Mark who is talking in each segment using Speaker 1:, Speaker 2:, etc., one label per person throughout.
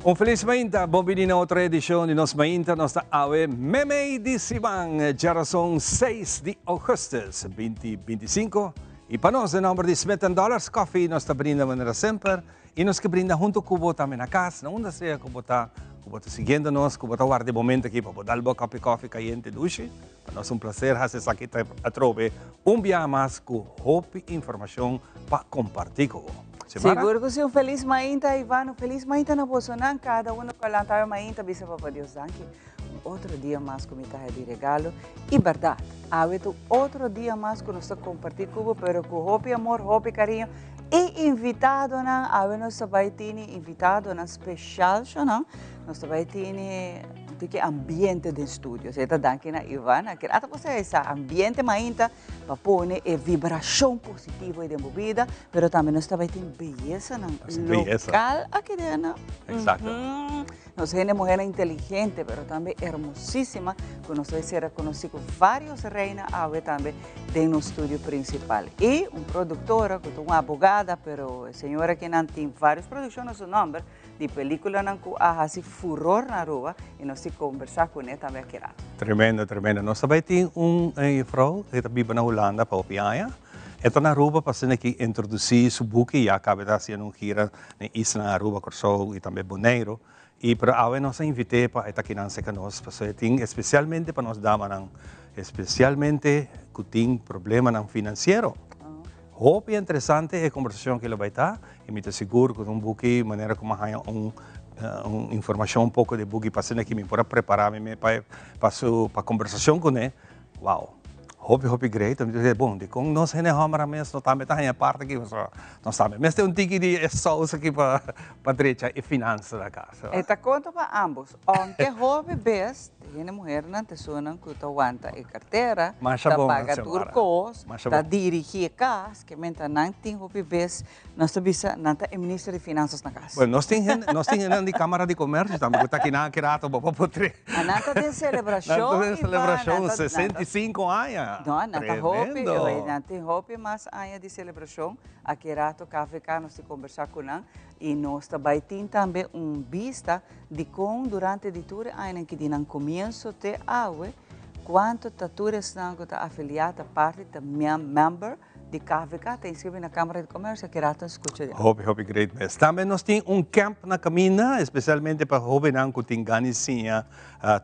Speaker 1: Un felis mainta, bon bini na otro edicion di Nos Mainta. Nos ta awe memey di siman, djarason 6 di augustus 2025. Y pa nos, den nomber di Smith and Dollars Coffee, nos ta brinda manera semper. Y nos ke brinda hunto cu bo tambe na cas, na unda sea cu bo ta, cu bo ta siguiendo nos, cu bo ta warda e momento aki pa bo dal bo cup di coffee cayente dushi. Pa nos un placer haci esaki atrobe un biaha mas cu hopi informacion pa comparti cu bo. Xiomara?
Speaker 2: Sigur cu si, un feliz mainta Ivan, un feliz mainta na bosonan, cada uno cu a lanta awe mainta bisa Papa Dios danki un otro dia mas cu mi ta haya di regalo y berdad awe ta un otro dia mas cu nos ta comparti cu bo pero cu hopi amor, hopi cariño y invitadonan, awe nos ta bay tini invitadonan special shonan, nos ta bay tini. Tin ki ambiente den studio. Se ta danki na Ivan. Aki ata por sa esa ambiente mainta pa pone e vibracion positivo den bo bida, pero tambe nos ta bay tin beyesanan local aki den no.
Speaker 1: Exacto.
Speaker 2: Nos hende muhernan inteligente, pero tambe hermosisima, cu nos ta bay ser reconoci cu varios reina awe tambe den nos studio principal. Y un productora cu ta un abogada, pero e señora kinan tin varios produccion na su nomber, Di peliculanan cu a haci furor na Aruba y nos tin conversa cune tambe aki rato.
Speaker 1: Tremendo, tremendo. Nos ta bay tin un juffrouw e ta biba na Hulanda pa hopi aña. E ta na Aruba pa asina ki introduci su buki, ya caba e ta haciendo un gira na e islanan Aruba, Corsou y tambe Boneiru. Y pero awe nos a invit'e pa e ta kinan cerca nos pasobra e tin especialmente pa nos damanan, especialmente cu tin problemanan financiero. Hopi interesante e conversacion aki lo bay ta y mi ta sigur cu ta un buki manera cu mi a haya un un informacion un poco di e buki pa asina ki mi por a prepara mi mes pa e pa su pa conversacion cune. Wow! Hopi hopi great. Mi ta bisa bon dicon nos hende hombernan mes no tambe ta haya parti aki pasobra nos tambe mester un tiki di e saus aki pa pa drecha e finansa na casa.
Speaker 2: E ta conta pa ambos. Aunke hopi bes hende muhernan ta esunnan cu ta wanta e cartera, ta paga tur cos, ta dirigi e cas, ke menta nan tin hopi bes, nos ta bisa nan ta e minister di finanzas na cas.
Speaker 1: Bueno, nos tin hende, nos tin hendenan di Camara di Comercio tambe cu ta aki nan aki rato bo pa por tre.
Speaker 2: A nan ta den celebracion,
Speaker 1: Nan ta den celebracion, 65 aña.
Speaker 2: No, nan ta hopi, nan tin hopi mas aña di celebracion. Aki rato KVK nos tin combersa cu nan. I nos ta bai tin tambe un bista di kon durante di tur e añanan ki di nan komienso te awe, kuantu ta tur esnan ku ta afiliá, ta parti, ta member di KVK, ta inskribí na Kámara di Komersio, ki rato skucha di.
Speaker 1: Hopi, hopi great mes. Tambe nos tin un camp na kaminda, espesialmente pa hóbennan ku tin gana di siña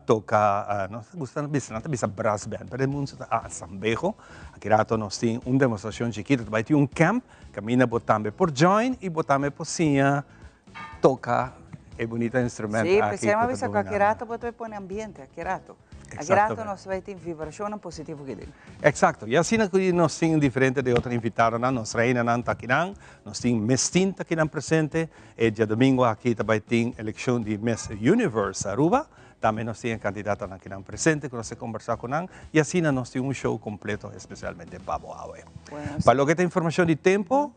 Speaker 1: toka, nos ta gusta bisa, nan ta bisa brass band, pero e mundu ta asambeho. Aki rato nos tin un demostrashon chikitu, ta bai tin un camp. Caminda bo tambe por join y bo tambe por siña toca e bunita instrument
Speaker 2: Sí,
Speaker 1: aki
Speaker 2: p'esei mi a
Speaker 1: cu ta
Speaker 2: bisa cu
Speaker 1: domina.
Speaker 2: aki rato bo ta bay pone ambiente, aki rato. Aki rato
Speaker 1: Exactamente.
Speaker 2: nos ta bay tin vibracionnan positivo aki den.
Speaker 1: Exacto. Y asina cu nos tin diferente de otro invitadonan, nos reinanan ta akinan, nos tin Miss Teen ta akinan presente. E diadomingo aki ta bay tin eleccion di Miss Universe Aruba. Tambe nos tin e kandidatonan akinan presente ku nos ta kombersá ku nan i asina nos tin un show kompleto espesialmente pa bo awe. Pa loke ta informashon di tempu,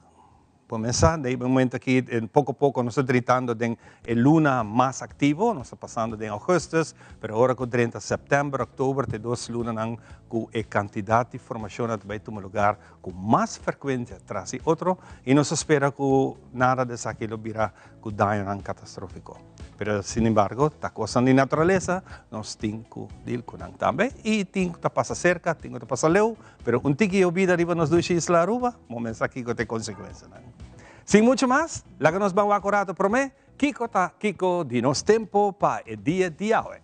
Speaker 1: por mesa den e momento aki poko poko nos ta dritando den e luna mas aktivo, nos ta pasando den augustus, pero ora ku drenta sèptèmber, òktober ta e dos lunanan ku e kantidat di formashonnan ta bai tuma lugar ku mas frekuensia tras di otro i nos ta spera ku nada di esaki lo bira ku dañonan katastrófiko. Pero sin embargo ta kosnan di naturalesa, nos tin ku deal ku nan tambe i tin ku ta pasa serka, tin ku ta pasa leu, pero un tiki yobida riba nos dushi isla Aruba, bo mester sa kiko ta e konsekuensianan. Sin muchu mas, laga nos ban wak un rato promé kiko ta kiko di nos tempu pa e dia di awe.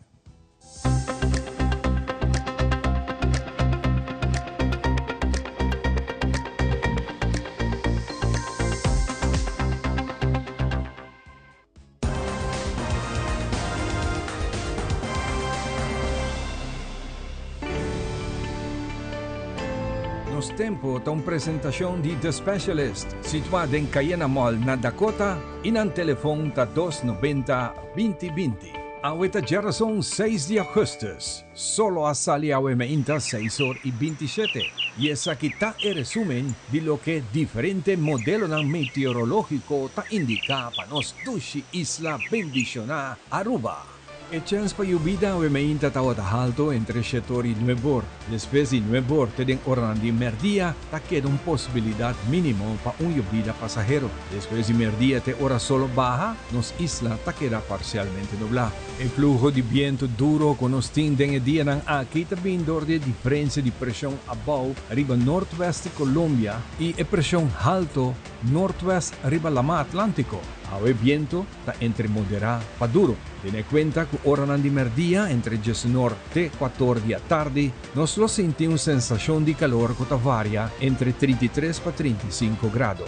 Speaker 3: Nos Tempo ta un presentacion di The Specialist, situa den Cayena Mall na Dakota y nan telefon ta dos nobenta binti binti. Awe ta djarason seis di augustus. Solo a sali awe meinta seis or y 27 y esaki ta e resumen di loke diferente modelonan meteorologico ta indica pa nos dushi isla bendiciona Aruba. E chèns pa yubida awe meinta tabata halto entre shetor i nuebor. Despues di nuebor te den oranan di mèrdia ta keda un posibilidat mínimo pa un yubida pasahero. Despues di mèrdia te ora solo baha, nos isla ta keda parsialmente nublá. E fluho di bientu duro ku nos tin den e dianan aki ta bin dor di e diferensia di preshon abou riba nortwèst di Colombia i e preshon halto nortwèst riba Lamá Atlántiko. Awe bientu ta entre moderá pa duro. Tene kuenta ku oranan di mèrdia entre djesenor te kuator di atardi nos lo sinti un sensashon di kalor ku ta varia entre 33 pa 35 grado.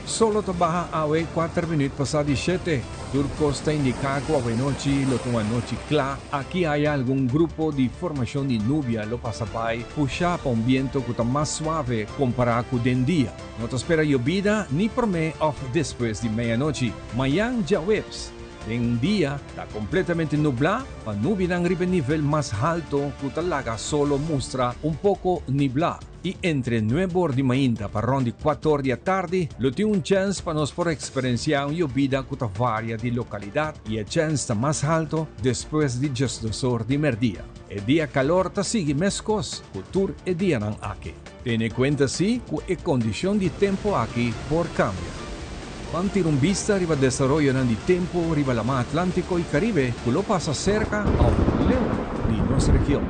Speaker 3: Solo ta baha awe kuater minüt pasá di shete. Tur kos ta indiká ku awenochi lo ta un anochi kla. Aki aya algun grupo di formashon di nubia lo pasa bai pushá pa un bientu ku ta mas suave kompará ku den dia. No ta spera yobida ni promé òf despues di meianochi. Mayan djaweps, den un dia ta kompletamente nublá pa nubianan riba e nivel mas halto ku ta laga solo mustra un poko niblá. I entre nueb'or di mainta pa rònt di kuat'or di atardi lo tin un chèns pa nos por eksperensiá un yobida ku ta varia di lokalidat i e chèns ta mas halto despues di djesdos'or di mèrdia. E dia kalor ta sigui meskos ku tur e dianan aki. Tene kuenta si ku e kondishon di tempu aki por kambia. Ban tira un bista riba desaroyonan di tempu riba Laman Atlántiko i Karibe ku lo pasa serka òf leu di nos region.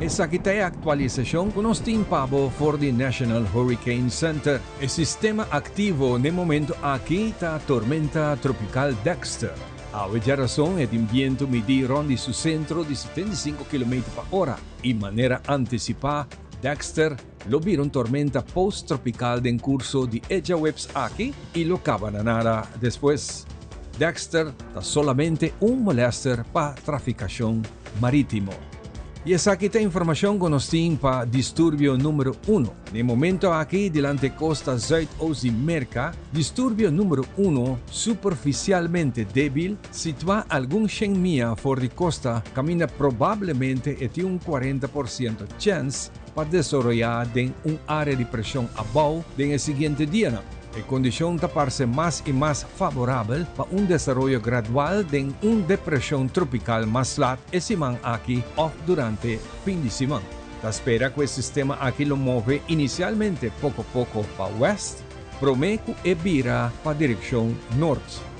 Speaker 3: Esaki ta e aktualisashon ku nos tin pa bo for di National Hurricane Center. E sistema aktivo n'e momentu aki ta Tormenta Tropikal Dexter. Awe djarason e tin bientu midí rònt di su sentro di 75 kilometer pa ora i manera antisipá Dexter lo bira un tormenta post-tropikal den kurso di e djaweps aki i lo kaba na nada despues. Dexter ta solamente un molèster pa trafikashon marítimo. I esaki ta informashon ku nos tin pa disturbio numero uno. Na e momento aki dilanti e kosta zuidoost di Merka, disturbio numero uno superfisialmente debil, situá algun shen mia for di kosta kaminda probablemente e tin un 40% chèns pa desaroyá den un área di preshon abou den e siguiente dianan. E kondishon ta parse mas i mas faborabel pa un desaroyo gradual den un depreshon tropikal mas lat e siman aki òf durante fin di siman. Ta spera ku e sistema aki lo move inisialmente poko poko pa wèst promé ku e bira pa direkshon nort.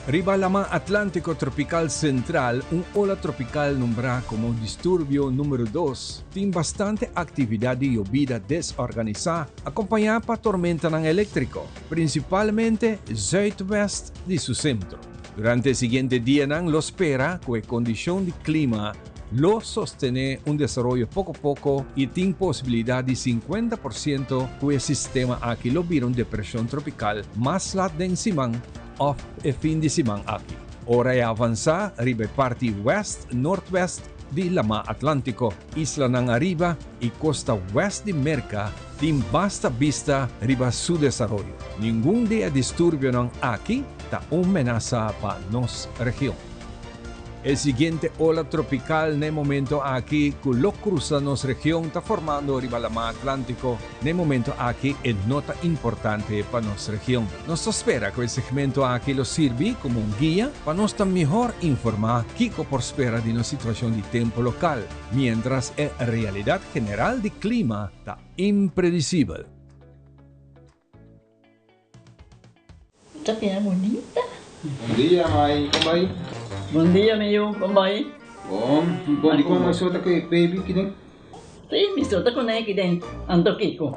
Speaker 3: Riba Laman Atlántiko Tropikal Sentral, un ola tropikal nombrá komo Disturbio Número dos tin bastante aktividat di yobida desorganisá akompañá pa tormentanan eléktriko, prinsipalmente zùitwèst di su sentro. Durante e siguiente dianan lo spera ku e kondishon di klima lo sostené un desaroyo poko poko i tin posibilidat di 50% ku e sistema aki lo bira un depreshon tropikal mas lat den siman òf e fin di siman aki, ora e avansá riba e parti wèst-noordwèst di Lamá Atlántiko. Islanan ariba i kosta wèst di Merka tin basta bista riba su desaroyo. Ningun di e disturbionan aki ta un menasa pa nos region. E siguiente ola tropikal na e momento aki ku lo krusa nos region ta formando riba Lamá Atlántiko. Na e momento aki e no ta importante pa nos region. Nos ta spera ku e segmento aki lo sirbi komo un guia pa nos ta mihor informá kiko por spera di nos situashon di tempu lokal, miéntras e realidat general di klima ta impredisibel.
Speaker 4: Ta bira bunita.
Speaker 5: Bon dia mai, kon bai?
Speaker 4: Bon dia mi yu, kon bai?
Speaker 5: Bon, bon di kon mi so ta ku e baby ki den?
Speaker 4: Si, mi so ta kuné ki den, anto kiko?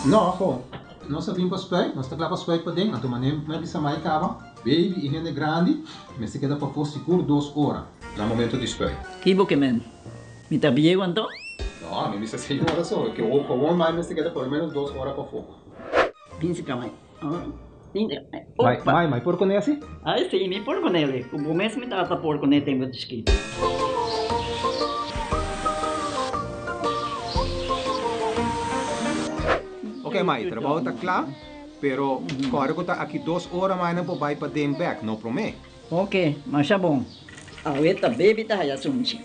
Speaker 5: No, ho, nos a bin pa spuit, nos ta kla pa spuit paden, anto manera mi a bisa mai kaba, baby i hende grandi mester keda pafó sigur dos ora na momento di spuit.
Speaker 4: Ki bo ke men? Mi ta bieu anto?
Speaker 5: No, mi bisa seis ora so, ke gewoon mai mester keda por lo menos dos ora pafó.
Speaker 4: Binse ka mai.
Speaker 5: Mai, mai, mai por kuné asi?
Speaker 4: Ai si, mi por kuné li. Ku bo mes mi tata por kuné tempu di chikitu.
Speaker 5: Ok mai, trabou ta kla, pero kòrda ku ta aki dos ora mai nan por bai paden bèk, no promé.
Speaker 4: Ok, masha bon. Awe ta baby ta haya sunchi.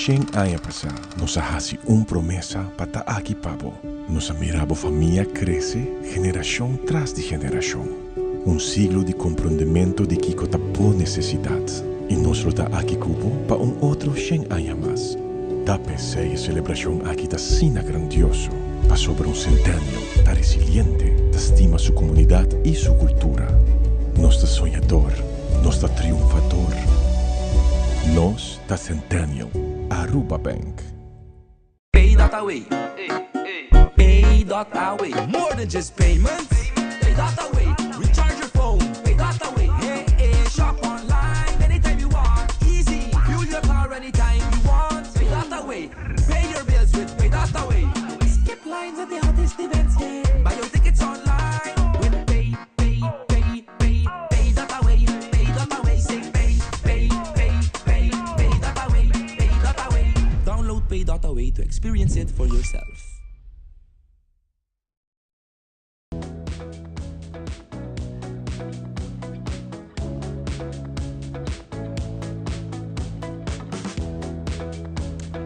Speaker 6: Shen aña pasá nos a hasi un promesa pa ta aki pa bo. Nos a mira bo famia krese generashon tras di generashon. Un siglo di komprondementu di kiko ta bo nesesidat. I nos lo ta aki ku bo pa un otro shen aña mas. Ta p'esei e selebrashon aki ta asina grandioso, pasobra un Centennial ta resiliente, ta stima su komunidat i su kultura. Nos ta soñador, nos ta triunfador. Nos ta Centennial. Aruba Bank.
Speaker 7: Pay dot away. Pay dot away. More than just payments. Pay dot away. Recharge your phone. Pay dot away. Hey, hey. Shop online anytime you want. Easy. Fuel your car anytime you want. Pay dot away. Pay your bills with Pay dot away. Skip lines at the hottest events. Yeah. Buy your tickets online with Pay, Pay, Pay, Pay, Pay dot away. Pay dot away. Say pay, pay, pay, pay, pay dot away. Pay dot away. Download Pay dot away to experience it for yourself.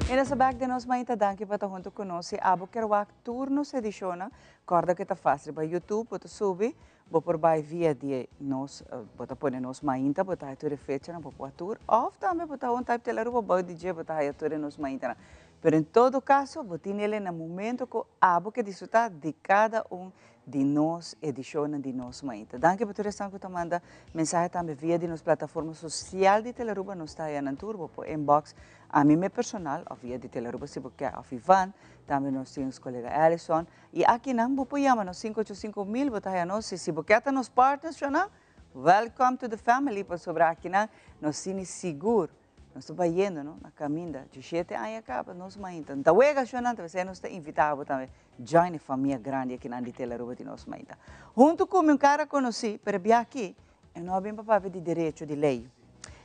Speaker 2: Y nos ta back den nos mainta danki pa ta hunto cu nos. Si abo kier wak tur nos edicionnan, corda cu ta facil riba YouTube, bo ta subi, bo por bay via di nos, bo ta pone nos mainta, bo ta haya tur e fechanan, bo por wak tur, of tambe bo ta un type Telaruba bao di dje, bo ta haya tur e nos maintanan. Pero en todo caso, bo tin el na momento cu abo ke disfruta di cada un di nos edicionnan di Nos Mainta. Danki pa tur esnan cu ta manda mensahe tambe via di nos plataforma social di Telearuba. Nos ta haya nan tur, bo por inbox ami me personal of via di Telearuba si bo ke, of Ivan, tambe nos tin nos colega Alison. Y akinan bo por yama nos cinco ocho cinco mil, bo ta haya nos y si bo ke ta nos partners shonan, welcome to the family pasobra akinan nos tini sigur. Nos ta bayendo no na caminda djishete aña caba nos mainta no ta wega shonnan ta pesey nos ta invita abo tambe join e famia grandi akinan di Telaruba di nos mainta. Hunto cu mi un cara conoci pero e bia aki e no a bin pa papia di derecho di ley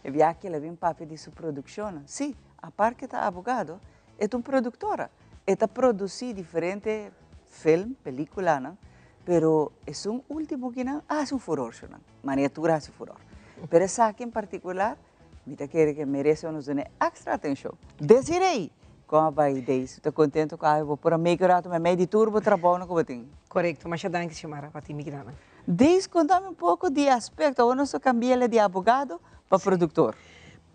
Speaker 2: e bia aki el a bin papia di su produccionnan si apart cu e ta abogado e ta un productora e ta produci diferente film peliculanan pero esun ultimo kinan a haci un furor shonnan manera tur a haci furor pero esaki en particular Mi ta kere ke merece nos duna extra atencion. Desiree, con a bay Daisy? Ta contento cu awe bo por a make un rato memey di tur bo trabounan cu bo tin.
Speaker 8: Corecto, masha danki Xiomara pa tin mi kidanan.
Speaker 2: Daisy, contami un poco di e aspecto, awor nos ta cambi'el di abogado pa productor.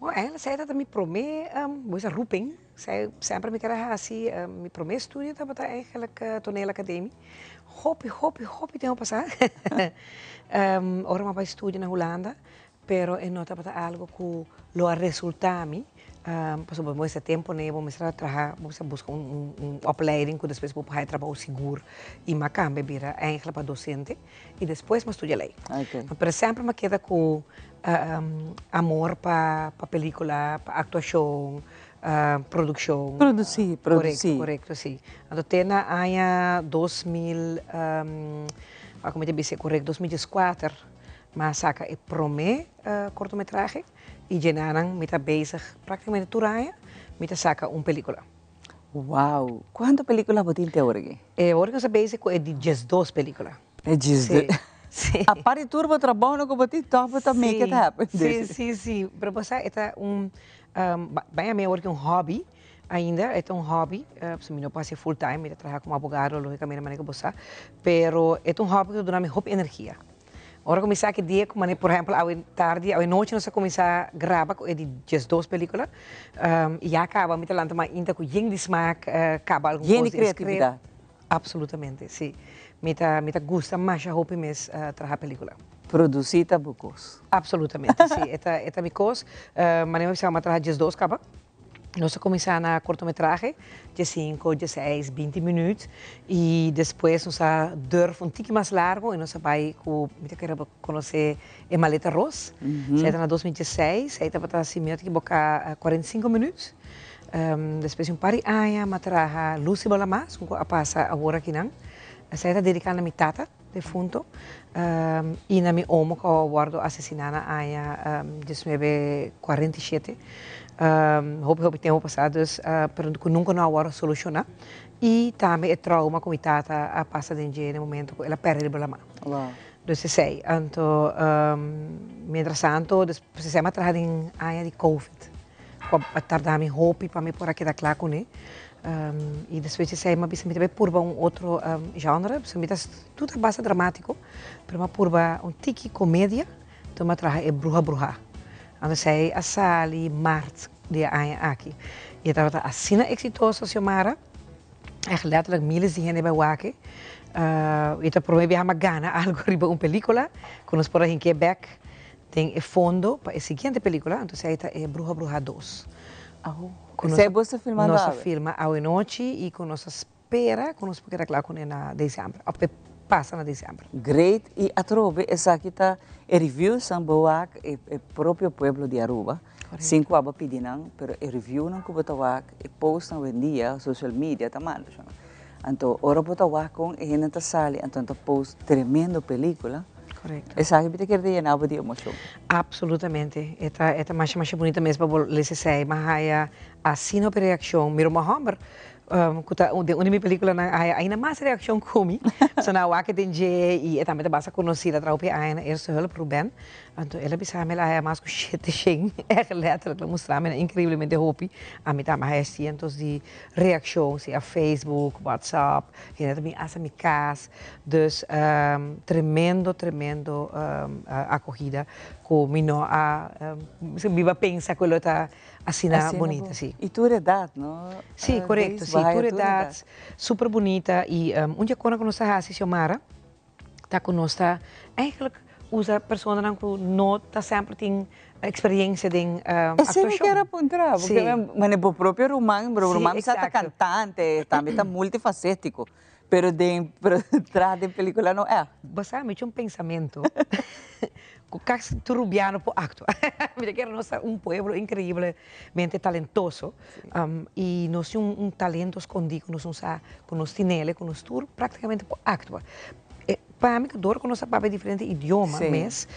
Speaker 8: Bon, eigenlijk esey ta mi prome, bo bisa roeping, esey semper mi ker a haci, mi prome estudio tabata eigenlijk toneelacademie, hopi, hopi, hopi tempo pasa, ora mi a bay studia na Hulanda, Pero e no tabata algo cu lo a resulta mi, pasobra bo mester tempo ne, bo mester a traha, bo mester a busca un opleiding cu despues bo por haya trabou sigur y mi a cambia bira eigenlijk pa docente y despues mi a studia ley. Pero semper mi a keda cu amor pa pelicula, pa actuacion, produccion.
Speaker 2: Produci, produci.
Speaker 8: Corecto, corecto, si. Anto te na aña 2000, wak mi ta bisa correcto, 2014, Mi a saka e promé kortometrahe i djenanan mi ta bezig praktikamente tur aña mi ta saka un pelikula.
Speaker 2: Wow! Kuantu pelikula bo tin te ora aki?
Speaker 8: E ora ku nos ta bezig ku e di diesdos pelikula.
Speaker 2: E diesdos?
Speaker 8: Si.
Speaker 2: Apart di tur bo trabounan ku bo tin tòg bo ta make it happen.
Speaker 8: Si, si, si. Pero bo sa e ta un, bai ami awor ki un hobby ainda, e ta un hobby, pasobra mi no por hasi full time, mi ta traha komo abogado logicamente manera ku bo sa, pero e ta un hobby ku ta duna mi hopi energia. Ora ku mi sa ki dia ku mane por ehempel awe tardi awe nochi nos a kuminsá graba ku e di diesdos pelikula i ya kaba mi ta lanta mainta ku yen di smak kaba algun
Speaker 2: Yen di
Speaker 8: kos di e script.
Speaker 2: kreatividat.
Speaker 8: Absolutamente si. Mi ta mi ta gusta masha hopi mes traha pelikula.
Speaker 2: Produsí ta bo kos.
Speaker 8: Absolutamente si e ta e ta mi kos. Mane mi a bisa mi a traha diesdos kaba. Nos a kuminsá na kortometrahe, diesinko, dieseis, binti minüt i despues nos a durf un tiki mas largu i nos a bai ku, mi ta kere bo konosé e maleta ros, esei ta na dos mil dieseis, esei tabata si mi no ta ekiboká kuarenta i sinku minüt. Despues di un par di aña mi a traha Lucy Bola Mas, un ku a pasa awor akinan, esei ta dediká na mi tata defunto i na mi omo ku a wòrdu asesiná na aña diesnuebe kuarenta i shete, hopi hopi tempu pasá dus, pero ku nunka no a wòrdu solushoná i tambe e trauma ku mi tata a pasa den dje na e momento ku el a pèrdè riba lamá. Dus esei, anto mientras tanto, esei mi a traha den aña di covid. Cu a tarda mi hopi pa mi por a keda cla cune. Y despues di esey mi a bisa mi ta bay purba un otro genre, pasobra mi ta tur ta basta dramatico, pero mi a purba un tiki comedia, enton mi a traha e Bruha Bruha. Anto esey a sali maart di e aña aki y e tabata asina exitoso, Xiomara, echt letterlijk miles di hende a bay wak e. Y ta prome biaha mi a gana algo riba un pelicula cu nos por a hink'e bek Den e fondo pa e siguiente pelicula, anto esey ta e Bruha Bruha dos.
Speaker 2: Cu nos Esey bo ta filmando
Speaker 8: nos a
Speaker 2: awe?
Speaker 8: filma awe nochi y cu nos a spera cu nos por keda cla cune na december, of e pasa na december.
Speaker 2: Great, y atrobe esaki ta e reviewsnan bo wak e e propio pueblo di Aruba, sin cu abo pidi nan, pero e reviewnan cu bo ta wak, e postnan hoendia, social media ta manda shon. Anto ora bo ta wak con e hende ta sali anto nan ta post tremendo pelicula.
Speaker 8: Correcto.
Speaker 2: Esaki mi ta kere ta yena bo di emocion.
Speaker 8: Absolutamente. E ta e ta masha masha bunita mes pa bo lesa esei. Mi a haya asina hopi reaccion. Mi ruman homber cu ta den un di mi peliculanan a haya ainda mas reaccion cu mi. So nan a wak den dje y e tambe ta basta conoci. El a traha hopi aña na Eerste Hulp, Ruben. Anto el a bisa mi el a haya mas cu shete shen. Echt letterlijk. El a mustra mi increiblemente hopi. Ami tambe a haya cientos di reaccion, sea Facebook, WhatsApp, hende ta bin hasta mi cas. Dus tremendo, tremendo acogida cu mi no a biba pensa cu lo ta asina bunita, si.
Speaker 2: Y tur edad, no?
Speaker 8: Si, corecto, si, tur edad, super bunita y un di e cosnan cu nos ta haci, Xiomara, ta cu nos ta eigenlijk usa personanan cu no ta semper tin experiencia den actuacion.
Speaker 2: Esey mi kier a puntra, porque mane bo propio ruman, bo ruman sa ta cantante, tambe ta multifacetico, pero den traha den pelicula no echt.
Speaker 8: Bo sa mi tin un pensamento cu casi tur rubiano por actua. Mi ta kere nos ta un pueblo increiblemente talentoso y nos tin un talento scondi cu nos no sa cu nos tinele, cu nos tur practicamente por actua. Pa mi dor cu nos ta papia diferente idioma mes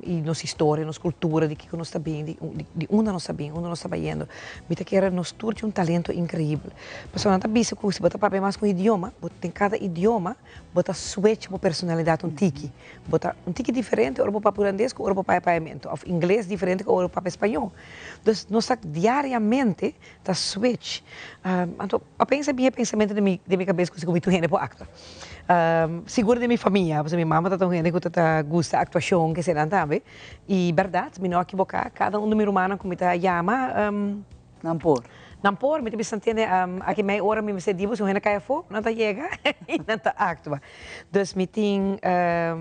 Speaker 8: y nos historia, nos cultura, di kico nos ta bin, di unda nos ta bin, unda nos ta bayendo, mi ta kere nos tur tin un talento increibel. Pasobra nan ta bisa cu si bo ta papia mas cu un idioma, bo den cada idioma bo ta switch bo personalidad un tiki. Bo ta un tiki diferente ora bo papia hulandes cu ora bo papia papiamento, of ingles diferente cu ora bo papia spañol. Dus nos ta diariamente ta switch. Anto a pensa bien e pensamento den mi cabes cu si cu mi tur hende por actua. Sigur den mi famia, pasobra mi mama ta ta un hende ku ta ta gusta aktuashon, kesenan tambe. I bèrdat, mi no a kiboká, kada un di mi rumannan ku mi ta yama,
Speaker 2: Nan por.
Speaker 8: Nan por, mi ta bisa tende aki mei ora mi mester di bo, si un hende kai afó, nan ta yega i nan ta aktua. Dus mi tin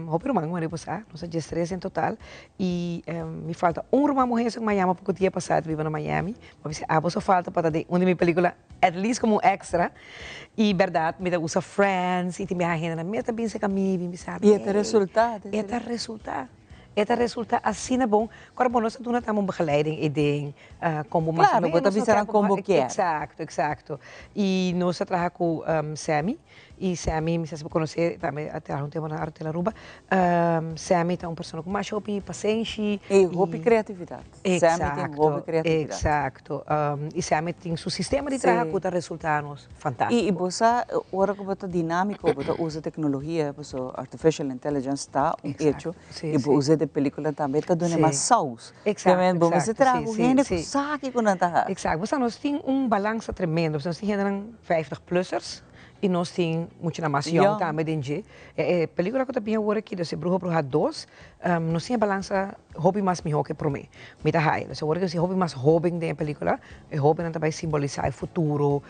Speaker 8: hopi ruman, ku mi a reposá, nos ta diestres en total, i mi falta un ruman muhé esun ku mi a yama poko dia pasá, ta biba na Miami, mi a bisa abo so falta pa ta den un di mi pelikula, at least komo un extra. Y berdad mi ta usa friends y tin biaha hendenan mes ta bin cerca mi bin bisa mi.
Speaker 2: Y e ta resulta.
Speaker 8: E ta resulta. E ta resulta asina bon. Ora bo no sa duna tambe un begeleiding e den con bo mas o
Speaker 2: Claro, bo ta
Speaker 8: menos
Speaker 2: bisa nan con bo kier.
Speaker 8: Exacto, exacto. Y nos a traha cu Sammy y Sammy mi sa si bo conoce tambe a traha un tempo na Hotel Aruba. Sammy ta un persona cu masha hopi pasenshi.
Speaker 2: Y hopi creatividad. Sammy tin hopi creatividad.
Speaker 8: Exacto. Y Sammy tin su sistema di traha cu ta resulta nos fantastico.
Speaker 2: Y bo sa ora cu bo ta dinamico, bo ta usa tecnologia, paso artificial intelligence ta un hecho, y bo usa den pelicula tambe, ta duna mas saus.
Speaker 8: Exacto.
Speaker 2: Bo mester traha cu hende cu sa kico nan ta haci.
Speaker 8: Exacto. Bo sa nos tin un balansa tremendo, nos tin hendenan 50 plussers y nos tin muchanan mas young tambe den dje. E pelicula cu ta bin awor aki, dus e Bruho Bruha 2, nos tin e balansa hopi mas mihó ku e promé. Mi ta haya. Dus awor ku si hopi mas hóben den e pelíkula, e hóbennan ta bai simbolisá e futuro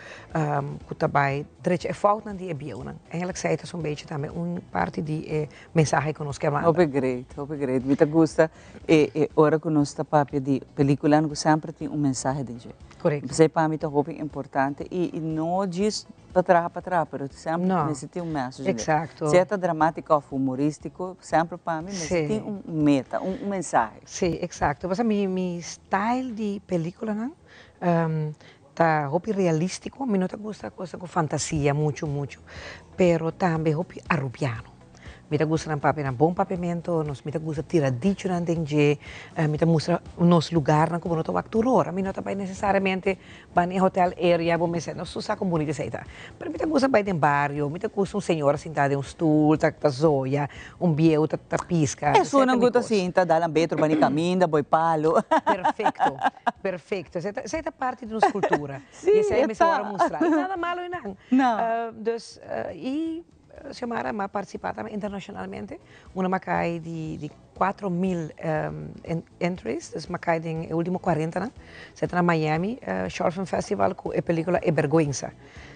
Speaker 8: ku ta bai drecha e foutnan di e bieunan. Eigenlijk esei ta un bechi tambe un parti di e mensahe ku nos ke manda.
Speaker 2: Hopi great, hopi great. Mi ta gusta e e ora ku nos ta papia di pelíkulanan ku semper tin un mensahe den dje.
Speaker 8: Korekto.
Speaker 2: P'esei pa mi ta hopi importante i no djis Pa traha pa traha, pero semper
Speaker 8: No.
Speaker 2: mester tin un message.
Speaker 8: Exacto.
Speaker 2: Sea ta dramático of humorístico, semper pa mi mester
Speaker 8: Sí.
Speaker 2: tin un meta, un un mensahe.
Speaker 8: Sí, exacto. Pasobra mi mi style di peliculanan ta hopi realístico, mi no ta gusta cosa cu fantasia mucho mucho, pero tambe hopi Arubiano. Mi ta gusta nan papia nan bon papiamento, nos mi ta gusta tira dichonan den dje, mi ta mustra nos lugarnan ku bo no ta wak tur ora. Mi no ta bai nesesariamente ban e hotel area bo mester, nos tur sa kon bunita esei ta. Pero mi ta gusta bai den bario, mi ta gusta un señora sinta den un stoel ta ta zoya, un bieu ta ta pisca.
Speaker 2: Esun nan ku ta sinta dal nan betro bani kaminda, boi palo.
Speaker 8: Perfecto, perfecto. Esei ta esei ta parti di nos kultura.
Speaker 2: Sí,
Speaker 8: I esei
Speaker 2: e
Speaker 8: mester
Speaker 2: ta.
Speaker 8: wòrdu mustra. I nada malo einan.
Speaker 2: No.
Speaker 8: Dus i Xiomara m'a partisipá tambe internashonalmente. Una m'a kai di di 4000 entries, dus m'a kai den e ultimo kuarentanan. Esei ta na Miami Short Film Festival ku e pelikula E Bergüenza.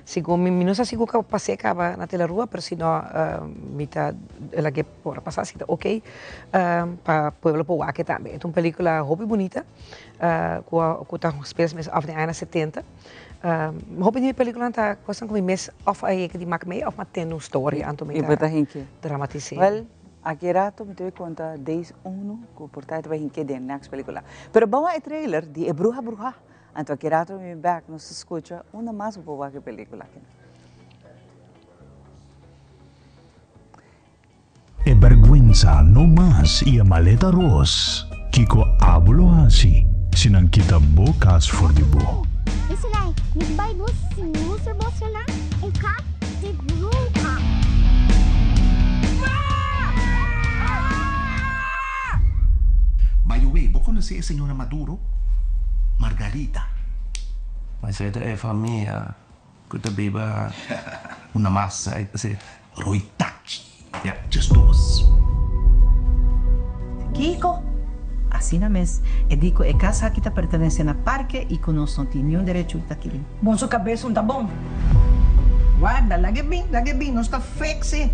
Speaker 8: Sigun mi, mi no sa sigur ku a pas'é kaba na Telerua, pero si no mi ta lag'é por a pasá si ta oké pa pueblo por wak e tambe. E ta un pelikula hopi bunita ku a ku ta spes mes òf den añanan setenta. Hopi di mi películanan ta cosnan cu mi mes of a yega di mak mee of m'a tende un storia anto mi ta dramatis'é.
Speaker 2: Well, aki rato mi ta bay conta Days Uno cu por ta e ta bay hinke den next pelicula. Pero ban wak e trailer di E Bruha Bruha. Anto aki rato mi bin bek nos ta scucha unda mas bo por wak e pelicula aki.
Speaker 9: E bèrgwensa no mas i e maleta ros. Kiko abo lo hasi si nan kita bo kas for di bo?
Speaker 10: By the way, bo konosé e señora Maduro? Margarita.
Speaker 11: Esei ta e famia ku ta biba.
Speaker 10: Una mas.
Speaker 11: Sí.
Speaker 10: Roy Tachi. Ya, just dos.
Speaker 12: Kiko? Asina mes, e di ku e kas aki ta pertenese na parke i ku nos no tin niun derecho di ta kirin.
Speaker 13: Bon su kabes un ta bon. Warda, laga e bin, laga e bin, nos ta fix e.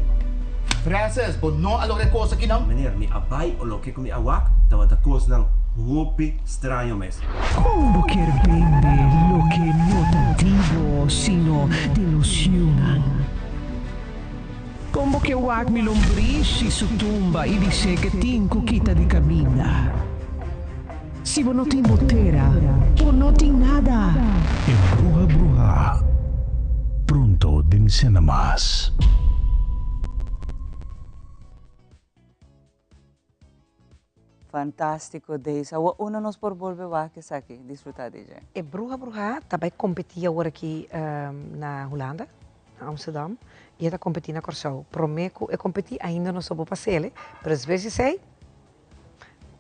Speaker 10: Francis, bo no a logra e kos akinan?
Speaker 11: Meneer, mi a bai o loke ku mi a wak tabata kosnan hopi straño mes.
Speaker 14: Kon bo kier bende loke no ta di bo sino di nos yunan? Kon bo ke wak mi lombrishi su tumba i bis'é ke tin ku kita di kaminda? Si bo no tin bo tera, bo no tin nada!
Speaker 9: E bruha bruhá pronto den cinemas.
Speaker 2: Fantástico Days. Awor unda nos por bolbe wak esaki? Disfruta di dje.
Speaker 8: E Bruha Bruhá ta bai kompetí awor aki na Hulanda, na Amsterdam, i e ta kompetí na Kòrsou. Promé ku e kompetí ainda nos no por pas'el, pero despues di esei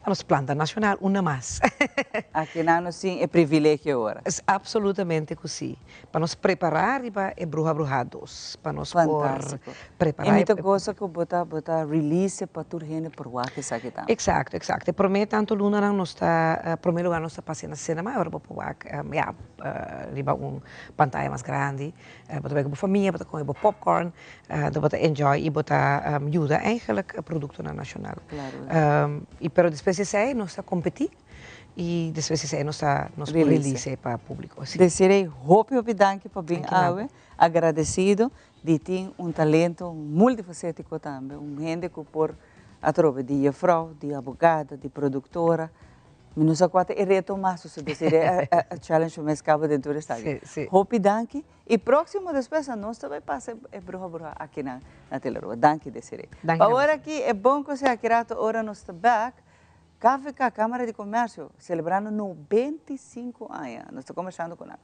Speaker 8: ta nos planta nashonal unda mas.
Speaker 2: Aki nan nos tin e privilegio awor.
Speaker 8: Absolutamente ku si. Pa nos prepará riba e Bruha Bruhá dos, pa nos por
Speaker 2: Fantástico.
Speaker 8: prepará
Speaker 2: I mi
Speaker 8: e
Speaker 2: ta gosa ku bo ta bo ta release pa tur hende por wak esaki tambe.
Speaker 8: Exacto, exacto. E promé tantu lunanan nos ta, promé lugar nos ta pasa na cinema, ora bo por wak ya riba un pantaya mas grandi. Bo ta bai ku bo famia, bo ta kome bo popcorn, anto bo ta enjoy i bo ta yuda eigenlijk produktonan nashonal.
Speaker 2: Claro.
Speaker 8: I pero despues di esei nos ta kompetí. Y despues esey nos ta nos por release pa publico. Si.
Speaker 2: Desiree, hopi hopi danki pa bin awe. Agradecido di tin un talento multifacetico tambe, un hende cu por atrobe di juffrouw, di abogada, di productora. Mi no sa cua ta e reto mas, so Desiree a challenge su mes caba den tur esaki. Hopi danki y proximo despues nos ta bay pasa e bruha bruha aki na Teleroa. Danki Desiree.
Speaker 8: Danki na
Speaker 2: Pa ora
Speaker 8: boso.
Speaker 2: aki e bon conseho aki rato ora nos ta back. KVK, Cámara di Comercio, celebrando 95 aña. Nos ta conversando cu nan.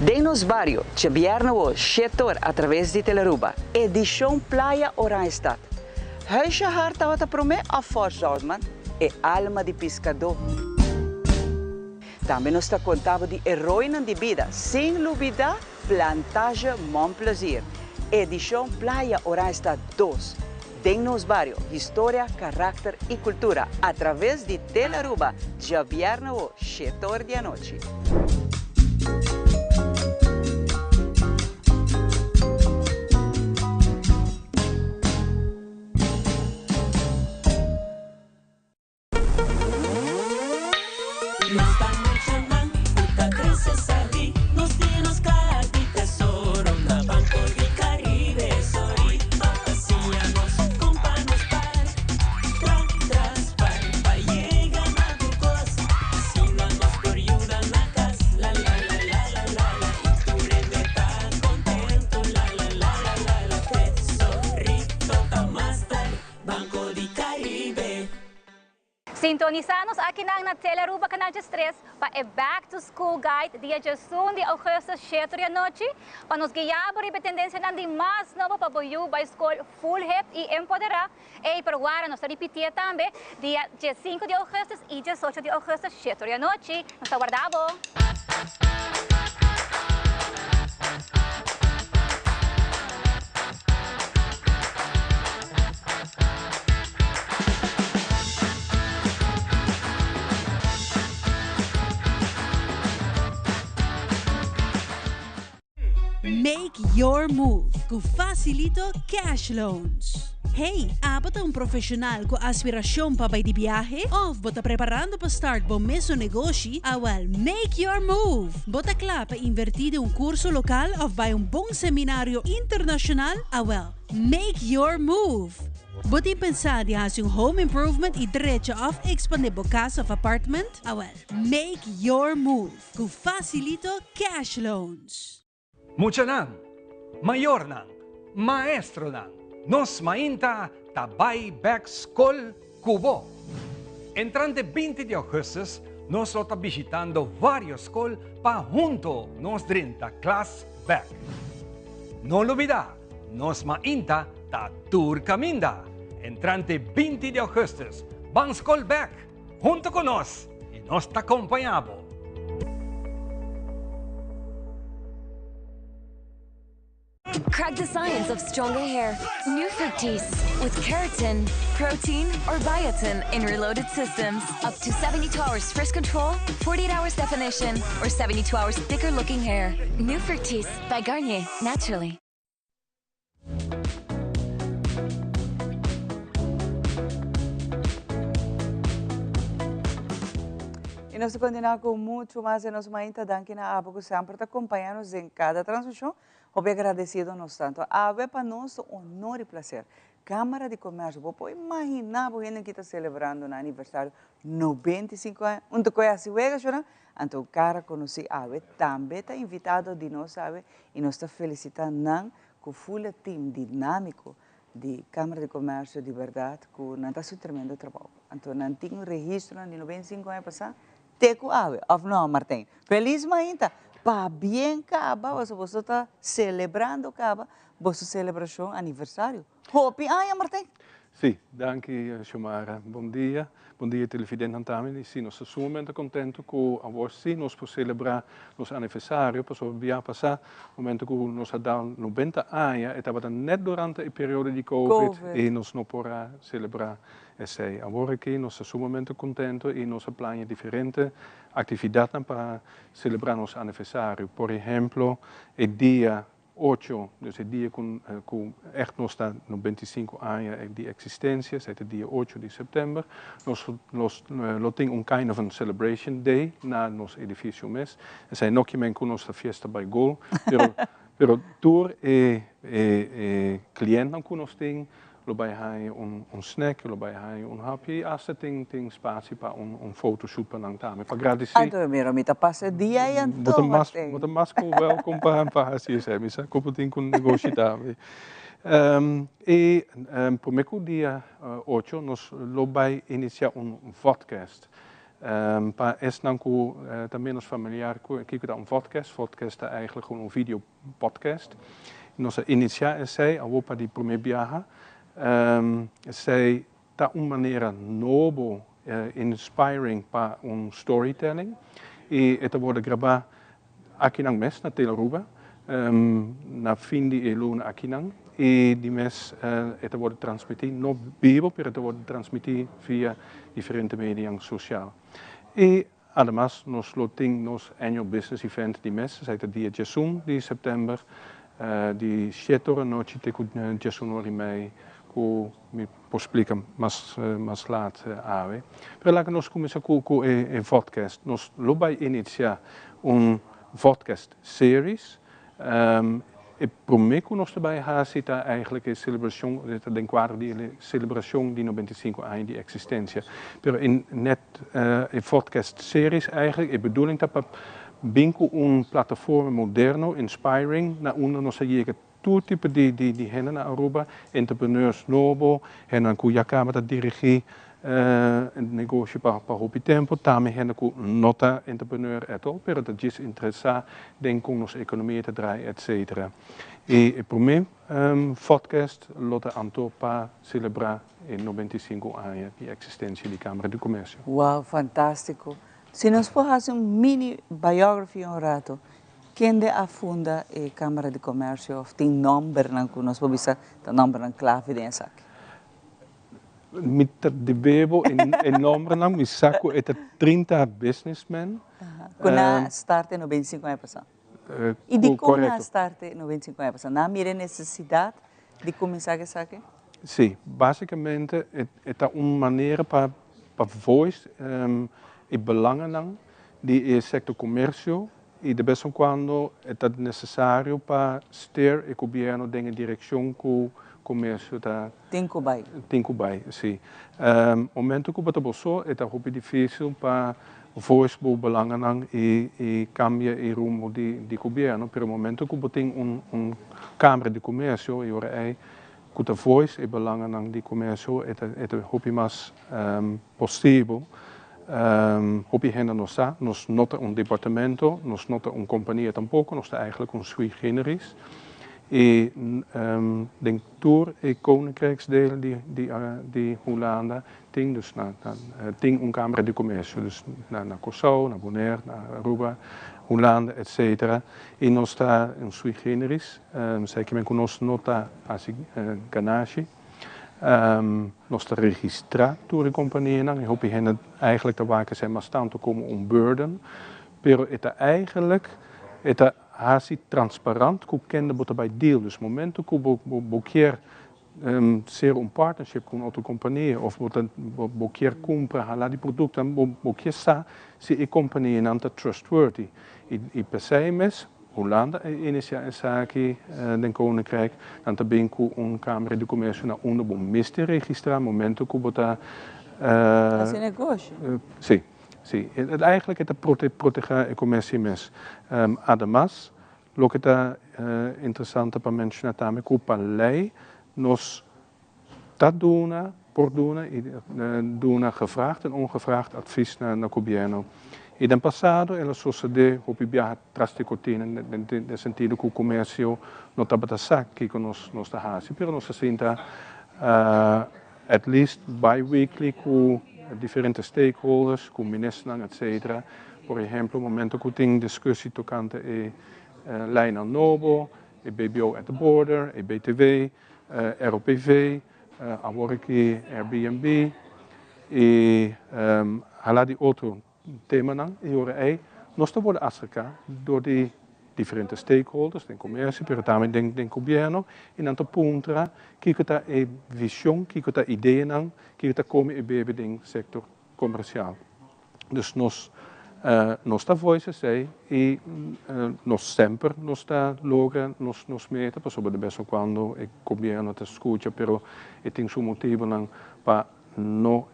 Speaker 2: Den nos bario, djabièrnè wo shetor a traves di Telearuba, edishon Playa Oranjestad. Huisje Hart tabata promé òf Fort Zoutman, e alma di piskadó. Tambe nos ta konta bo di heroinan di bida, sin lubidá Plantage Mon Plaisir, edishon Playa Oranjestad dos, den nos bario, historia, karakter i kultura, atraves di Telaruba, djabièrnè wo shetor di anochi.
Speaker 7: Nos ta muchanan ku ta krese sabí. Nos tin nos kaha di tesoro na Banco di Caribe. Sori pa siña nos kon pa nos par. Tra
Speaker 15: Sintonisa nos akinan na Telearuba Canal 13 pa e Back to School Guide dia 11 di augustus 7 di anochi pa nos guia bo riba e tendencianan di mas nobo pa bo yu bay scol full hip y empodera. Ey, pero wara nos ta ripitié tambe dia 5 di augustus y 18 di augustus 7 di anochi. Nos ta warda bo!
Speaker 16: Make your move ku Facilito Cash Loans. Hey, abo ta un profesional ku aspirashon pa bai di biahe? Of bo ta preparando pa start bo mesun negoshi? Awel, make your move! Bo ta kla pa invertí den un kurso lokal of bai un bon seminario internashonal? Awel, make your move! Bo tin pensá di hasi un home improvement i drecha of ekspandé bo kas of apartment? Awel, make your move ku Facilito Cash Loans.
Speaker 3: Muchanan, mayornan, maestronan, nos mainta ta bai bek skol ku bo. Entrante 20 di augustus nos lo ta bishitando varios skol pa hunto nos drenta klas bek. No lubida, nos mainta ta tur kaminda. Entrante 20 di augustus, ban skol bek hunto ku nos i nos ta kompañá bo.
Speaker 17: Crack the science of stronger hair. New Fructis with keratin, protein, or biotin in reloaded systems. Up to 72 hours fresh control, 48 hours definition, or 72 hours thicker looking hair. New Fructis by Garnier, naturally.
Speaker 2: I nos ta kontinuá ku muchu mas di nos mainta. Danki na abo ku semper ta kompañá nos den kada transmishon. Hopi agradesido nos ta. Anto awe pa nos ta un honor i plaser. Kámara di Komèrsio, bo por imaginá bo hende ki ta selebrando nan aniversario 95 aña? Un ta kohe hasi wega shona? Anto un kara konosí awe tambe ta invitado di nos awe i nos ta felisitá nan ku ful e tim dinámiko di Kámara di Komèrsio di bèrdat ku nan ta hasi un tremendo trabou. Anto nan tin un registronan di 95 aña pasá te ku awe, òf no Martijn? Felis mainta! Pabien kaba pasobra boso ta selebrando kaba boso selebrashon aniversario. Hopi aña Martijn!
Speaker 18: Sí, danki Xiomara. Bon dia. Bon dia televidentenan tambe. Y sí, nos ta sumamente contento cu awor sí nos por celebra nos aniversario, pasobra bia pasa, momento cu nos a dal 90 aña, e tabata net durante e periodo di Covid, y nos no por a celebra esey. Awor aki nos ta sumamente contento y nos a plania diferente actividadnan pa celebra nos aniversario. Por ehemplo, e dia 8, dus e dia ku ku ègt nos ta 95 aña di eksistensia, esei ta dia 8 di sèptèmber, nos nos lo tin un kind of un celebration day na nos edifisio mes. Esei no ke men ku nos ta fiesta bai gol, pero pero tur e e e klientnan ku nos tin Lo bai haña un un snack, lo bai haña un hapje i asta tin tin spasie pa un un fotoshoot pa nan tambe pa gradisí.
Speaker 2: Anto mira mi ta pasa e dia ei anto
Speaker 18: Bo ta mas
Speaker 2: Martin.
Speaker 18: bo ta mas ku wèlkom pa pa hasi esei, mi sa ku bo tin ku negoshi tambe. I promé ku dia ocho nos lo bai inisiá un vodcast. Pa esnan ku ta ménos familiar ku kiko ta un vodcast, vodcast ta eigentlik gewoon un video podcast. Nos a inisiá esei awor pa di promé biaha. Esei ta un manera nobo, inspiring pa un storytelling i e ta wòrdu grabá akinan mes na Telaruba na fin di e luna akinan i di mes e ta wòrdu transmití, no bibo pero e ta wòrdu transmití via diferente medianan sosial. I Ademas nos lo tin nos Annual Business Event di mes, esei ta dia 11 di sèptèmber di shete ora anochi te ku 11 ora i mei ku mi por splika mas mas laat awe. Pero laga nos kuminsá ku ku e vodcast. Nos lo bai inisiá un vodcast series. E promé ku nos ta bai hasi ta eigenlijk e selebrashon, e ta den kuadro di e selebrashon di 95 aña di eksistensia. Pero e net e vodcast series eigenlijk e bedoeling ta pa bin ku un plataforma moderno, inspiring, na unda nos a yega tur tipo di di hende na Aruba, entrepreneurs nobo, hendenan ku ya kaba ta dirigí. Negoshi pa hopi tempo, tambe hende ku no ta entrepreneur at all, pero ta djis interesá den kon nos ekonomia ta draai etcetera. I e promé vodcast lo ta anto pa selebrá e 95 aña di eksistensia di Kámara di Komersio.
Speaker 2: Wow, fantástiko. Si nos por hasi un mini biography un rato, kende a funda e Kámara di Komersio òf tin nòmbernan ku nos por bisa ta nòmbernan klave den esaki?
Speaker 18: Mi ta debe bo e nombernan, mi sa ku e ta 30 businessmen.
Speaker 2: Ku nan a start e 95 aña pasá. I dikon nan a start e 95 aña pasá? Nan a mira e nesesidat di kuminsá ku esaki?
Speaker 18: Sí, básikamente e ta un manera pa voice e belangennan di e sektor komersio i de bes en kuando e ta nesesario pa steer e gobièrnu den e direkshon ku komersio ta
Speaker 2: Tin ku bai.
Speaker 18: Tin ku bai, sí. Momento ku bo ta bo so e ta hopi difísil pa voice bo belangennan i i kambia e rumbo di di gobièrnu, pero momento ku bo tin un un Kámara di Komersio e ora ei ku ta voice e belangennan di komersio e ta e ta hopi mas posibel. Hopi hende no sa, nos no ta un departamento, nos no ta un kompania tampoko, nos ta eigenlijk un sui generis. I den tur e koninkrijksdelen di di di Hulanda tin dus na tin un Kámara di Komersio, dus na na Kòrsou, na Bonaire, na Aruba, Hulanda etcetera. I nos ta un sui generis, esei ke men ku nos no ta hasi ganashi. Nos ta registrá tur e kompanianan i hopi hende eigenlijk ta wak esei mas tantu komo un burden, pero e ta eigenlijk e ta hasi transparant ku kende bo ta bai deal. Dus momento ku bo bo kier sera un partnership ku un otro kompania òf bo ta bo kier kumpra hala di produktonan bo bo kier sa si e kompanianan ta trustworthy i p'esei mes Hulanda a inisiá esaki den Koninkrijk. Nan ta bin ku un Kámara di Komersio na unda bo mester registrá momento ku bo ta.
Speaker 2: Hasi negoshi.
Speaker 18: Sí, sí. Eigenlijk e ta protegá e komersio mes. Ademas, loke ta interesante pa menshoná tambe ku pa lei nos ta duna, por duna i duna gevraagd en ongevraagd advies na gobierno. I den pasado el a sosode hopi biaha tras di kortina den sentido ku komersio no tabata sa kiko nos ta hasi, pero nos a sinta at least bi-weekly ku diferente stakeholders, ku ministernan etcetera. Por ehemplo momento ku tin diskusi tokante e leinan nobo, e BBO at the border, e BTW, ROPV, awor aki Airbnb i hala di otro temanan i ora ei nos ta wòrdu aserká dor di diferente stakeholders den komersio pero tambe den gobièrnu i nan ta puntra kiko ta e vishon, kiko ta ideanan, kiko ta kome i bebe den sektor komersial. Dus nos nos ta voice esei i nos semper nos ta logra nos nos meta pasobra de bes en cuando e gobierno ta scucha pero e tin su motibonan pa no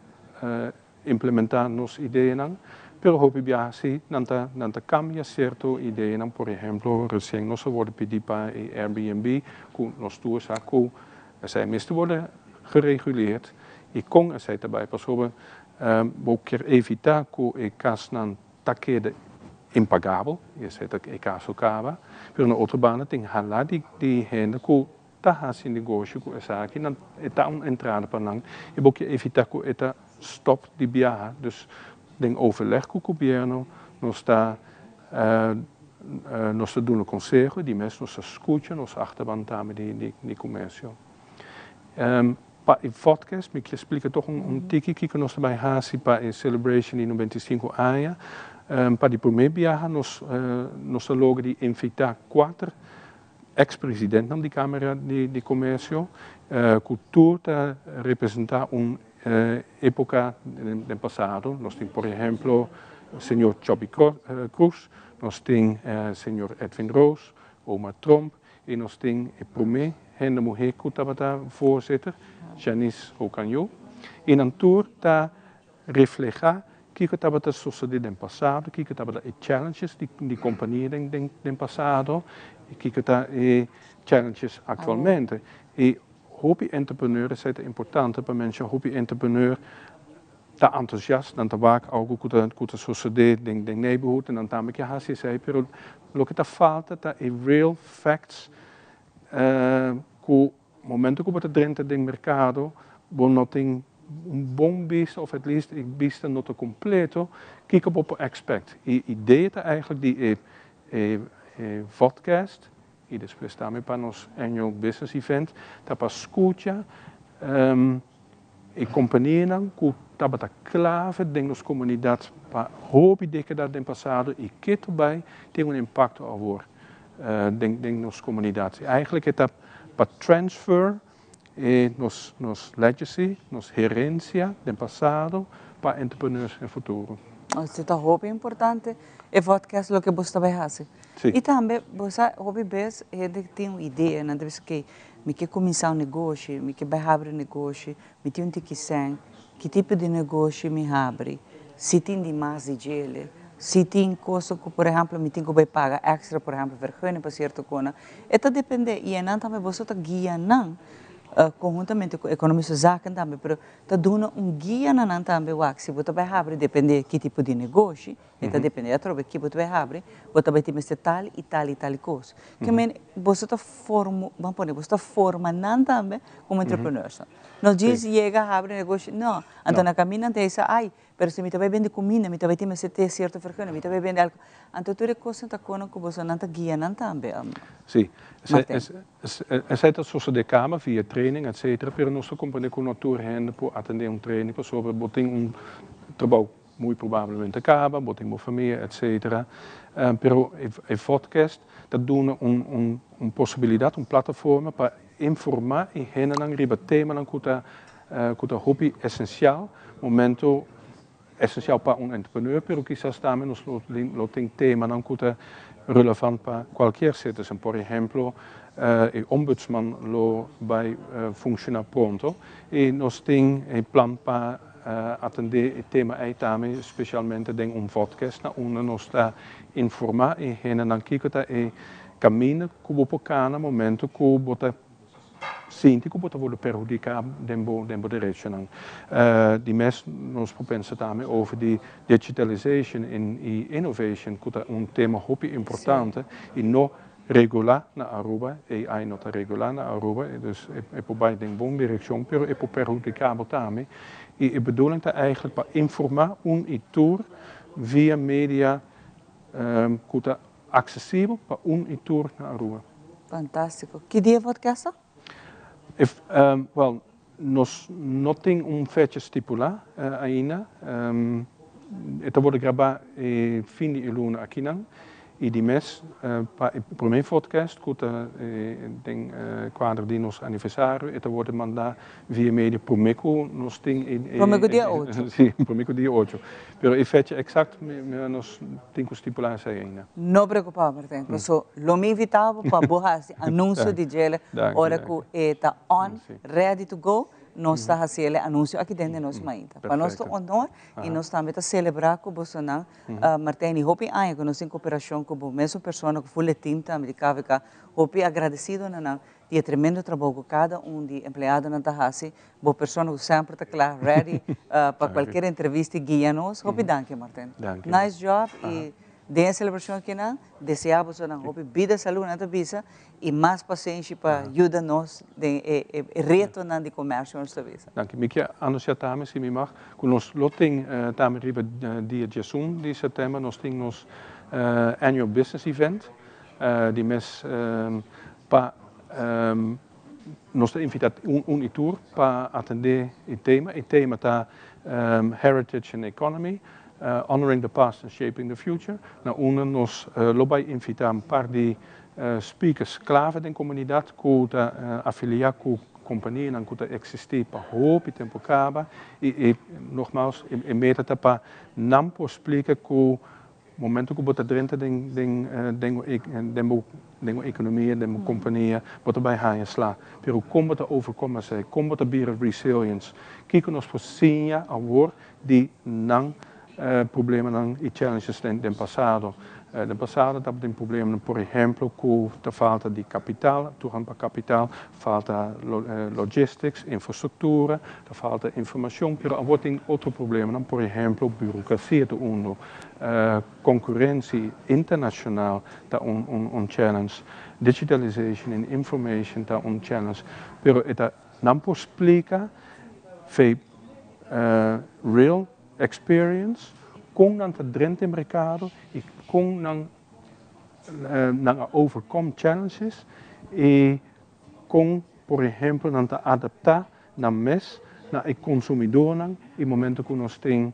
Speaker 18: implementa nos ideanan pero hopi biaha si nan ta nan ta cambia cierto ideanan por ehemplo recien nos a worde pidi pa e Airbnb cu nos tur sa cu esei mester worde gereguleerd i con esei ta bay pasobra Bo kier evitá ku e kasnan ta keda impagabel, i esei ta e kaso kaba, pero na otro banda tin hala di di hende ku ta hasi negoshi ku esaki, nan e ta un entrada pa nan i bo kier evitá ku e ta stòp di biaha. Dus den overleg ku gobièrnu nos ta nos ta duna konseho i di mes nos ta skucha nos achterban tambe di di komersio. Pa e vodcast mi kier splika toch un tiki kiko nos ta bai hasi pa e celebration di 95 aña. Pa di prome biaha nos nos ta logra di invita kuater ex presidentnan di Camara di Comercio ku tur ta representa un epoca den pasado. Nos tin por ehemplo señor Chubby Cruz, nos tin señor Edwin Roos, Omar Tromp I nos tin e promé hende muhé ku tabata voorzitter, Janice Ocanjo. I nan tur ta reflehá kiko tabata sosodé den pasado, kiko tabata e challenges di kompania den pasado i kiko ta e challenges aktualmente. I hopi entrepreneur, esei ta importante pa mensha, hopi entrepreneur. ta entusiast, nan ta wak algo ku ta ku ta sosodé den den neighborhood en nan tambe ke hasi esei, pero loke ta falta ta e real facts ku momento ku bo ta drenta den merkado bo no tin un bon bista of at least e bista no ta kompleto kiko bo por expect. E idea ta eigenlijk di e e e vodcast i despues tambe pa nos annual business event ta pa skucha e kompanianan ku tabata klave den nos komunidat pa hopi dekada den pasado i ke ta bai tin un impakto awor den den nos komunidat. Eigenlijk e ta pa transfer e nos nos legacy, nos herensia den pasado pa entrepreneurs den futuro.
Speaker 2: Esei ta hopi importante, e vodcast loke bo sta bai hasi.
Speaker 18: Si.
Speaker 2: I tambe bo sa hopi bes hende tin un idea, nan ta bisa ok, mi ke kuminsá un negoshi, mi ke bai habri un negoshi, mi tin un tiki sèn, ki tipo di negoshi mi habri? Si tin di mas di djele, si tin cosa ku por ehèmpel mi tin ku bai paga èkstra por ehèmpel vergunning pa sierto kona, e ta dependé i einan tambe boso ta guia nan konhuntamente ku Ekonomische Zaken tambe, pero ta duna un guia na nan tambe wak si bo ta bai habri dependé ki tipo di negoshi, E ta depende atrobe ki bo ta bai habri, bo ta bai tin mester tal i tal i tal kos. Ke men boso ta formu, ban pone, boso ta forma nan tambe komo entrepreneurs. No djis yega habri negoshi, no. Anto na kaminda nan ta bisa, ai, pero si mi ta bai bende kuminda, mi ta bai tin mester te sierto vergunning, mi ta bai bende algu. Anto tur e kosnan ta kono ku boso nan ta guia nan tambe,
Speaker 18: Si.
Speaker 2: Martin.
Speaker 18: Esei ta sosodé kaba via training etcetera, pero nos ta komprendé ku no tur hende por atendé un training pasobra bo tin un trabou Muy probablemente caba, bo tin bo famia, etc. Pero e vodcast ta duna un un posibilidad, un plataforma pa informa e hendenan riba temanan cu ta cu ta hopi esencial, momento esencial pa un entrepreneur, pero kisas tambe nos lo lo tin temanan cu ta relevant pa cualkier citizen. Por ehemplo, e ombudsman lo bay funciona pronto y nos tin e plan pa Atendé e tema ei tambe spesialmente den un vodcast na unda nos ta informá e hendenan kiko ta e kaminda ku bo por kana momento ku bo ta sinti ku bo ta wòrdu perhudiká den bo den bo derechonan. Di mes nos por pensa tambe over di digitalization i innovation ku ta un tema hopi importante i no Regulá na Aruba, AI no ta regulá na Aruba, dus e por bai den bon direkshon, pero e por perhudiká bo tambe. I e bedoeling ta eigenlijk pa informá un i tur via media ku ta aksesibel pa un i tur na Aruba.
Speaker 2: Fantástiko. Ki dia vodcast ta?
Speaker 18: Wel, nos no tin un fecha stipulá ainda. E ta wòrdu grabá e fin di e luna akinan i di mes pa e promé vodcast ku ta den kuadro di nos aniversario e ta wòrdu mandá via media promé ku nos tin e.
Speaker 2: Promé ku dia ocho.
Speaker 18: Sí, promé ku dia ocho. Pero e fecha eksakt nos tin ku stipulá esei ainda.
Speaker 2: No preokupá, Martin, paso lo mi invitá bo pa bo hasi anunsio di djele ora ku e ta on, ready to go, nos ta hasi el e anunsio aki den di nos mainta. Pa nos ta un honor i nos tambe ta selebrá ku bosonan, Martin, i hopi aña ku nos tin koperashon ku bo mesun persona ku ful e tim tambe di KVK, hopi agradesido na nan di e tremendo trabou ku kada un di empleadonan ta hasi, bo persona ku semper ta kla, ready pa kualkier entrevista i guia nos. Hopi danki, Martin. Nice job i den e selebrashon akinan desea bosonan hopi bida, salú, nan ta bisa, i mas pasenshi pa yuda nos den e retonan di komersio nos ta bisa.
Speaker 18: Danki. Mi ke anunsia tambe, si mi mag, ku nos lo tin tambe riba dia diesun di sèptèmber nos tin nos annual business event di mes pa nos ta invita un i tur pa atende e tema. E tema ta Heritage and Economy, Honoring the Past and Shaping the Future. Na unda nos lo bai invita un par di speakers clave den comunidad cu ta afilia cu companianan cu ta existi pa hopi tempo caba y nogmaals e meta ta pa nan por splica cu Momento ku bo ta drenta den den den den bo den bo ekonomia, den bo kompania, bo ta bai haña sla. Pero kon bo ta overkome esei? Kon bo ta bira resilience? Kiko nos por siña awor di nan problemanan i challenges den den pasado? Den pasado tabatin problemanan, por ehemplo, ku ta falta di kapital, toegang pa kapital, falta logistics, infrastruktura, ta falta informashon, pero awor tin otro problemanan, por ehemplo, burokrasia ta uno, konkurensi internashonal ta un challenge, digitalization and information ta un challenge, pero e ta nan por splika fe real experience kon nan ta drenta e merkado i kon nan nan a overcome challenges i kon por ehempel nan ta adaptá nan mes na e konsumidónan i momento ku nos tin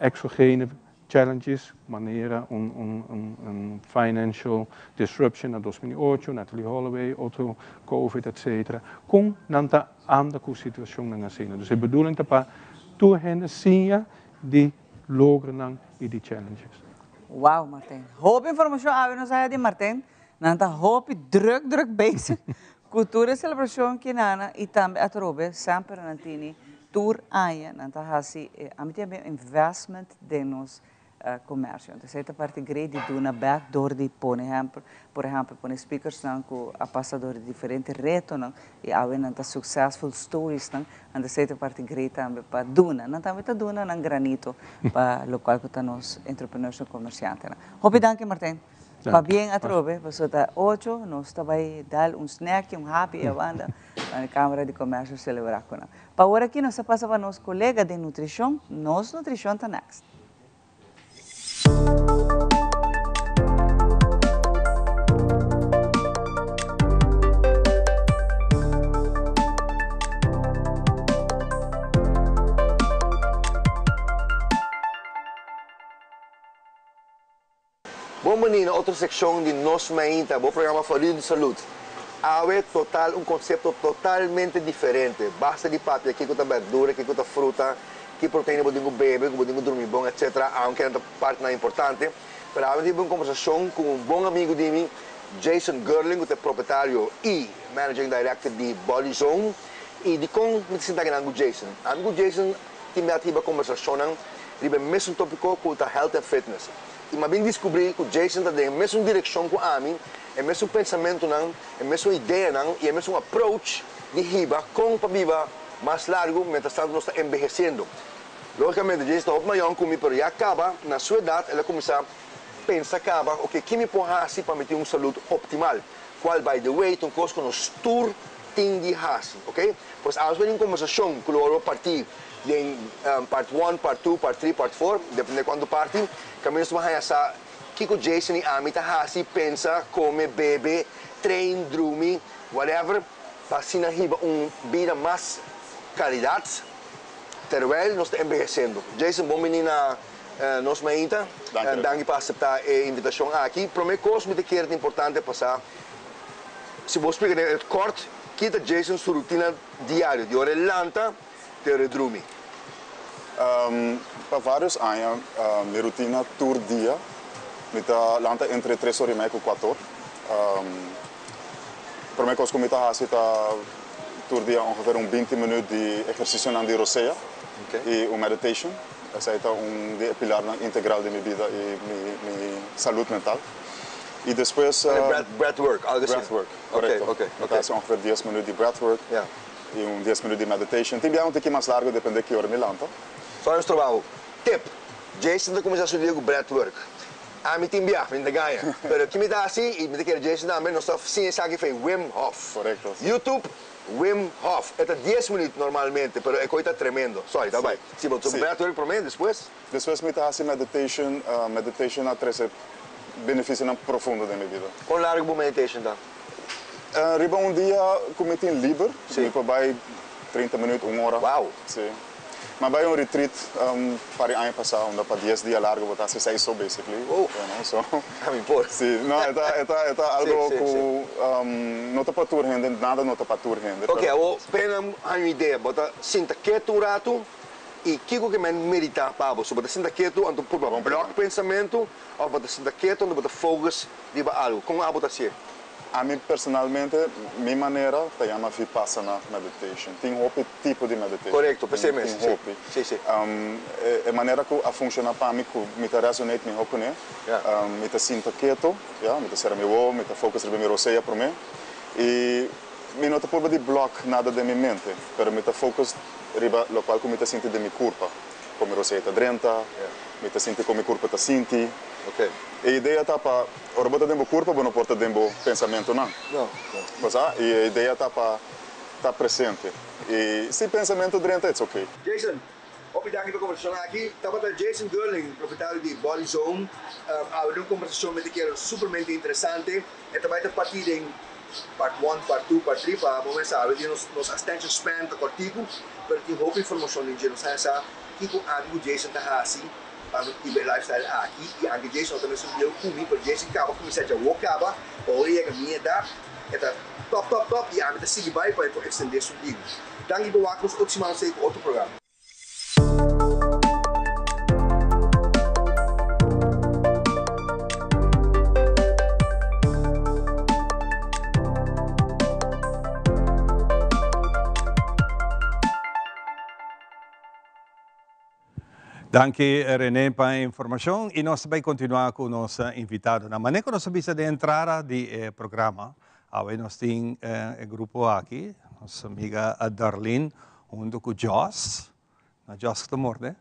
Speaker 18: exogene challenges manera un un un financial disruption na 2008, Natalee Holloway, otro covid etc. Kon nan ta anda ku situashonnan asina. Dus e bedoeling ta pa tur hende siña di logronan i di challenges.
Speaker 2: Wow Martijn, hopi informashon awe nos haya di Martijn, nan ta hopi druk druk bezig ku tur e selebrashon kinana i tambe atrobe semper nan tini tur aña nan ta hasi e ami tin e investment den nos comercio. Entonces esey ta parti great di duna bek door di pone ehempel, por ehempel pone speakersnan cu a pasa door di diferente retonan y awe nan ta successful storiesnan, anto esey ta parti great tambe pa duna. Nan tambe ta duna nan granito pa locual cu ta nos entrepreneurs y comerciantenan. Hopi danki Martijn. Pabien atrobe, pasobra ta ocho, nos ta bay dal un snack y un happy e banda na Camara di Comercio celebra cu nan. Pa ora aki nos ta pasa pa nos colega den nutricion, nos nutricion ta next.
Speaker 19: Bon bini na otro seccion di Nos Mainta, bo programa favorito di salud. Awe total un concepto totalmente diferente. Basta di papia kico ta berdura, kico ta fruta, ki proteina bo tin cu bebe, cu bo tin cu drumi bon, etc. Aunke nan ta partnan importante. Pero awe mi tin un conversacion cu un bon amigo di mi, Jason Gerling, cu ta e propietario y managing director di Body Zone. Y dicon mi ta sinta akinan cu Jason? Ami cu Jason tin bia hiba conversacionnan riba e mesun topico cu ta health and fitness. I m'a bin diskubrí ku Jason ta den e mesun direkshon ku ami, e mesun pensamentunan, e mesun ideanan i e mesun approach di hiba kon pa biba mas largu mientras tantu nos ta enbehesiendo. Lógikamente Jason ta hopi mayon ku mi pero ya kaba na su edat el a kuminsá pensa kaba oke ki mi por hasi pa mi tin un salud optimal, kual by the way ta un kos ku nos tur tin di hasi, oke. Pues awe nos por tin un kombersashon ku lo wòrdu partí den part one, part two, part three, part four, depende kuantu parti, kaminda nos ta haña sa kiko Jason i ami ta hasi, pensa, kome, bebe, train, drumi, whatever, pa asina hiba un bida mas kalidat terwijl nos ta enbehesendo. Jason, bon bini na nos mainta. Danki pa aseptá e invitashon aki. Promé kos mi ta kere ta importante pa sa, si bo splika den het kort, ki ta Jason su rutina diario, di ora e lanta te ora e drumi?
Speaker 20: Pa varios aña mi rutina tur dia mi ta lanta entre tres ora y mei cu cuator. Prome cos cu mi ta haci ta tur dia ongeveer un binti minuut di ehercicionan di rosea y un meditation. Esey ta un di e pilarnan integral di mi bida y mi salud mental. Y despues.
Speaker 19: Breathwork, algo asina.
Speaker 20: Breathwork, corecto. Mi ta haci ongeveer dies minuut di breathwork. Y un dies minuut di meditation. Tin bia un tiki mas largo depende ki ora mi lanta.
Speaker 19: Só nos trabao. Tip, Jason ta cuminsa su dia cu breathwork. Ami tin bia, mi no ta gaña. Pero ki mi ta haci, y mi ta kere Jason tambe, nos ta siña esaki fey Wim Hof.
Speaker 20: Corecto.
Speaker 19: YouTube, Wim Hof. E ta dies minuut normalmente, pero e coy ta tremendo. Sorry, ta bay. Si, bo ta breathwork prome, despues?
Speaker 20: Despues mi ta haci meditation. Meditation a trece beneficionan profundo den mi bida.
Speaker 19: Con largo bo meditation ta?
Speaker 20: Riba un dia ku mi tin liber, mi por bai 30 minuut, un ora.
Speaker 19: Wow!
Speaker 20: Sí. Mi a bai un retreat un par di aña pasá unda pa dies dia largu bo ta hasi seis so basically.
Speaker 19: Oh!
Speaker 20: You know, so.
Speaker 19: A mi por.
Speaker 20: Sí. No, e ta, e ta, e ta algo ku no ta pa tur hende, nada no ta pa tur hende.
Speaker 19: Ok, awor pena haña un idea, bo ta sinta ketu un ratu i kiko ke men meditá pa bo? So bo ta sinta ketu anto purba blòk pensamentu òf bo ta sinta ketu anto bo ta focus riba algu? Kon abo ta hasié?
Speaker 20: Ami personalmente, mi manera ta yama Vipassana meditation. Tin hopi tipo di meditation.
Speaker 19: Korekto, p'esei mes.
Speaker 20: Tin hopi.
Speaker 19: Si, si.
Speaker 20: E manera ku a funshoná pa mi, ku mi ta resonate mihó kuné, mi ta sinta keto, ya, mi ta sera mi wowo, mi ta focus riba mi rosea promé, i mi no ta purba di blòk nada den mi mente, pero mi ta focus riba lokual ku mi ta sinti den mi kurpa, kon mi rosea ta drenta, mi ta sinti kon mi kurpa ta sinti. E idea ta pa ora bo ta den bo kurpa bo no por ta den bo pensamentunan. Bo sa? I e idea ta pa ta presente. I si pensamentu drenta it's ok.
Speaker 19: Jason, hopi danki pa e kombersashon aki. Tabata Jason Gerling, propietario di Body Zone. Awe den un kombersashon mi ta kere supermente interesante. E ta bai ta parti den part one, part two, part three pa bo mes sabi. Nos nos attention span ta kòrtiku, pero tin hopi informashon den dje. Nos haña sa kiko ami ku Jason ta hasi pa no hiba e lifestyle aki. I anke Jason no ta mesun bieu ku mi, pero Jason kaba kuminsá djawo kaba pa ora e yega mi edat e ta top top top i ami ta sigui bai pa e por ekstendé su bida. Danki pa wak nos otro siman nos ta ku otro programa.
Speaker 1: Danki Rene pa e informacion y nos ta bay continua cu nos invitadonan. Mane cu nos a bisa den entrada di e programa, awe nos tin e grupo aki, nos amiga Darlene hunto cu Jos. No Jos cu ta morde.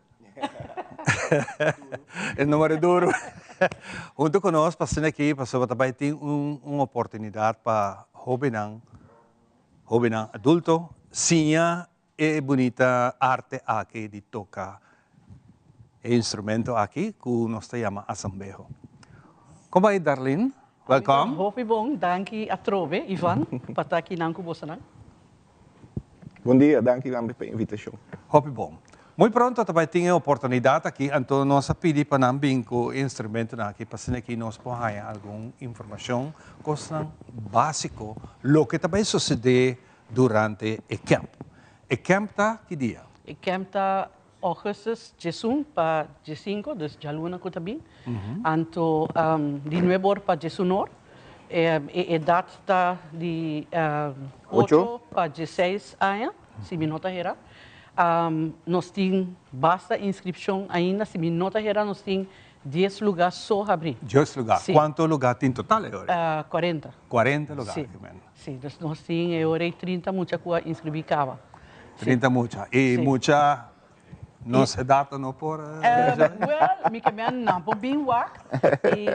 Speaker 1: E no morde duro. Hunto cu nos pa asina aki pasobra ta bay tin un oportunidad pa hobennan, hobennan adulto siña E bunita arte aki di toca e instrumento aki cu nos ta yama asambeho. Con bai Darlene? Welcome.
Speaker 4: Hopi bon, danki atrobe Ivan pa ta akinan cu bosonan.
Speaker 21: Bon dia, danki tambe pa e invitacion.
Speaker 1: Hopi bon. Muy pronto ta bai tin e oportunidad aki, anto nos a pidi pa nan bin cu e instrumentonan aki pa asina aki nos por haya algun informacion, cosnan basico, loke ta bai sucede Durante e camp. E camp ta ki dia?
Speaker 4: E camp ta augustus diesun pa diesinco, dus djaluna cu ta bin. Anto di nuebe or pa diesun or. E edad ta di ocho pa dieseis aña, si mi no ta hera. Nos tin basta inscripcion ainda, si mi no ta hera nos tin Dies lugá so habrí.
Speaker 1: Dies lugá.
Speaker 4: Sí.
Speaker 1: Kuantu lugá tin total e ora?
Speaker 4: 40.
Speaker 1: 40 lugá.
Speaker 4: Sí. Sí, dus nos tin e ora ei 30 mucha ku a inskribí kaba.
Speaker 1: Sí. 30 mucha. I
Speaker 4: Sí.
Speaker 1: mucha nos edat no por
Speaker 4: Wèl, mi ke men nan por bin wak. I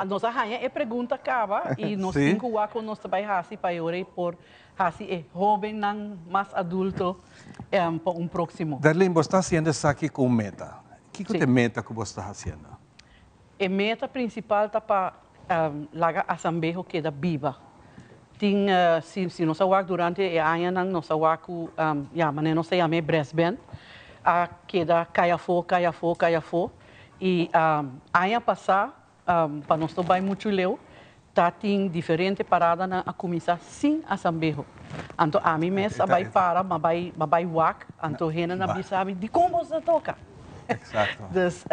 Speaker 4: nos a haña e pregunta kaba i nos
Speaker 1: Sí.
Speaker 4: tin ku wak kon nos ta bai hasi pa e ora ei por hasi e hóbennan mas adulto pa un próksimo.
Speaker 1: Darlene, bo sta hasiendo esaki ku un meta. Kiko ta e meta ku bo sta hasiendo?
Speaker 4: E meta prinsipal ta pa laga Asambeho keda biba. Tin, si si nos a wak durante e añanan nos a wak ku, ya, manera nos ta yama e brass band, a keda kai afó, kai afó, kai afó. I aña pasá Pa nos no bai muchu leu, ta tin diferente paradanan a kuminsá sin asambeho. Anto ami mes a bai para, m'a bai, m'a bai wak, anto hendenan a bisa mi, Dikon bo ta toka? Dus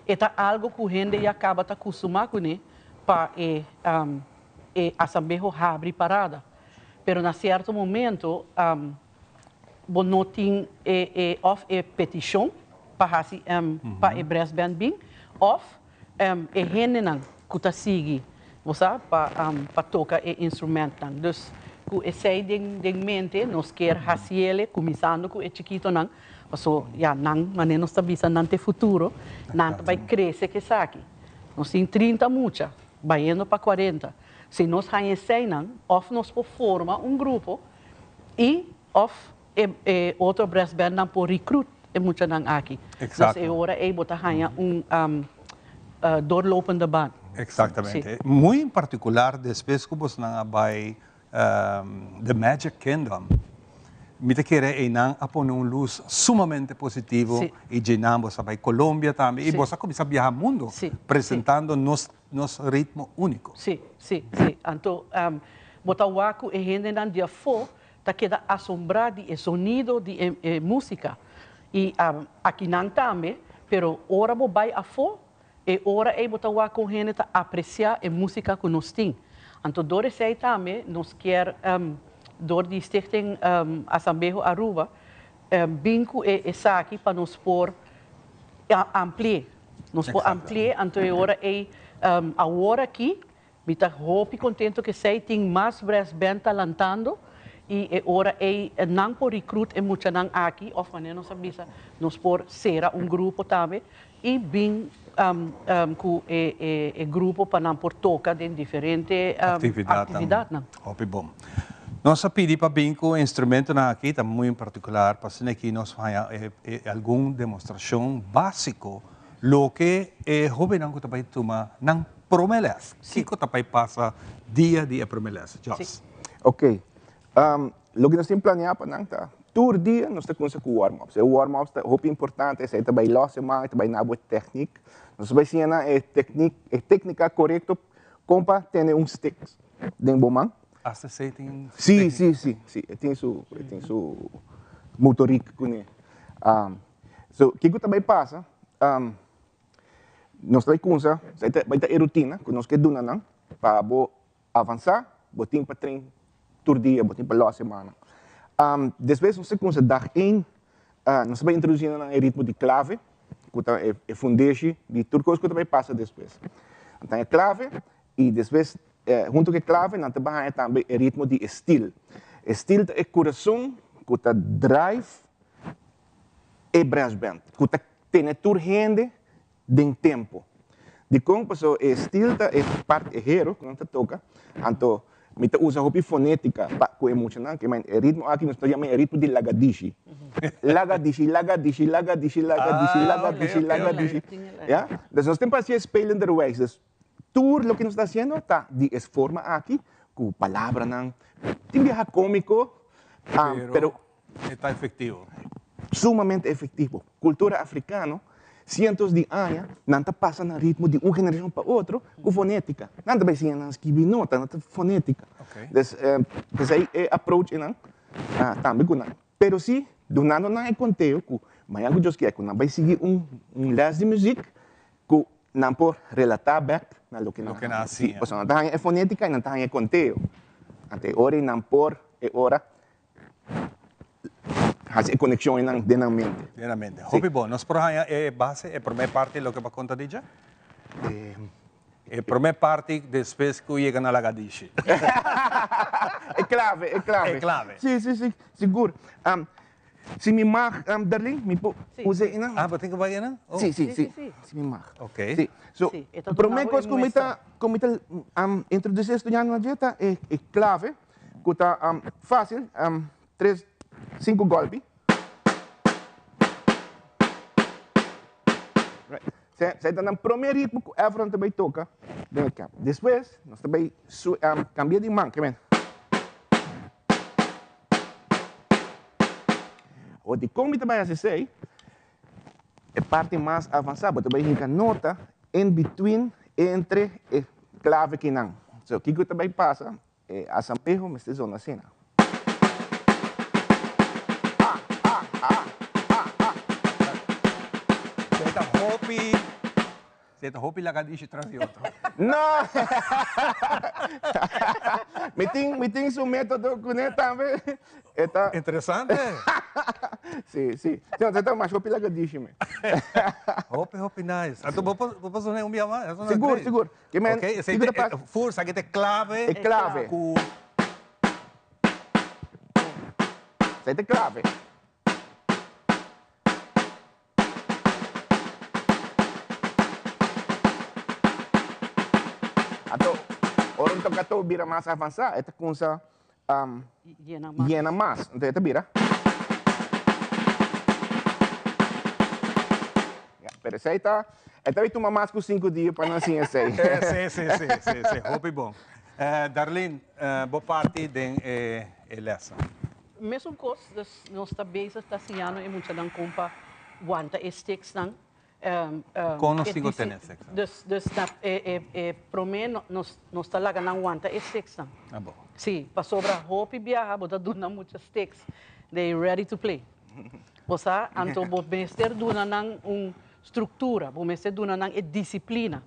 Speaker 4: e ta algu ku hende ya kaba ta kustumá kuné pa e e asambeho habri parada. Pero na sierto momento bo no tin e e òf e petishon pa hasi pa e brassband bin òf e hendenan ku ta sigui, bo sa, pa pa toka e instrumentnan. Dus ku esei den den mente nos kier hasiele kuminsando ku e chikitonan, paso ya nan manera nos ta bisa nan ta e futuro, nan ta bai krese ku esaki. Nos tin 30 mucha bayendo pa 40. Si nos haña eseinan òf nos por forma un grupo i òf e e otro brassbandnan por recruit e muchanan aki. Dus e ora ei bo ta haña un doorlopende baan.
Speaker 1: Exactamente. Muy en particular despues cu bosnan a bay The Magic Kingdom, mi ta kere eynan a pone un luz sumamente positivo y djenan bos a bay Colombia tambe y bos a cuminsa biaha mundo presentando nos nos ritmo unico.
Speaker 4: Sí, sí, sí. Anto bo ta wak cu e hendenan di afo ta keda asombrá di e zonido di e e músika. I akinan tambe, pero ora bo bai afó, e ora ei bo ta wak kon hende ta apresiá e músika ku nos tin. Anto door esey tambe nos kier door di Stichting Asambeho Aruba bin cu e esaki pa nos por ampli'e. Nos por ampli'e anto e ora ey awor aki mi ta hopi contento cu esey tin mas brass band ta lantando y e ora ey nan por recruit e muchanan aki of manera nos a bisa nos por cera un grupo tambe y bin cu e grupo pa nan por toca den diferente actividadnan.
Speaker 1: Hopi bon. Nos a pidi pa bin cu instrumentonan aki, ta muy en particular pa asina aki nos haya algun demostracion basico loke e hobennan cu ta bay tuma nan prome les. Kico ta bay pasa dia di e prome les, Jos?
Speaker 21: Ok. Loke nos tin planea pa nan ta, tur dia nos ta cuminsa cu warm-ups. E warm-ups ta hopi importante, esey ta bay los e man, e ta bay na bo techniek. Nos ta bay siña nan e techniek, e tecnica corecto con pa tene un stick den bo man.
Speaker 1: Hasta esey tin su
Speaker 21: Si,
Speaker 1: tecnica?
Speaker 21: si, si, si. E tin su, e tin su motoriek cune. So, kico ta bay pasa, nos ta bay cuminsa, esey ta bay ta e rutina cu nos ke duna nan pa bo Avansá, bo tin pa train tur dia, bo tin pa lòs semana. Despues nos ta kuminsá dag ein, nos ta bai introdusí nan e ritmo di klave, ku ta e fundeshi di tur kos ku ta bai pasa despues. Nan ta haña klave i despues huntu ku e klave nan ta bai haña tambe e ritmo di e stil. E stil ta e kurason ku ta drive e brassband, ku ta tene tur hende den tempo. Dikon? Paso e stil ta e parti e hero ku nan ta toka, anto mi ta usa hopi fonétika pa ku e muchanan, ke men e ritmo aki nos ta yama e ritmo di lagadishi. Lagadishi, lagadishi, lagadishi, lagadishi, lagadishi, lagadishi. Ya? Dus nos tin pa hasi e spelenderwijs. Dus tur loke nos ta hasiendo ta di e forma aki ku palabranan tin biaha kómiko, pero
Speaker 1: E ta efectivo.
Speaker 21: Sumamente efectivo. Cultura africano, cientos di aña, nan ta pasa nan ritmo di un generacion pa otro cu fonetica. Nan ta bay siña nan skibi nota, nan ta fonetica. Des, p'esey e approach eynan tambe cu nan. Pero si, dunando nan e conteo cu mañana cu Dios kier cu nan bay sigui un les di muziek cu nan por relata bek na loke nan a haci. Pasobra nan ta haña e fonetica y nan ta haña e conteo. Anto e ora ey nan por e ora Hasi e konekshon einan den nan mente.
Speaker 1: Den nan mente. Hopi bon. Nos por haña e base, e promé parti loke bo a konta di dje? E promé parti despues ku yega na Lagadishi.
Speaker 21: E klave, e klave.
Speaker 1: E klave.
Speaker 21: Si, si, si, sigur. Si mi mag, Darlene, mi por usa einan?
Speaker 1: Ah, bo tin ku bai einan?
Speaker 21: Si, si, si. Si mi mag.
Speaker 1: Oké.
Speaker 21: Si. So, promé kos ku mi ta, ku mi ta introdusí e studiantenan dje ta e klave. Ku ta fásil, tres, sinku gòlpi. Esei ta nan promé ritmo ku Efron ta bai toka den e kèmp. Despues nos ta bai kambia di man, kimen. Awor dikon mi ta bai hasi esei? E parti mas avansá bo ta bai hinka nota in between entre e klave kinan. So kiko ta bai pasa? E asambeho mester zona asina.
Speaker 1: Esei ta hopi, esei ta hopi lagadishi tras di otro.
Speaker 21: No! Mi tin, mi tin su metodo kuné tambe. E ta.
Speaker 1: Interesante.
Speaker 21: Si, si. No, ta mas hopi lagadishi mi.
Speaker 1: Hopi, hopi nice. Anto bo por, bo por zona un bia mas?
Speaker 21: Sigur, sigur.
Speaker 1: Ke men, okay, esei ta e forsa ke ta e klave.
Speaker 21: E klave.
Speaker 1: Ku.
Speaker 21: Esei ta e klave. Anto, ora un tokadó bira mas avansá, e ta kumsa
Speaker 4: Yena mas.
Speaker 21: Yena mas. Anto e ta bira. Ya, pero esei ta, e ta bay tuma mas ku sinku dia pa nan siña esei.
Speaker 1: Sí, sí, sí, sí, sí. Hopi bon. Darlene, bo parti den e lèsnan.
Speaker 4: Mesun kos, dus nos ta bezig ta siñando e muchanan kon pa wanta e sticksnan.
Speaker 1: Kon nos tin ku tene sticksnan?
Speaker 4: Dus, dus na e e promé nos nos ta laga nan wanta e sticksnan.
Speaker 1: Ah bo.
Speaker 4: Sí, pasobra hopi biaha bo ta duna mucha sticks, they ready to play. Bo sa, anto bo mester duna nan un struktura, bo mester duna nan e disiplina.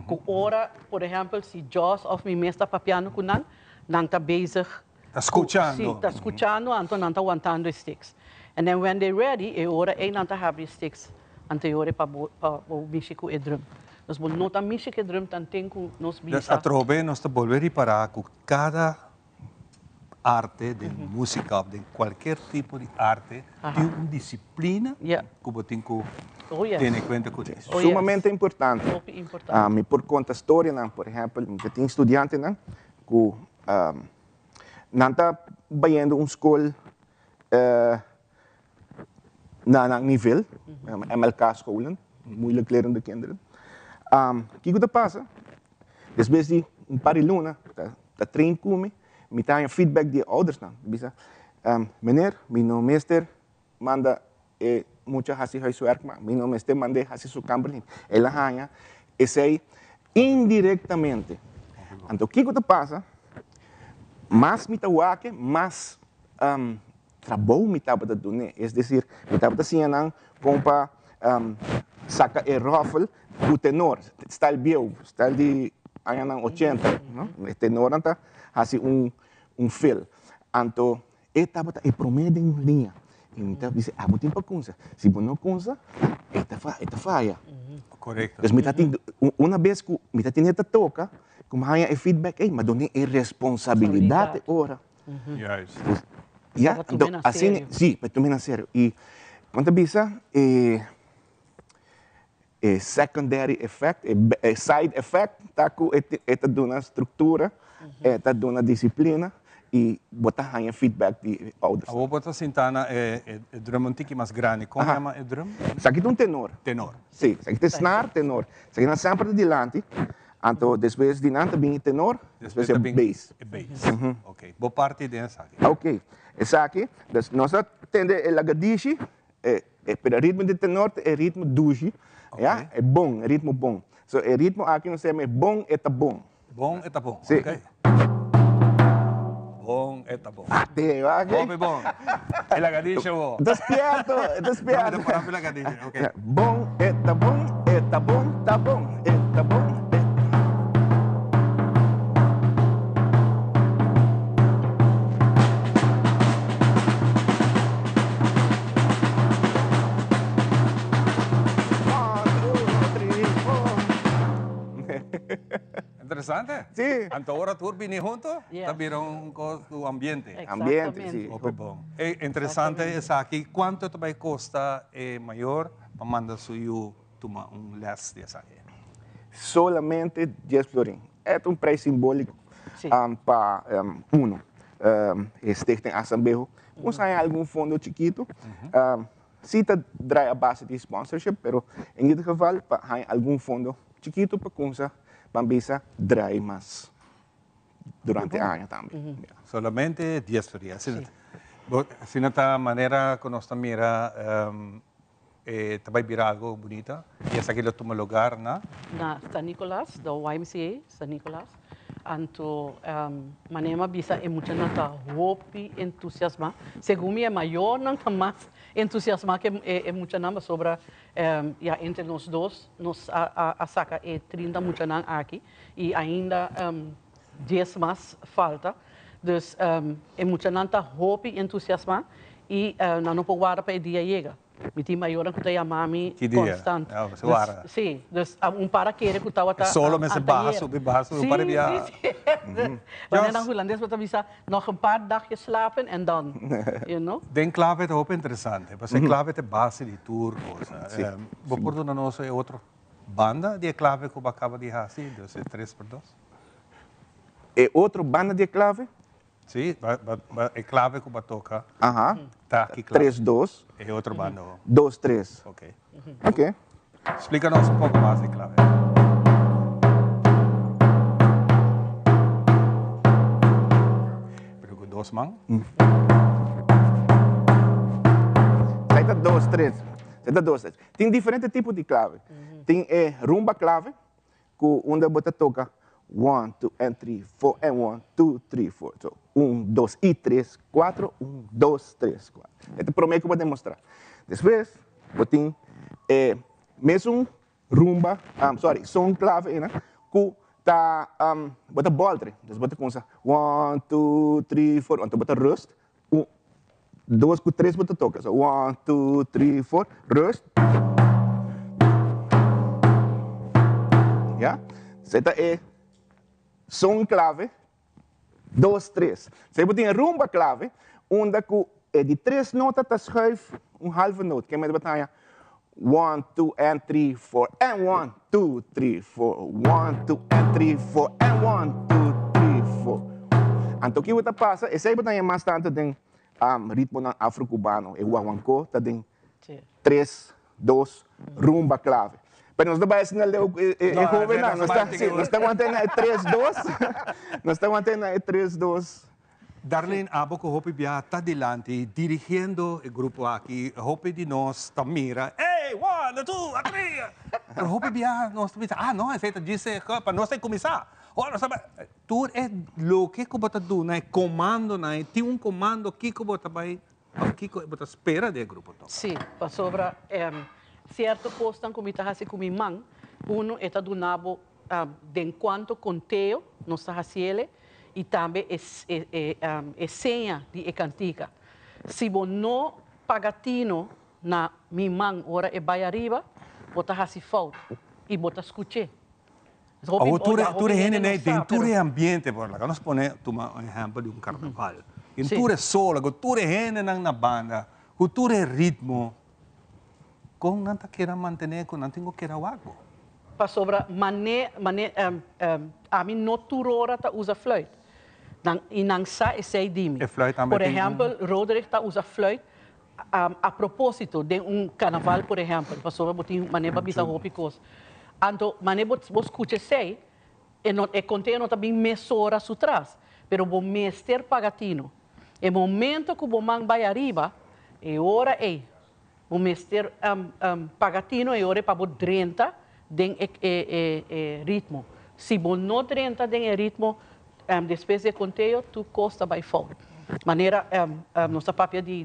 Speaker 4: Ku ora, por ehèmpel, si Jos òf mi mes ta papiando ku nan, nan ta bezig.
Speaker 1: Ta skuchando.
Speaker 4: Si, ta skuchando, anto nan ta wantando e sticks. And then when they ready, e ora ei nan ta habri e sticks anto e ora pa bo pa bo mishi ku e drum. Dus bo no ta mishi ku e drum tanten ku nos
Speaker 1: Dus
Speaker 4: bisa.
Speaker 1: atrobe nos ta bolbe ripará ku kada arte, den músika òf den kualker tipo di arte, tin un disiplina ku bo tin ku tene kuenta ku esei.
Speaker 21: Sumamente importante. Mi por konta storianan, por ehèmpel, mi ta tin studiantenan ku nan ta bayendo un skol na nan nivel, MLK scholen, moeilijk lerende kinderen. Kiko ta pasa? Despues di un par di luna ta train ku mi, mi ta haña feedback di e oudersnan. Mi bisa, Meneer, mi no mester manda e mucha hasi huiswerk mas, mi no mester mand'é hasi su kamber limpi. El a haña esei indirectamente. Anto kiko ta pasa? Mas mi ta wak-e, mas trabou mi tabata dun'é. Es desir, mi tabata siña nan kon pa saka e ròfel ku tenor, style bieu, style di añanan ochenta, no? E tenornan ta hasi un un fill. Anto e tabata e promé den liña. I mi ta bisa, abo tin pa kunsa. Si bo no kunsa, e ta e ta faya.
Speaker 1: Korekto.
Speaker 21: Dus mi ta tin, una bes ku mi ta tene ta toka, ku mi haña e feedback ei, mi a dun'é e responsabilidat e ora.
Speaker 1: Juist.
Speaker 21: Ja, anto asina, si, pa tuma na serio. I kon ta bisa e e secondary effect, e side effect ta ku e ta duna struktura, e ta duna disiplina i bo ta haña feedback di e ouders.
Speaker 1: Awor bo ta sinta na e drum un tiki mas grandi. Kon yama e drum?
Speaker 21: Esaki ta un tenor.
Speaker 1: Tenor.
Speaker 21: Si, esaki ta e snaar tenor. Esaki nan semper ta dilanti. Anto despues di nan ta bin e tenor, despues e bass.
Speaker 1: E bass, ok. Bo parti den esaki.
Speaker 21: Ok, esaki, dus nos a tende e lagadishi, e pero e ritmo di tenor ta e ritmo dushi, ya, e bon, e ritmo bon. So e ritmo aki nos ta yama e bon e ta bon.
Speaker 1: Bon e ta bon,
Speaker 21: Si.
Speaker 1: ok. Bon e ta bon.
Speaker 21: Ate, wak.
Speaker 1: Hopi bon. E lagadishi awor.
Speaker 21: E ta spierto, e ta spierto.
Speaker 1: No, mi ta para pa e lagadishi, ok.
Speaker 21: Bon e ta bon, e ta bon, ta bon, e ta bon, e. One, two, three, four.
Speaker 1: Interesante.
Speaker 21: Sí.
Speaker 1: Anto ora tur bini hunto,
Speaker 4: Yes.
Speaker 1: ta bira un cos cu ambiente.
Speaker 21: Ambiente, sí.
Speaker 1: Hopi bon. E interesante esaki. Cuanto ta bay costa e mayor pa manda su yu tuma un les di esaki?
Speaker 21: Solamente dies florin. E ta un prijs simbolico
Speaker 4: Sí.
Speaker 21: pa uno. E Stichting Asambeho. Nos haña algun fondo chikito. Sí ta draai a base di sponsorship, pero en ieder geval pa haña algun fondo chikito pa kumsa ban bisa draai mas durante aña tambe.
Speaker 1: Solamente dies per dia. Asina bo asina ta manera ku nos ta mira e ta bai bira algo bunita i esaki lo tuma lugar na?
Speaker 4: Na San Nicolas, the YMCA San Nicolas. Anto manera mi a bisa e muchanan ta hopi entusiasma. Segun mi e mayornan ta mas entusiasma ke e muchanan pasobra ya entre nos dos nos a saka e trinta muchanan aki i ainda dies mas falta. Dus e muchanan ta hopi entusiasma i nan no por warda pa e dia yega. Mi tin mayornan ku ta yama mi
Speaker 1: Ki dia?
Speaker 4: konstant.
Speaker 1: Ja, bo se
Speaker 4: Dus,
Speaker 1: warda.
Speaker 4: sí, dus un par a kere ku tabata
Speaker 1: E solo mester baha,
Speaker 4: anteayer.
Speaker 1: subi, baha, subi, un par di
Speaker 4: Sí,
Speaker 1: biaha.
Speaker 4: sí, sí. Wanneer nan hulandes bo ta bisa, nog een paar dagjes slapen en dan, you know.
Speaker 1: Den clave ta hopi interesante, pasobra e clave ta e base di tur cosa.
Speaker 21: Sí.
Speaker 1: Bo por duna nos e otro banda di e clave ku bo a kaba di hasi, dus e tres por dos?
Speaker 21: E otro banda di e clave?
Speaker 1: Sí, ba, ba, ba, e clave cu ba toca.
Speaker 21: Aha.
Speaker 1: Ta ki clave?
Speaker 21: Tres, dos.
Speaker 1: E otro banda ho.
Speaker 21: Dos, tres.
Speaker 1: Ok.
Speaker 21: Ok.
Speaker 1: Explica nos un poco mas e clave. Pero cu dos man.
Speaker 21: Esaki ta dos, tres. Esaki ta dos, tres. Tin diferente tipo di clave. Tin e rumba clave, Ku unda bo ta toka one, two and three, four and one, two, three, four. So, un, dos i tres, kuatro, un, dos, tres, kuatro. E ta promé ku bo demostrá. Despues bo tin e mesun Rumba, sorry, son clave einan ku ta bo ta boltre. Dus bo ta kumsa one, two, three, four, anto bo ta rust, un, dos ku tres bo ta toka. So one, two, three, four, rust. Ya, esei ta e son clave. Dos, tres. Esei bo tin e rumba clave unda ku e di tres nota ta schuif un halve noot. Ke mester bo ta haña one, two and three, four and one, two, three, four, one, two and three, four and one, two, three, four. Anto ki bo ta pasa? Esei bo ta haña mas tantu den ritmonan afro-cubano. E guaguancó ta den tres, dos, rumba clave. Pero nos ta bai asina leu cu e hobennan. Nos ta, si, nos ta wanta na e tres, dos. Nos ta wanta na e tres, dos.
Speaker 1: Darlene, abo cu hopi biaha ta dilanti dirigiendo e grupo aki, hopi di nos ta mira, ey, one, two, three. Pero hopi biaha nos ta bisa, ah, no, esey ta djis e, pa nos ta cuminsa. Oh, nos ta bai. Tur e loke cu bo ta duna, e comandonan, e tin un comando kico bo ta bai Of kiko bo ta spera di e grupo toka?
Speaker 4: Sí, pasobra sierto kosnan ku mi ta hasi ku mi man, uno e ta duna bo den kuanto konteo nos ta hasiele i tambe e e seña di e kantika. Si bo no paga tino na mi man ora e bai ariba, bo ta hasi fout i bo ta skuch'é.
Speaker 1: Awor tur e hende nei den tur e ambiente, por laga nos pone tuma un ehempel di un carnaval, den tur e sola ku tur e hendenan na banda, ku tur e ritmo, kon nan ta keda mantene ku nan tin ku keda wak bo?
Speaker 4: Pasobra mane mane ami no tur ora ta usa fluit, nan i nan sa esei di mi.
Speaker 1: E fluit tambe
Speaker 4: Por
Speaker 1: tin un.
Speaker 4: ehempel Roderick ta usa fluit A propósito, den un carnaval por ehempel, pasobra bo tin manera pa bisa hopi cos. Anto manera bo bo scucha esey, e no e conteo no ta bin mesora su tras, pero bo mester paga tino. E momento cu bo man bay ariba, e ora ey bo mester paga tino e ora ey pa bo drenta den e e e ritmo. Si bo no drenta den e ritmo, Despues di e conteo tur cos ta bay fout. Manera nos ta papia di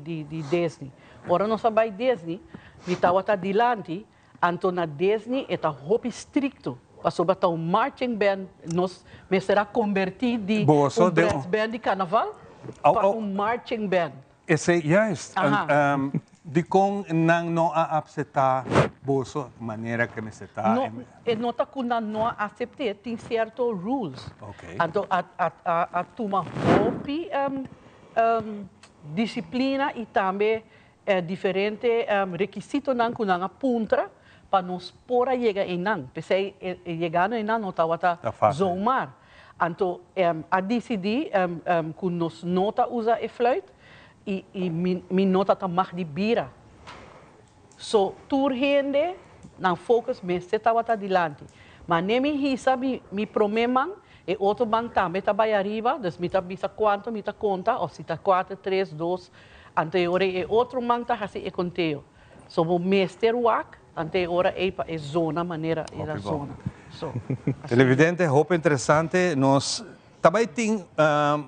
Speaker 4: Disney. Ora nos a bay Disney, mi tawata dilanti, anto na Disney e ta hopi stricto, pasobra ta un marching band, nos mester a conberti di un brass band di carnaval pa un marching band.
Speaker 1: Esei, juist. Dikon nan no a apseptá boso manera ke mester ta?
Speaker 4: No, e no ta ku nan no a asept'é, tin sierto rules. Anto a a tuma hopi disiplina i tambe diferente rekisitonan ku nan a puntra pa nos por a yega einan. P'esei yegando einan no tabata zomaar. Anto a disidí ku nos no ta usa e fluit i i mi no ta ta mag di bira. So tur hende nan focus mester tabata dilanti. Ma ne mi hisa mi mi promé man, e otro man tambe ta bai ariba, dus mi ta bisa kuantu mi ta konta òf si ta kuater, tres, dos, anto e ora ei e otro man ta hasi e konteo. So bo mester wak ante e ora ei pa e zona manera e la zona. So, asina.
Speaker 1: Televidente, hopi interesante. Nos ta bai tin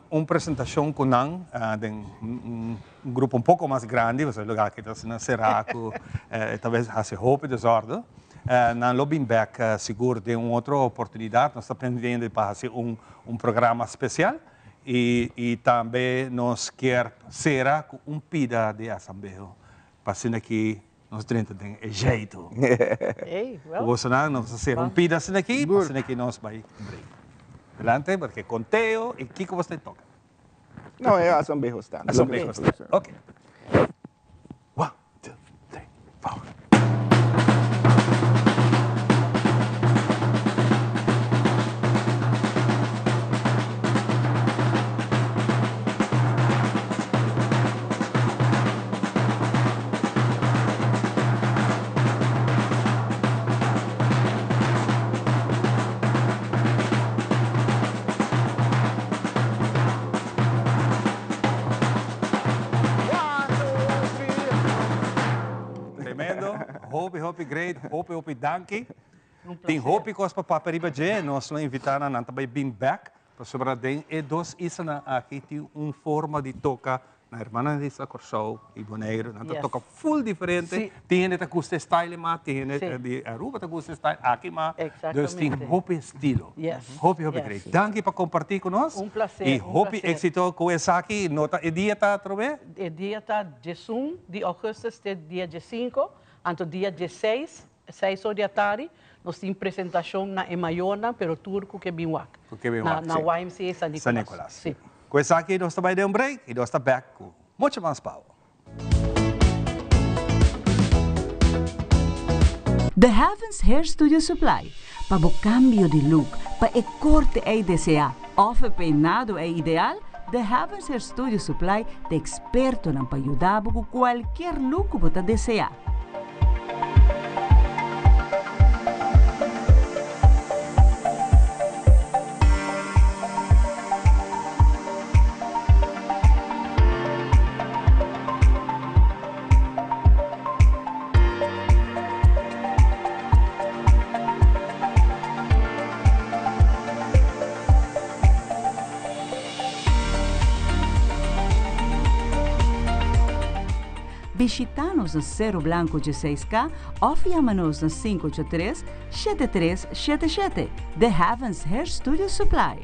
Speaker 1: un presentacion cu nan den un grupo un poco mas grandi, pasobra e lugar aki ta asina cera cu e ta bai haci hopi desorde. Nan lo bin bek sigur den un otro oportunidad. Nos ta pendiente pa haci un programa special y tambe nos kier cera cu un pida di Asambeho. Pa asina ki nos drenta den e jeito. Ku bosonan nos a sera un pida asina aki, pa asina ki nos bai break. Delante, porque konteo i kiko bos ta toka.
Speaker 21: No, e asambeho sta.
Speaker 1: Asambeho sta. Ok. One, two, three, four. Tremendo, hopi hopi great, hopi hopi danki. Tin hopi kos pa papia riba dje, nos lo invita nan, nan ta bai bin bek, pasobra den e dos islanan aki tin un forma di toka. Na hermana di Kòrsou i Boneiru nan ta toka full diferente. Tin hende ta gusta e style mas, tin hende di Aruba ta gusta e style aki mas. Dus tin hopi estilo. Hopi hopi great. Danki pa kompartí ku nos.
Speaker 4: Un plaser.
Speaker 1: I hopi éksito ku esaki. No ta e dia ta atrobe?
Speaker 4: E dia ta diesun di ougùstus te dia diesinko, anto dia dieseis, seis or di atardi, nos tin presentashon na e mayornan, pero tur ku ke bin wak.
Speaker 1: Ku ke bin wak,
Speaker 4: si. Na YMCA San Nicolas.
Speaker 1: San Nicolas.
Speaker 4: Si.
Speaker 1: Ku esaki nos ta bai den un break i nos ta bèk ku mucho mas pa bo.
Speaker 5: The Heavens Hair Studio Supply, pa bo cambio di look, pa e corte ey desea of e peinado ey ideal, The Heavens Hair Studio Supply ta expertonan pa yuda bo cu cualkier look cu bo ta desea. Bishita nos na Cerro Blanco 16K of yama nos na 583 7377. The Heavens Hair Studio Supply.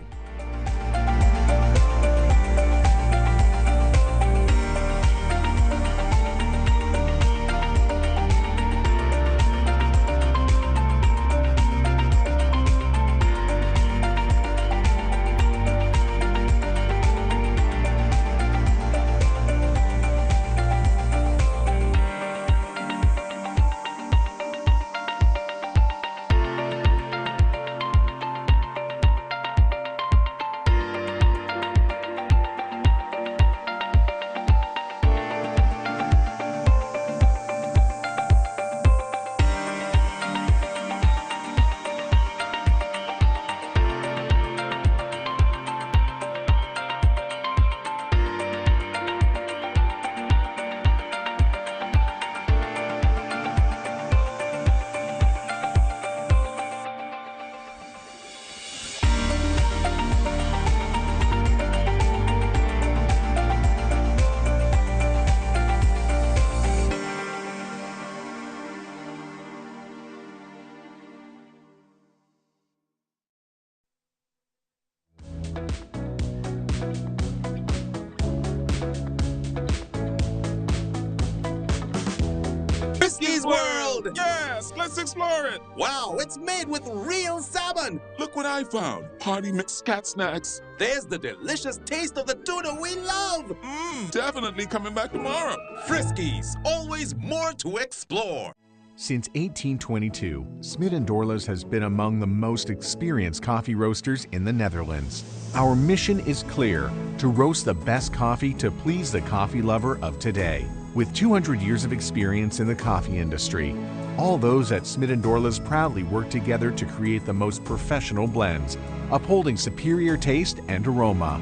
Speaker 22: Friskies World! Yes, let's explore it! Wow, it's made with real salmon! Look what I found! Party mix cat snacks. There's the delicious taste of the tuna we love! Mmm, definitely coming back tomorrow. Friskies, always more to explore.
Speaker 23: Since 1822, Smit & Dorlas has been among the most experienced coffee roasters in the Netherlands. Our mission is clear, to roast the best coffee to please the coffee lover of today. With 200 years of experience in the coffee industry, all those at Smit & Dorlas proudly work together to create the most professional blends, upholding superior taste and aroma.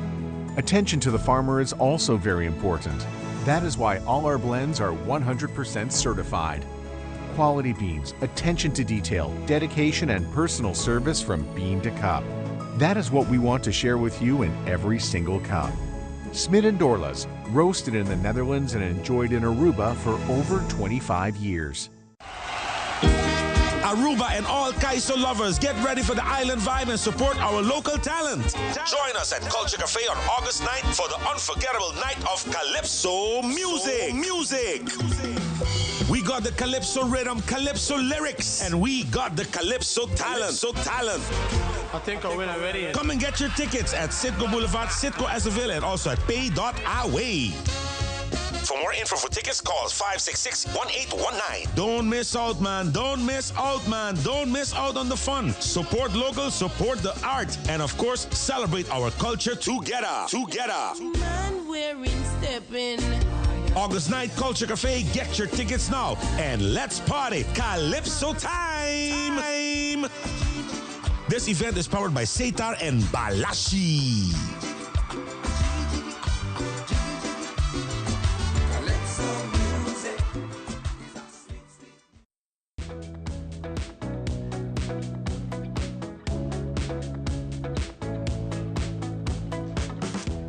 Speaker 23: Attention to the farmer is also very important. That is why all our blends are 100% certified. Quality beans, attention to detail, dedication, and personal service from bean to cup. That is what we want to share with you in every single cup. Smit & Dorlas, roasted in the Netherlands and enjoyed in Aruba for over 25 years.
Speaker 24: Aruba and all Kaiso lovers, get ready for the island vibe and support our local talent. Join us at Culture Cafe on August 9th for the unforgettable night of Calypso music. Music. We got the Calypso rhythm, Calypso lyrics, and we got the Calypso talent. So talent.
Speaker 25: I think I win already.
Speaker 24: Come and get your tickets at Citgo Boulevard, Citgo Azaville, and also at pay.away. For more info for tickets, call 566-1819. Don't miss out, man. Don't miss out, man. Don't miss out on the fun. Support local, support the art, and of course, celebrate our culture together. Together.
Speaker 26: Man wearing stepping.
Speaker 24: August 9th, Culture Cafe. Get your tickets now. And let's party. Calypso time. This event is powered by Setar and Balashi.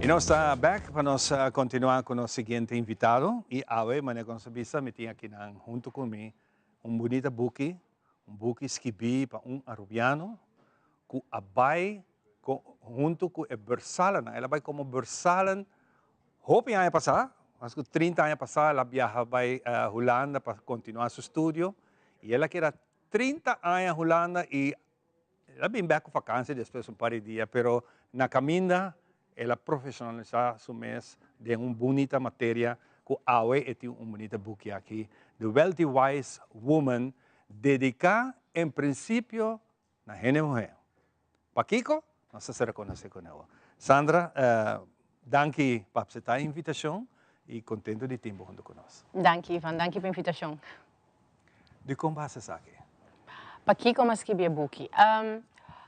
Speaker 1: Y nos ta back pa nos continua cu nos siguiente invitado y awe manera cu nos a bisa mi tin akinan hunto cu mi un bunita buki, un buki skibi pa un Arubiano cu a bay hunto cu e bursalenan, el a bay como bursalen hopi aña pasa, mas cu 30 aña pasa el a biaha bay Hulanda pa continua su studio y el a keda 30 aña Hulanda y El a bin bek ku vakansi despues un par di dia, pero na kaminda el a profeshonalisá su mes den un bunita materia ku awe e tin un bunita buki aki, The Wealthy Wise Woman, dediká en prinsipio na hende muhé. Pakiko? Nos ta ser konosé ku neo. Sandra, danki pa apseptá e invitashon i kontentu di tin bo huntu ku nos.
Speaker 6: Danki Ivan, danki pa invitashon.
Speaker 1: Dikon bo hasi esaki?
Speaker 6: Pakiko mi a skibi e buki?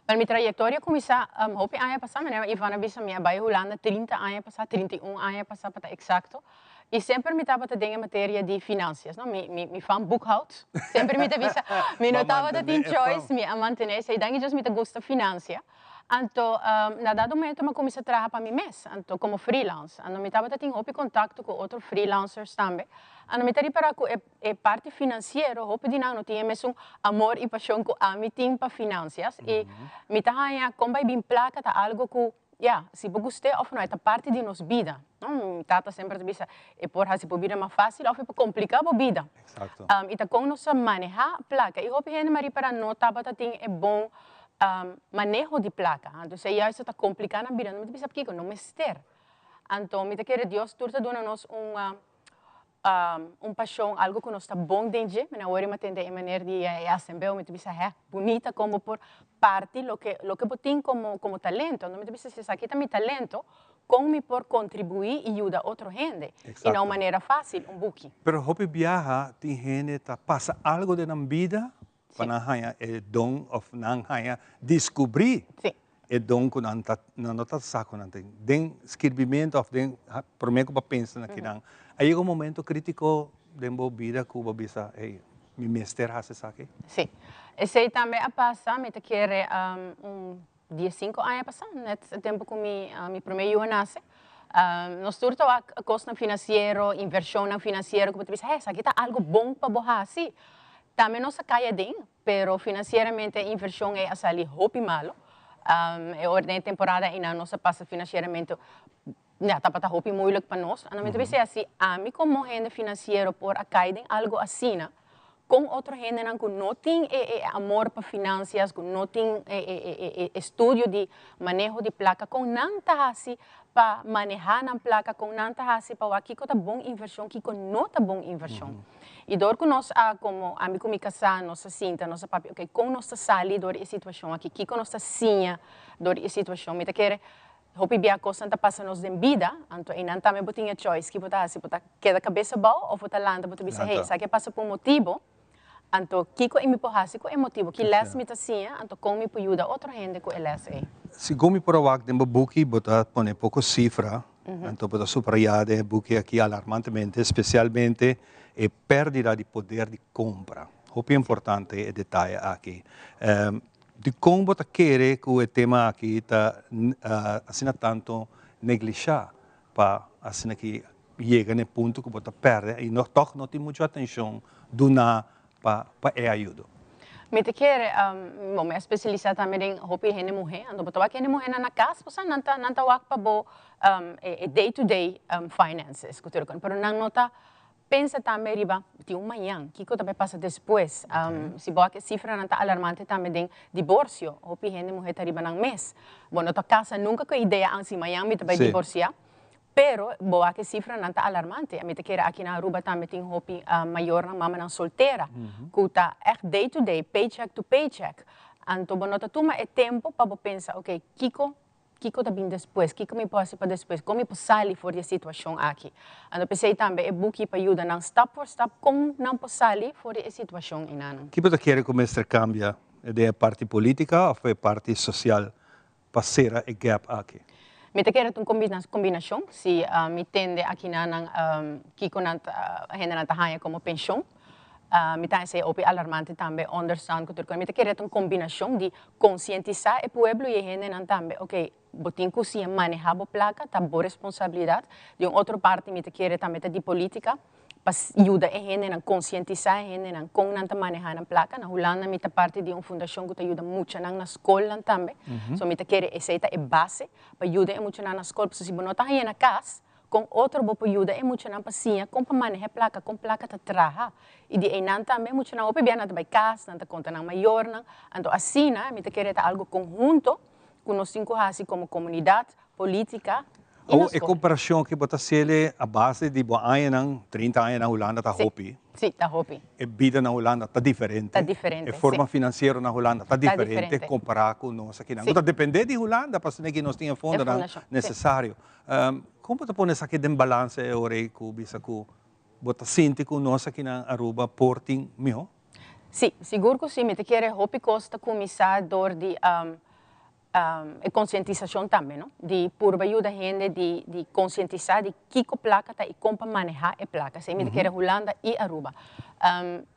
Speaker 6: Wel, mi trayektoria a kuminsá hopi aña pasá, manera Ivan a bisa mi a bai Hulanda 30 aña pasá, 31 aña pasá pa ta eksakto, i semper mi tabata den e materia di finansias, no, mi mi mi fam boekhoud, semper mi ta bisa mi no tabata tin choice, mi a mantené esei, danki Dios mi ta gusta finansia. Anto na dado momento mi a cuminsa traha pa mi mes, anto como freelance. Anto mi tabata tin hopi contacto cu otro freelancers tambe. Anto mi ta ripara cu e e parti financiero hopi di nan no tin e mesun amor y pasion cu ami tin pa financias. Y mi ta haña con bay bin placa ta algo cu ya, si bo gust'e of no e ta parti di nos bida, no. Mi tata semper ta bisa e por haci bo bida mas facil of e por complica bo bida. Y ta con nos ta maneha placa. Y hopi hende mi a ripara no tabata tin e bon maneho di placa. Anto esei juist ta complica nan bida. No mi ta bisa pakico, no mester. Anto mi ta kere Dios tur ta duna nos un un pasion, algo cu nos ta bon den dje. Mi na wori mi a tende e maner di e asembeo, mi ta bisa he, bunita con bo por parti loke loke bo tin como como talento. Anto mi ta bisa si esaki ta mi talento, con mi por contribui y yuda otro hende. Y na un manera facil, un buki.
Speaker 1: Pero hopi biaha tin hende ta pasa algo den nan bida pa nan haña e don of nan haña descubrí e don cu nan ta nan no ta sa cu nan tin. Den skirbimento of den prome cu bo a pensa na kinan, a yega un momento critico den bo bida cu bo bisa, hey, mi mester haci esaki?
Speaker 6: Sí. Esey tambe a pasa, mi ta kere un diesinco aña pasa, net e tempo cu mi mi prome yu a nace. Nos tur ta wak cosnan financiero, inversionnan financiero cu bo ta bisa, hey, esaki ta algo bon pa bo haci. Tambe nos a cay aden, pero financieramente e inversion ey a sali hopi malo. E ora den e temporada eynan nos a pasa financieramente, ya, tabata hopi moeilijk pa nos. Anto mi ta bisa si ami como hende financiero por a cay den algo asina, con otro hendenan cu no tin e e amor pa financias, cu no tin e e e estudio di maneho di placa, con nan ta haci pa maneha nan placa, con nan ta haci pa wak kico ta bon inversion, kico no ta bon inversion. Y dor cu nos a, como ami cu mi casa, nos a sinta, nos a papia, ok, con nos ta sali dor di e situacion aki, kico nos ta siña dor di e situacion. Mi ta kere hopi bia cosnan ta pasa nos den bida, anto eynan tambe bo tin e choice ki bo ta haci, bo ta keda cabes abao of bo ta lanta, bo ta bisa, hey, esaki a pasa pa un motibo, anto kico mi por haci cu e motibo, ki les mi ta siña, anto con mi por yuda otro hende cu e les ey.
Speaker 1: Segun mi por a wak den bo buki, bo ta pone poco cifra Anto bo ta subrayá den e buki aki alarmantemente, spesialmente e pèrdida di poder di kompra. Hopi importante e detaye aki. Dikon bo ta kere ku e tema aki ta asina tantu neglishá pa asina ki yega na e punto ku bo ta pèrdè i tòg no tin muchu atenshon duná pa pa e ayudo.
Speaker 6: Mi ta kere, bo mi a specialisa tambe den hopi hende muhe, anto bo ta wak hende muhenan na cas, bo sa nan ta nan ta wak pa bo e day to day finances ku tur e pero nan no ta pensa tambe riba tin un mañan, kiko ta bai pasa despues, si bo wak e cifranan ta alarmante tambe den divorcio, hopi hende muhe ta riba nan mes, bo no ta casa nunca ku e idea an si mañan mi ta bai divorcia, Pero bo wak e cifranan ta alarmante. Mi ta kere aki na Aruba tambe tin hopi mayornan, mamanan soltera, cu ta echt day to day, paycheck to paycheck. Anto bo no ta tuma e tempo pa bo pensa, ok, kico, kico ta bin despues, kico mi por haci pa despues, con mi por sali for di e situacion aki. Anto p'esey tambe e buki pa yuda nan stap por stap con nan por sali for di e situacion enanan.
Speaker 1: Kico bo ta kere cu mester cambia den e parti politica of e parti social pa sera e gap aki?
Speaker 6: Mi ta kere ta un kombinashon. Si mi tende aki na nan kiko nan ta hendenan ta haña komo penshon. Mi ta esei hopi alarmante tambe onderstand ku tur kos. Mi ta kere ta un kombinashon di konsientisá e pueblo i e hendenan tambe, oke, bo tin ku siña manehá bo plaka, ta bo responsabilidat. Di un otro parti mi ta kere tambe ta di polítika pa yuda e hendenan, konsientisá e hendenan kon nan ta manehá nan plaka. Na Hulanda mi ta parti di un fundashon ku ta yuda muchanan na skolnan tambe. So mi ta kere esei ta e base pa yuda e muchanan na skol, pasobra si bo no ta haña na kas, Kon otro bo por yuda e muchanan pa siña kon pa maneha e plaka, kon plaka ta traha? I di einan tambe e muchanan hopi bia nan ta bai kas, nan ta konta nan mayornan. Anto asina mi ta kere ta algu konhunto ku nos tin ku hasi komo komunidat, politika i
Speaker 1: Awor
Speaker 6: nos
Speaker 1: e
Speaker 6: skol.
Speaker 1: komparashon ku bo ta hasiel a base di bo añanan, 30 aña na Hulanda ta
Speaker 6: Si,
Speaker 1: hopi.
Speaker 6: si, ta hopi.
Speaker 1: E bida na Hulanda ta diferente.
Speaker 6: Ta diferente,
Speaker 1: E forma
Speaker 6: si.
Speaker 1: finansiero na Hulanda ta
Speaker 6: Ta
Speaker 1: diferente
Speaker 6: diferente.
Speaker 1: kompará ku nos akinan.
Speaker 6: Si.
Speaker 1: Ku ta dependé di Hulanda pasobra aki nos tin e
Speaker 6: E
Speaker 1: fondonan
Speaker 6: fundashon, si.
Speaker 1: nesesario. Kon bo ta pone esaki den balansa e ora ei ku bisa ku bo ta sinti ku nos aki na Aruba por tin mihó?
Speaker 6: Sí, sigur ku sí. Mi ta kere hopi kos ta kuminsá dor di e konsientisashon tambe, no? Di purba yuda hende di di konsientisá di kiko plaka ta i kon pa manehá e plaka. Esei mi ta kere Hulanda i Aruba.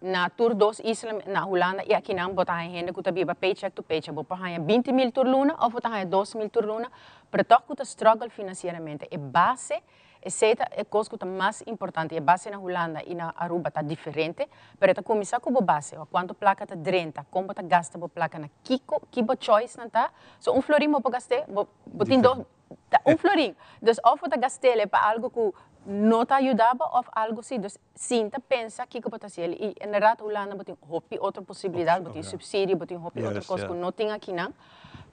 Speaker 6: Na tur dos isla, na Hulanda i akinan, bo ta haña hende ku ta biba paycheck to paycheck. Bo por haña 20.000 tur luna òf bo ta haña 2.000 tur luna. Pero tòg ku ta struggle finansieramente. E base, esei ta e kos ku ta mas importante. E base na Hulanda i na Aruba ta diferente, pero e ta kuminsá ku bo base. Wak kuantu plaka ta drenta, kon bo ta gasta bo plaka, na kiko, ki bo choicenan ta. So un florin bo por gast'é, bo bo tin dos, ta un florin. Dus òf bo ta gast'el pa algu ku no ta yuda bo òf algu si. Dus sinta pensa kiko bo ta hasi. I inderdat Hulanda bo tin hopi otro posibilidat, bo tin supsidio, bo tin hopi otro kos ku no tin akinan.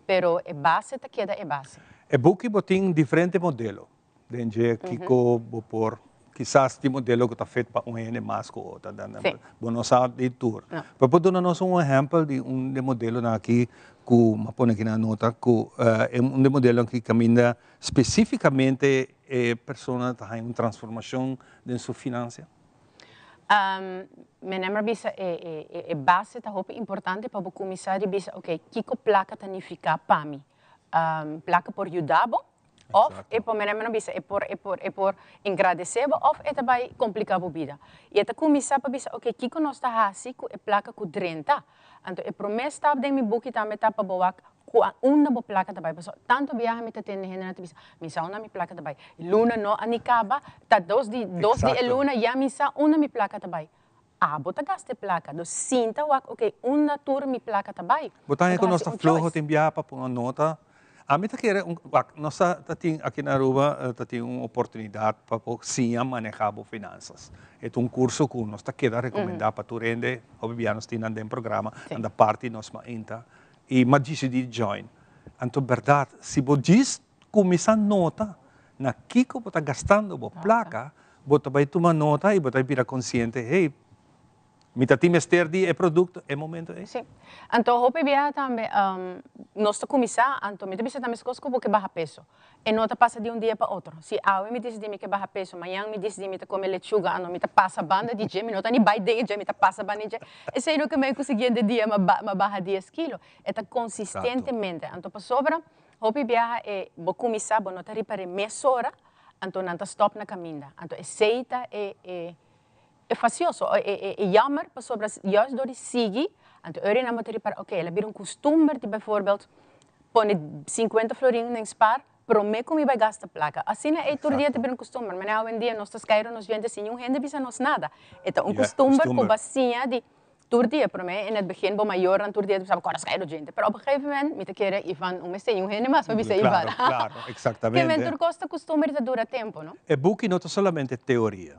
Speaker 6: Pero e base ta keda e base.
Speaker 1: E buki bo tin diferente modelo den dje kiko bo por kisas tin modelo ku ta fit pa un hende mas ku otro bo no sa di tur. Pero por duna nos un ehempel di un di e modelonan aki ku mi a pone aki na nota ku un di e modelonan aki kaminda spesifikamente e persona ta haña un transformashon den su finansia?
Speaker 6: Mi nember bisa e e e base ta hopi importante pa bo kuminsá di bisa ok kiko plaka ta nifiká pa mi. Plaka por yuda bo òf e por mi nember no bisa e por e por e por engradesé bo òf e ta bai kompliká bo bida. I e ta kuminsá pa bisa ok kiko nos ta hasi ku e plaka ku drenta. Anto e promé stap den mi buki tambe ta pa bo wak Kua unda bo plaka ta bai? Pasobra tantu biaha mi ta tende hendenan ta bisa, mi sa unda mi plaka ta bai. Luna no a ni kaba, ta dos di dos di e luna ya mi sa unda mi plaka ta bai. Abo ta gasta e plaka, dus sinta wak oke unda tur mi plaka ta bai.
Speaker 1: Bo ta haña ku nos ta floho tin biaha pa pone nota? Ami ta kere un wak nos ta ta tin aki na Aruba ta tin un oportunidat pa por siña maneha bo finansas. E ta un kurso ku nos ta keda rekomendá pa tur hende, hopi biaha nos tin nan den programa, nan ta parti nos mainta. I m'a disidí di join. Anto bèrdat, si bo djis kuminsá nota na kiko bo ta gastando bo plaka, bo ta bai tuma nota i bo ta bira konsiente, hey, mi ta tin mester di e produkto e momento ei.
Speaker 6: Sí. Anto hopi biaha tambe nos ta kuminsá, anto mi ta bisa ta meskos ku bo ke baha peso. E no ta pasa di un dia pa otro. Si awe mi disidí mi ke baha peso, mañan mi disidí mi ta kome lechuga, anto mi ta pasa banda di dje, mi no ta ni bai den e dje, mi ta pasa banda di dje. Esei no ke mei ku siguiente dia mi a baha dies kilo. E ta konsistentemente. Anto pasobra hopi biaha e bo kuminsá bo no ta ripar'é mesora, anto nan ta stòp na kaminda. Anto esei ta e e e fasioso, e e e jammer pasobra juist dor di sigui, anto ora nan bo ta ripara, oke, el a bira un kustumber di bijvoorbeeld pone 50 florin den spaar prome ku mi bai gasta plaka. Asina ei tur dia ta bira un kustumber. Manera awendia nos ta skeiru nos djente sin niun hende bisa nos nada. E ta un kustumber ku bo a siña di tur dia. Prome in het begin bo mayornan tur dia ta bisa bo kòrda skeiru djente. Pero op een gegeven moment mi ta kere Ivan un mester niun hende mas pa bisa Ivan.
Speaker 1: Klaro, klaro, eksaktamente.
Speaker 6: Ke men tur kos ta kustumber i ta dura tempu, no?
Speaker 1: E buki no ta solamente teoria.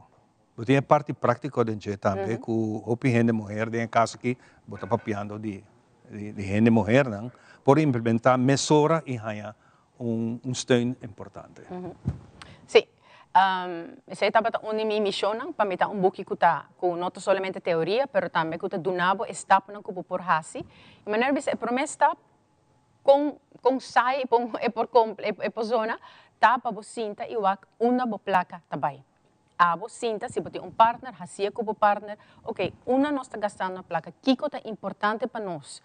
Speaker 1: Bo tin e parti práktiko den dje tambe ku hopi hende muher, den e kaso aki bo ta papiando di di hende muhernan, por implementá mesora i haña un un steun importante.
Speaker 6: Sí. Esei tabata un di mi mishonnan, pa mi ta un buki ku ta ku no ta solamente teoria, pero tambe ku ta duna bo e stapnan ku bo por hasi. I manera bisa e promé stap kon kon sai e por e por zona ta pa bo sinta i wak unda bo plaka ta bai. Abo sinta, si bo tin un partner, hacié cu bo partner. Ok, unda nos ta gastando nos placa? Kico ta importante pa nos?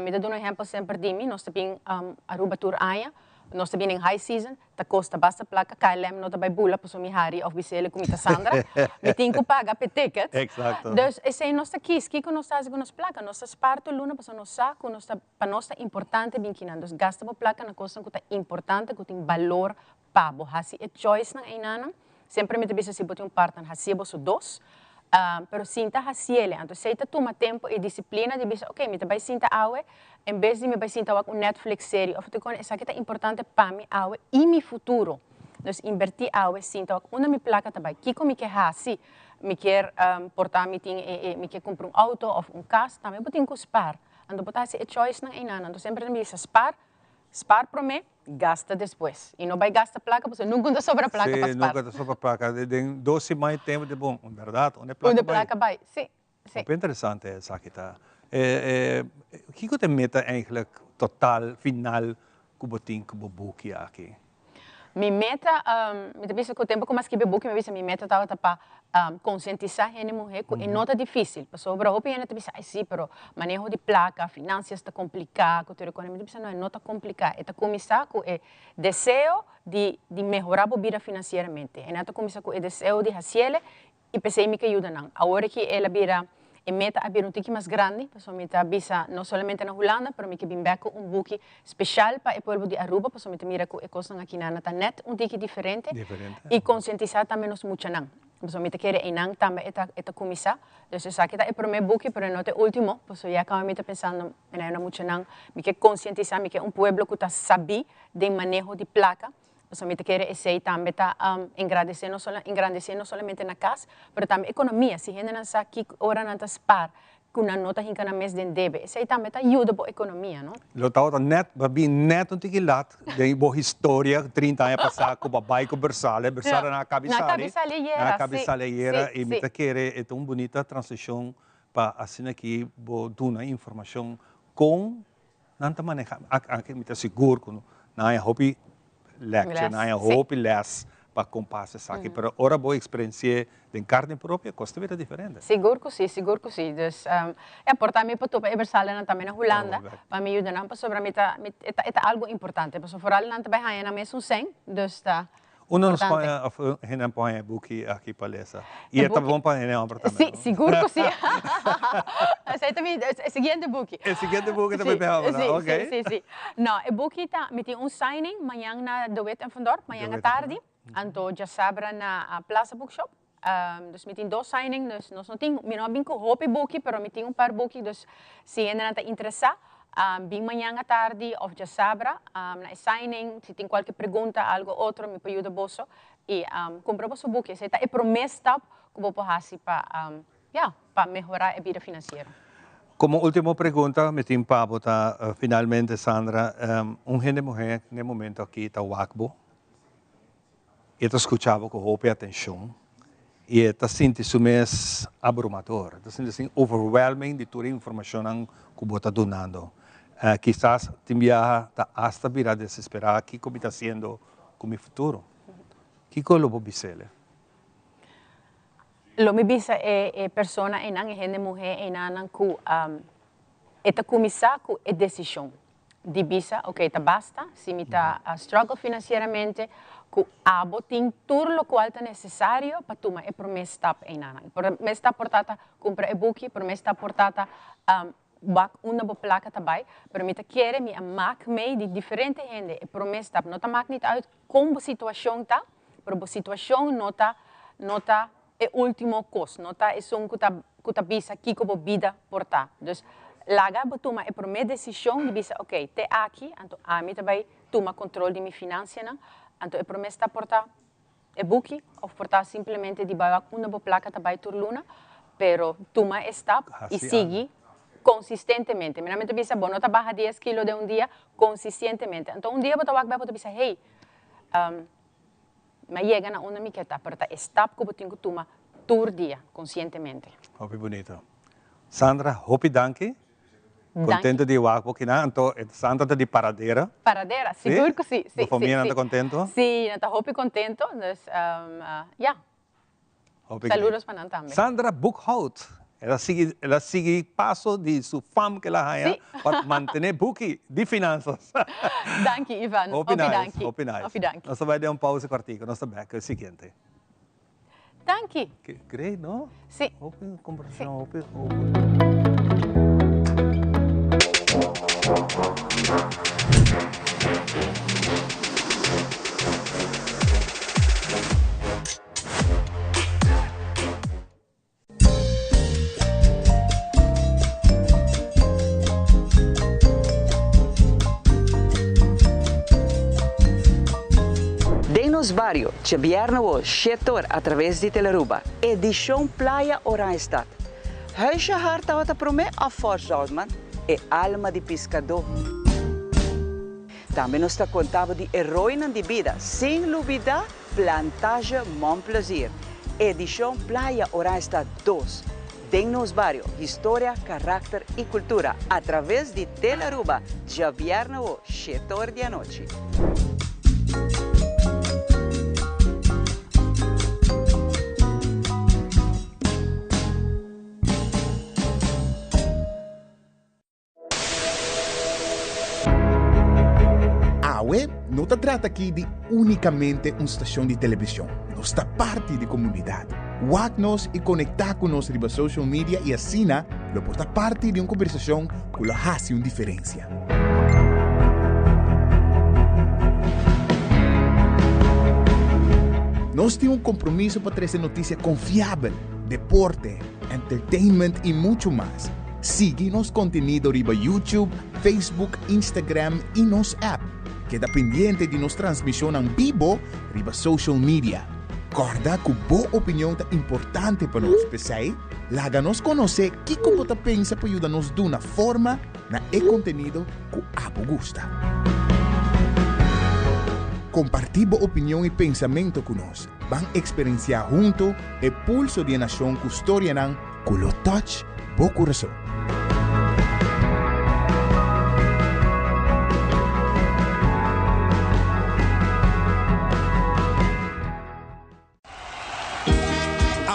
Speaker 6: Mi ta duna un ehempel semper di mi, nos ta bin Aruba tur aña. Nos ta bini den high season, ta kosta basta plaka, KLM no ta bai bula pasobra mi hari òf bis'el ku mi ta Sandra. Mi tin ku paga p'e ticket.
Speaker 1: Exacto.
Speaker 6: Dus esei nos ta kis, kiko nos ta hasi ku nos plaka? Nos ta spar tur luna pasobra nos sa ku nos ta, pa nos ta importante bin kinan. Dus gasta bo plaka na kosnan ku ta importante, ku tin balor pa bo. Hasi e choicenan einanan. Semper mi ta bisa si bo tin un partner, hasié boso dos. Pero sinta hasiele. Anto esei ta tuma tempo i disiplina di bisa, ok, mi ta bai sinta awe, en bes di mi bai sinta wak un Netflix serie of otro kos, esaki ta importante pa mi awe i mi futuro. Dus inbertí awe, sinta wak unda mi plaka ta bai, kiko mi ke hasi, mi kier por ta mi tin e mi ke kumpra un auto of un kas, tambe bo tin ku spar. Anto bo ta hasi e choicenan einan. Anto semper ta bisa spar, spar promé, Gasta despues. Y no bay gasta placa pasobra nunca ta sobra placa pa
Speaker 1: Sí,
Speaker 6: spar.
Speaker 1: nunca ta sobra placa. Den dos siman y tempo di bon, en berdad, unda e placa
Speaker 6: Unda e
Speaker 1: bay?
Speaker 6: placa bay, sí, sí.
Speaker 1: Hopi interesante esaki ta. Kiko ta e meta eigenlijk total, final ku bo tin ku bo buki aki?
Speaker 6: Mi meta, mi ta bisa ku tempo ku mi a skibi e buki mi a bisa mi meta tabata pa konsientisá hende muhé ku e no ta difísil. Pasobra hopi hende ta bisa, ai sí, pero maneho di plaka, finansias ta kompliká, ku tur e kos. Mi ta bisa, no, e no ta kompliká. E ta kuminsá ku e deseo di di mehorá bo bida finansieramente. E nan ta kuminsá ku e deseo di hasiele i p'esei mi ke yuda nan. Awor ki el a bira, e meta a bira un tiki mas grandi, pasobra mi ta bisa no solamente na Hulanda, pero mi ke bin bek ku un buki speshal pa e pueblo di Aruba, pasobra mi ta mira ku e kosnan akinan ta nèt un tiki diferente i konsientisá tambe nos muchanan. Pasobra mi ta kere einan tambe e ta e ta kuminsá. Dus esaki ta e promé buki, pero e no ta e último, pasobra ya kaba mi ta pensando na e muchanan. Mi ke konsientisá, mi ke un pueblo ku ta sabí den maneho di plaka, Pasobra mi ta kere esei tambe ta engrandesé no sola engrandesé no solamente na kas, pero tambe ekonomia. Si hendenan sa ki ora nan ta spar, ku nan no ta hinka nan mes den debe, esei tambe ta yuda bo ekonomia, no?
Speaker 1: Lo tabata nèt, bo a bin nèt un tiki lat den bo historia trinta aña pasá ku bo a bai ku Bersale. Bersale nan a kabi
Speaker 6: Nan a
Speaker 1: sali.
Speaker 6: kabi sali ayera,
Speaker 1: Nan a kabi
Speaker 6: si,
Speaker 1: sali ayera
Speaker 6: si,
Speaker 1: i mi
Speaker 6: si.
Speaker 1: ta kere e ta un bunita transishon pa asina ki bo duna informashon kon Nan ta maneha, anke mi ta sigur ku nan haña hopi lecture, nan haña hopi les pa kon pasa esaki, pero ora bo eksperensi'é den karni propio kos ta bira diferente.
Speaker 6: Sigur ku si, sigur ku si. Dus, ya por ta mi por topa e bersalenan tambe na Hulanda pa mi yuda nan pasobra mi ta, e ta algu importante, pasobra foral nan ta bai haña nan mesun sèn, dus ta
Speaker 1: Uno nos por haña of hende por haña e buki aki pa lesa. I e ta bon pa hende homber tambe,
Speaker 6: Sí,
Speaker 1: no?
Speaker 6: sigur ku sí. Esei ta mi e siguiente buki.
Speaker 1: E siguiente buki ta pa e hombernan,
Speaker 6: Sí,
Speaker 1: ok.
Speaker 6: sí, sí, sí. No, e buki ta, mi tin un signing mañan na De Wit en Van Dorp, mañan atardi, anto djasabra na Plaza Bookshop. Dus mi tin dos signing, dus nos no tin, mi no a bin ku hopi buki, pero mi tin un par buki, dus si hendenan ta interesá, bin mañan atardi òf djasabra na e signing, si tin kualke pregunta, algo otro, mi por yuda boso i kumpra boso buki. Esei ta e promé stap ku bo por hasi pa, ya, pa mehorá e bida finansiero.
Speaker 1: Komo último pregunta mi tin pa bo ta finalmente Sandra, un hende muhé n'e momento aki ta wak bo? E ta skucha bo ku hopi atenshon i e ta sinti su mes abrumador, e ta sinti asin overwhelming di tur e informashonnan ku bo ta dunando. Kisas tin biaha ta asta bira desesperá, kiko mi ta hasiendo ku mi futuro? Kiko lo bo bis'el?
Speaker 6: Lo mi bisa e persona einan, e hende muhé einanan ku e ta kuminsá ku e desishon. di bisa ok ta basta si mi ta struggle financieramente cu abo tin tur locual ta necesario pa tuma e prome stap eynan. E prome stap por ta ta cumpra e buki, prome stap por ta ta wak unda bo placa ta bay, pero mi ta kere mi a mak mey di diferente hende e prome stap no ta mak niet uit con bo situacion ta, pero bo situacion no ta no ta e ultimo kos, no ta esun ku ta ku ta bisa kiko bo bida por ta. Dus laga bo tuma e promé desishon di bisa ok, te aki, anto ami ta bai tuma kontrol di mi finansianan, anto e promé stap por ta e buki òf por ta simplemente di bai wak unda bo plaka ta bai tur luna, pero tuma e stap i sigui konsistentemente. Mi ta bisa bo no ta baha dies kilo den un dia, konsisientemente. Anto un dia bo ta wak bai bo ta bisa hey, Mi a yega na unda mi ke ta, pero ta e stap ku bo tin ku tuma tur dia, konsientemente.
Speaker 1: Hopi bunito. Sandra, hopi danki.
Speaker 6: Danki.
Speaker 1: Kontento di wak bo kinan. Anto Sandra ta di Paradera.
Speaker 6: Paradera, sigur ku si.
Speaker 1: Bo famianan ta kontento?
Speaker 6: Si, nan ta hopi kontento. Dus, ya.
Speaker 1: Hopi
Speaker 6: Saludos pa nan tambe.
Speaker 1: Sandra Boekhout. El a sigui, el a sigui paso di su fam ku el a haña pa mantené buki di finansas.
Speaker 6: Danki Ivan.
Speaker 1: Hopi
Speaker 6: Hopi
Speaker 1: nice,
Speaker 6: danki.
Speaker 1: hopi nice.
Speaker 6: Hopi danki.
Speaker 1: Nos ta bai den un pausa kòrtiku, nos ta bèk ku e siguiente.
Speaker 6: Danki.
Speaker 1: Great, no?
Speaker 6: Si.
Speaker 1: Hopi kombersashon, hopi, hopi.
Speaker 2: Den nos bario, djabièrnè wo shetor atraves di Telearuba, edishon Playa Oranjestad. Huisje Hart tabata promé òf Fort Zoutman, e alma di piskadó. Tambe nos ta konta bo di heroinan di bida, sin lubidá Plantage Mon Plaisir, edishon Playa Oranjestad dos, Den nos bario, historia, karakter i kultura atraves di Telearuba djabièrnè o shete or di anochi.
Speaker 21: Awe no ta trata aki di únikamente un stashon di televishon, nos ta parti di komunidat. Wak nos i konektá ku nos riba social media i asina lo por ta parti di un kombersashon ku lo hasi un diferensia. Nos tin un kompromiso pa trese notisia konfiabel, deporte, entertainment i muchu mas. Sigui nos kontenido riba YouTube, Facebook, Instagram i nos app. Keda pendiente di nos transmishonnan bibo riba social media. Kòrda ku bo opinion ta importante pa nos, p'esei laga nos konosé kiko bo ta pensa pa yuda nos duna forma na e kontenido ku abo gusta. Kompartí bo opinion i pensamentu ku nos. Ban eksperensiá huntu e pulso di e nashon ku storianan ku lo touch bo kurason.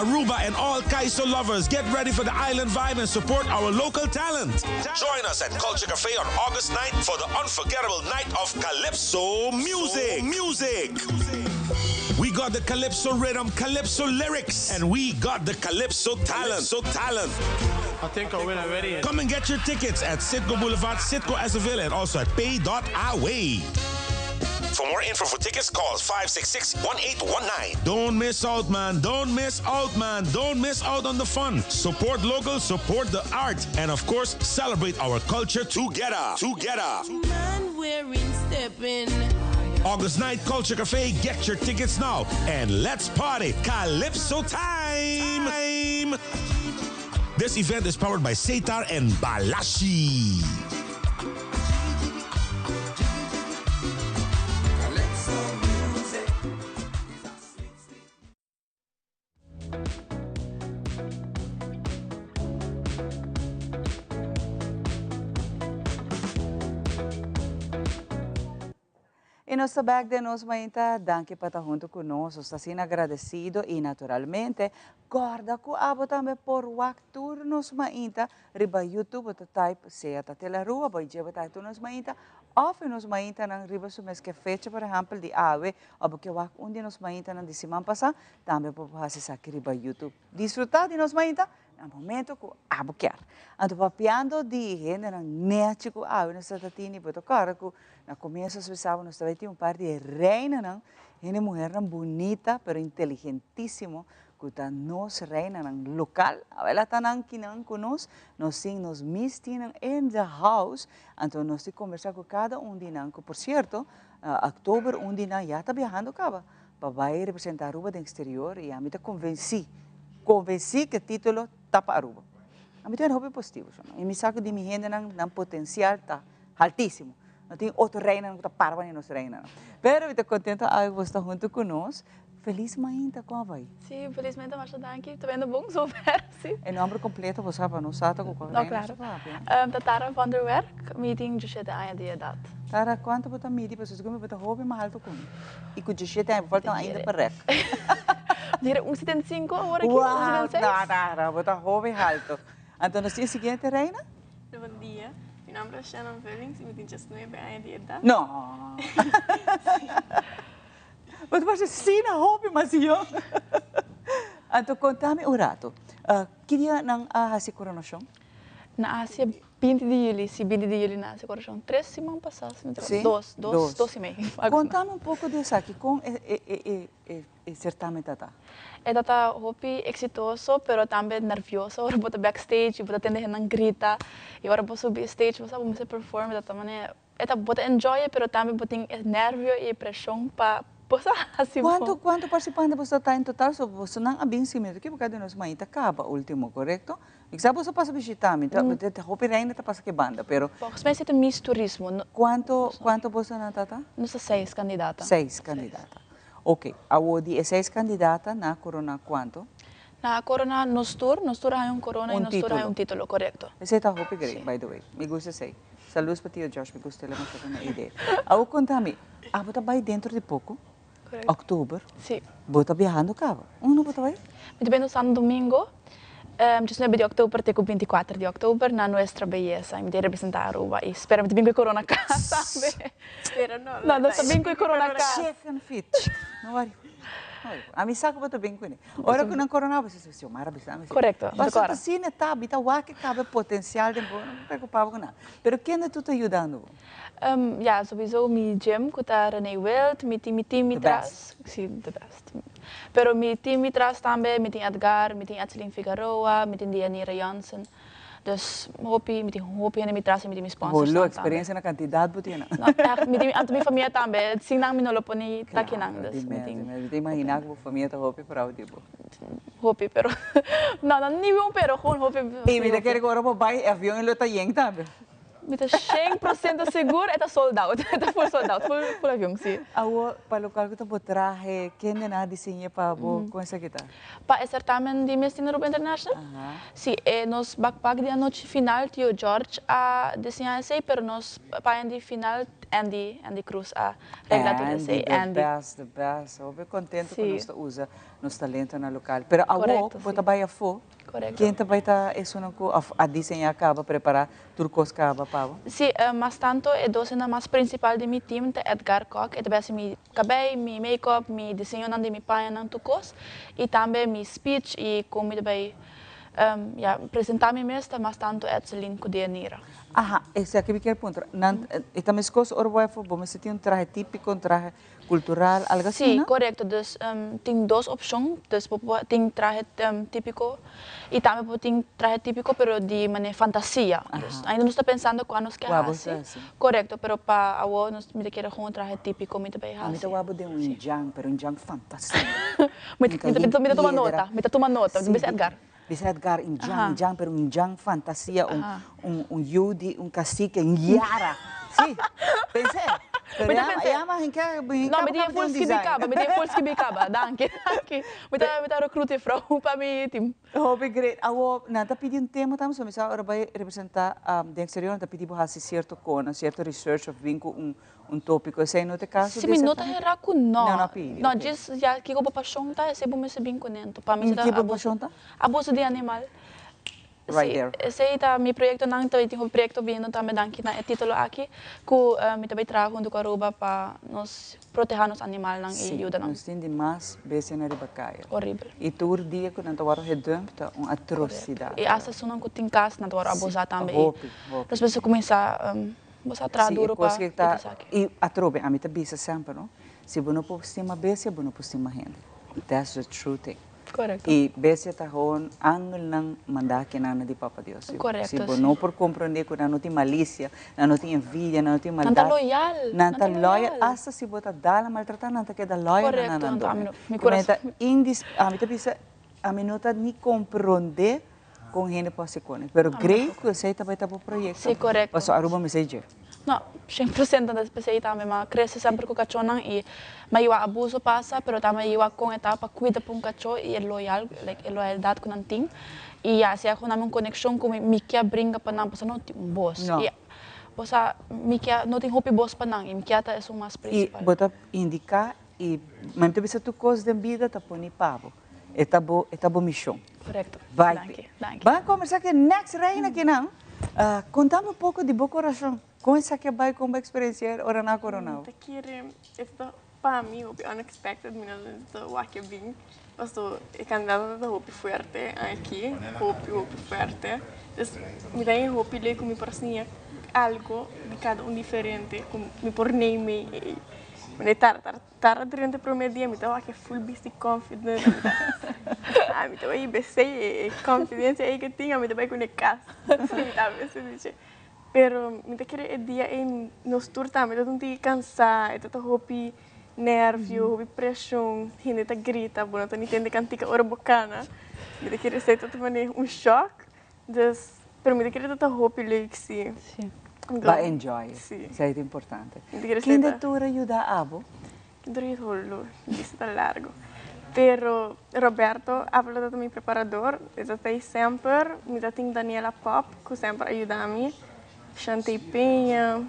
Speaker 24: Aruba and all Kaiso lovers, get ready for the island vibe and support our local talent. Join us at Culture Cafe on August 9th for the unforgettable night of Calypso music. Music. We got the Calypso rhythm, Calypso lyrics, and we got the Calypso talent. So talent.
Speaker 25: I think I win already.
Speaker 24: Come and get your tickets at Citgo Boulevard, Citgo Azaville, and also at pay.away. For more info for tickets, call 566-1819. Don't miss out, man. Don't miss out, man. Don't miss out on the fun. Support local, support the art, and of course, celebrate our culture together. Together.
Speaker 26: Man wearing stepping.
Speaker 24: August 9th, Culture Cafe. Get your tickets now. And let's party. Calypso time. This event is powered by Setar and Balashi.
Speaker 2: Y nos ta bek den nos mainta, danki pa ta hunto cu nos, nos ta asina agradecido y naturalmente corda cu abo tambe por wak tur nos mainta riba YouTube, bo ta type sea ta Telarua, bo djeba ta tur nos mainta of e nos maintanan riba su mes ke fecha por ehempel di awe of bo ke wak un di nos maintanan di siman pasa, tambe bo por haci esaki riba YouTube. Disfruta di nos mainta Na momento ku abo kier. Anto papiando di hendenan nechi ku awe nos ta tini, bo ta kòrda ku na komienso nos pensaba nos ta bai tin un par di reinanan, hende muhernan bunita pero inteligentisimo ku ta nos reinanan lokal. Awel ata nan kinan ku nos, nos tin nos mistinan in the house, anto nos tin kombersá ku kada un di nan ku por sierto Oktober un di nan ya ta biahando kaba pa bai representá Aruba den eksterior i ami ta konvensí, konvensí ku e título ta pa Aruba. Ami ta hopi positivo shon. I mi sa ku di mi hendenan nan potensial ta haltísimo. No tin otro reinanan ku ta para pa nos reinanan. Pero mi ta kontento awe ku boso ta huntu ku nos. Felis mainta, kon a bai?
Speaker 9: Sí, felis mainta masha danki. Ta bendo bon zover, sí.
Speaker 2: E nomber kompleto bo sa pa nos sa ta ku kua
Speaker 9: reina nos ta papia. Ta Tara van der Werk, mi tin diesshete aña di edat.
Speaker 2: Tara, kuantu bo ta midi? Pasobra segun mi bo ta hopi mas alto ku mi. I ku diesshete aña bo falta ainda pa rèk.
Speaker 9: Dire un 75 awor aki, un
Speaker 2: Wow,
Speaker 9: 76.
Speaker 2: Tara, bo ta hopi halto. Anto nos tin e siguiente reina?
Speaker 9: Bon dia, mi nomber ta Shannon Vullings y mi tin 19 aña di edad.
Speaker 2: No. Bo ta parse asina hopi mas yong. Anto konta mi un rato, ki dia nan a hasi koronashon?
Speaker 9: Nan a hasi e binti di juli, si binti di juli nan a hasi koronashon. Tres siman pasá, si mi ta
Speaker 2: Si?
Speaker 9: Dos, dos, dos y mei.
Speaker 2: Konta mi un poko di esaki, kon e sertamen ta ta?
Speaker 9: E ta ta hopi eksitoso, pero tambe nervioso ora bo ta backstage y bo ta tende hendenan grita y ora bo subi e stage bo sa bo mester perform e ta ta manera E ta bo ta enjoy e pero tambe bo tin e nervio y e presion pa bo sa haci bo.
Speaker 2: Cuanto cuanto participante boso ta ta en total? So boso nan a bin si mi no ta equivoca di nos mainta caba ultimo corecto? Mi kisa boso pasa bishita mi ta ta hopi reina ta pasa ki banda pero.
Speaker 9: Volgens mij zit Miss Turismo no.
Speaker 2: Cuanto cuanto boso nan ta ta?
Speaker 9: Nos ta seis candidata.
Speaker 2: Seis candidata ok awor di e seis candidata nan a corona cuanto?
Speaker 9: Nan a corona nos tur, nos tur a haña un corona y
Speaker 2: Un
Speaker 9: nos tur a haña
Speaker 2: titulo.
Speaker 9: un titulo corecto.
Speaker 2: Esey ta hopi great by the way mi gusta esey. Saludos pa tio Josh, mi gusta el masha con e idea. Awo conta mi, abo ta bay dentro di poco?
Speaker 9: Correcto.
Speaker 2: October?
Speaker 9: Si.
Speaker 2: Bo ta biahando caba? Unda bo ta bay?
Speaker 9: Mi ta bayendo Santo Domingo, 19 di october te cu 24 di october na Nuestra Belleza. Y mi ta representa Aruba y spera mi ta bin cu e corona cas tambe.
Speaker 8: Spera no.
Speaker 9: No, no ta bin cu e corona cas.
Speaker 2: Chicken feet. No worry. No worry. Ami sa cu bo ta bin cu ne. Ora cu nan corona bo sa Xiomara bisa mi si.
Speaker 9: Correcto, mi ta
Speaker 2: Pasobra
Speaker 9: cora.
Speaker 2: asina ta, mi ta wak e caba e potencial den bo, no bo preocupa bo cu nada. Pero kende tu ta yudando bo?
Speaker 9: Ya, sowieso mi gym cu ta Rene Wild, mi tin mi team mi
Speaker 2: The
Speaker 9: tras.
Speaker 2: best.
Speaker 9: Si, the best. Pero mi team mi tras tambe, mi tin Edgar, mi tin Etseline Figaroa, mi tin Dianira Jansen. Dus hopi, mi tin hopi hende mi tras y mi tin mi sponsors
Speaker 2: Bolo
Speaker 9: tambe.
Speaker 2: experiencia na cantidad bo tin.
Speaker 9: No, echt, mi tin anto mi famia tambe, sin nan mi no lo por ni ta kinan,
Speaker 2: Claro,
Speaker 9: dus
Speaker 2: di
Speaker 9: mi
Speaker 2: mes,
Speaker 9: tin
Speaker 2: di mes. Mi ta imagina cu bo famia ta hopi proud di bo.
Speaker 9: Hopi, pero no, no ni un pero, gewoon hopi,
Speaker 2: Y mi
Speaker 9: sí,
Speaker 2: ta
Speaker 9: hopi.
Speaker 2: kere cu ora bo bay e avion lo ta yen tambe.
Speaker 9: Mi ta shen por ciento sigur e ta sold out, e ta full sold out, full full avion, si.
Speaker 2: Awor, pa locual cu ta bo trahe, kende nan a diseñ'e pa bo? Con esaki ta?
Speaker 9: Pa e certamen di Miss Teen Aruba International? Si, e nos backpack di anochi final tio George a diseña esey, pero nos paña di final Andy, Andy Cruz a regla tur esey.
Speaker 2: Andy, the best, the best. Hopi contento cu nos ta usa nos talentonan local. Pero awor bo ta bay afo, ken ta bay ta esunnan cu a diseña caba, prepara Tur kos kaba pa bo?
Speaker 9: Sí, mas tanto e dosenan mas principal di mi team ta Edgar Kok, e ta besi mi cabey, mi make-up, mi diseñonan di mi pañanan, tur kos, y tambe mi speech y con mi ta bay ya presenta mi mes ta mas tanto Edseline cu Deanira.
Speaker 2: Aha, esaki mi kier puntra, nan e ta meskos ora bo a bo mester tin un trahe típiko, un trahe cultural, algo asina?
Speaker 9: Sí, corecto. Dus tin dos opcion. Dus bo por tin trahe tipico y tambe bo por tin trahe tipico pero di manera fantasia. Dus ainda nos ta pensando cua nos ke
Speaker 2: Cua bo
Speaker 9: haci.
Speaker 2: ta haci?
Speaker 9: Corecto, pero pa awo nos mi ta kere gewoon trahe tipico mi ta bay
Speaker 2: A mi ta
Speaker 9: haci.
Speaker 2: wak bo den un jan, pero un jan fantasia.
Speaker 9: Mi
Speaker 2: Un
Speaker 9: ta mi ta mi ta tuma
Speaker 2: piedra.
Speaker 9: nota, mi ta tuma nota.
Speaker 2: Sí,
Speaker 9: Bisa Edgar.
Speaker 2: Bisa Edgar, un jan,
Speaker 9: Aha.
Speaker 2: un jan, pero un jan fantasia, un
Speaker 9: Aha.
Speaker 2: un un yu di un cacique, un yara. Sí, pensé. Pero
Speaker 9: Mi ta
Speaker 2: ya,
Speaker 9: pensé.
Speaker 2: ya ma hinca,
Speaker 9: No,
Speaker 2: hinca
Speaker 9: mi tin
Speaker 2: bo
Speaker 9: full
Speaker 2: un
Speaker 9: skibi
Speaker 2: design.
Speaker 9: caba, mi tin full skibi caba. Danki, danki. Mi ta, mi ta recruit juffrouw pa mi team.
Speaker 2: Hopi great. Awo, nan ta pidi un tema tambe, so mi sa ora bai representa den exterior, nan ta pidi bo haci cierto cona, cierto research of bin cu un un topico. Esey no ta e caso
Speaker 9: Si
Speaker 2: di
Speaker 9: mi no ta
Speaker 2: certamen?
Speaker 9: hera cu no.
Speaker 2: No, no pidi,
Speaker 9: No,
Speaker 2: ok.
Speaker 9: djis ya kico bo pasion ta, esey bo mester bin cune. Anto pa mi
Speaker 2: Y
Speaker 9: ta
Speaker 2: ki bo
Speaker 9: abuso,
Speaker 2: pasion ta?
Speaker 9: abuso di animal.
Speaker 2: Right
Speaker 9: Si,
Speaker 2: there.
Speaker 9: esey ta mi proyectonan, ta tin hopi proyecto biniendo tambe danki na e titulo aki, cu mi ta bay traha hunto cu Aruba pa nos proteha nos animalnan y
Speaker 2: Si,
Speaker 9: yuda nan.
Speaker 2: nos tin di mas bestianan riba caya.
Speaker 9: Horrible.
Speaker 2: Y tur dia cu nan ta worde gedump ta un atrocidad.
Speaker 9: Y hasta esunnan cu tin cas nan ta worde
Speaker 2: Si,
Speaker 9: abusa tambe y
Speaker 2: hopi, hopi.
Speaker 9: nos mester cuminsa bo sa traha
Speaker 2: Si, e
Speaker 9: duro
Speaker 2: cos
Speaker 9: pa
Speaker 2: cu ta
Speaker 9: kita esaki.
Speaker 2: Y atrobe, ami ta bisa semper, no? Si bo no por stima bestia, bo no por stima hende. That's the true thing.
Speaker 9: Correcto.
Speaker 2: Y bestia ta gewoon angelnan manda kinan di Papa Dios. Si,
Speaker 9: Correcto,
Speaker 2: si bo
Speaker 9: si.
Speaker 2: no por comprende cu nan no tin malicia, nan no tin envidia, nan no tin
Speaker 9: Nan ta
Speaker 2: maldad.
Speaker 9: loyal,
Speaker 2: Nan
Speaker 9: nan
Speaker 2: ta
Speaker 9: ta
Speaker 2: loyal.
Speaker 9: loyal.
Speaker 2: Hasta si bo ta dala maltrata, nan ta keda loyal na
Speaker 9: Correcto,
Speaker 2: nan
Speaker 9: anto ami
Speaker 2: doño.
Speaker 9: no, mi
Speaker 2: Cu men ta
Speaker 9: corazon.
Speaker 2: indis, ami ta bisa, ami no ta ni comprende con hende por haci con e. Pero
Speaker 9: Ami
Speaker 2: great
Speaker 9: tampoco.
Speaker 2: cu esey ta bay ta bo proyecto.
Speaker 9: Si, correcto.
Speaker 2: Pasobra Aruba mester dje.
Speaker 9: No, shen por ciento ta pesey tambe, ma crece semper cu cachonan y ma yiwa abuso pasa, pero tambe yiwa con e ta pa cuida pa un cacho y e loyal, like e loyalidad cu nan tin. Y ya, si a cu nan un conexion cu mi, mi kia bringa pa nan, pasobra no tin un bos.
Speaker 2: No.
Speaker 9: Y bo sa, mi kia, no tin hopi bos pa nan y mi kia ta esun mas
Speaker 2: Y
Speaker 9: principal.
Speaker 2: bo ta indica y, ma mi ta bisa tur cos den bida ta poni pa bo. E ta bo, e ta bo mishon.
Speaker 9: Korekto.
Speaker 2: Bai
Speaker 9: Danki,
Speaker 2: p'e.
Speaker 9: danki.
Speaker 2: Ban kombersá ku e next reina akinan. Konta mi un poko di bo korashon. Kon esaki a bai, kon bo a eksperensiá ora nan a korona bo?
Speaker 8: Mi ta kere e ta pa mi hopi unexpected, mi no ta wak e bin. Paso e kandidato ta hopi fuerte aki, hopi hopi fuerte. Dus mi ta haña hopi leuk ku mi por siña algo di kada un diferente ku mi por neem mee. Manera tar tar tar durante prome dia mi ta wak e full bisti confident, mi ta ah mi ta bai besei e confidencia ei ke tin mi ta bai kune kas. Mi ta bisa dice. Pero mi ta kere e dia ei nos tur tambe ta un tiki cansá, e ta ta hopi nervio, hopi presion, hende ta grita, bo no ta ni tende cantica ora bo cana. Mi ta kere esei ta ta manera un shock, dus, pero mi ta kere ta ta hopi leuk si.
Speaker 2: Bo a enjoy it,
Speaker 8: Si.
Speaker 2: esei ta importante.
Speaker 8: Mi ta kere esei
Speaker 2: Ken
Speaker 8: ta.
Speaker 2: de tur a yuda abo?
Speaker 8: Drie holo, lista ta largo. Pero Roberto Avila ta mi preparador, e ta tei semper. Mi ta tin Daniela Pop cu semper a yuda mi, Shantey Peña,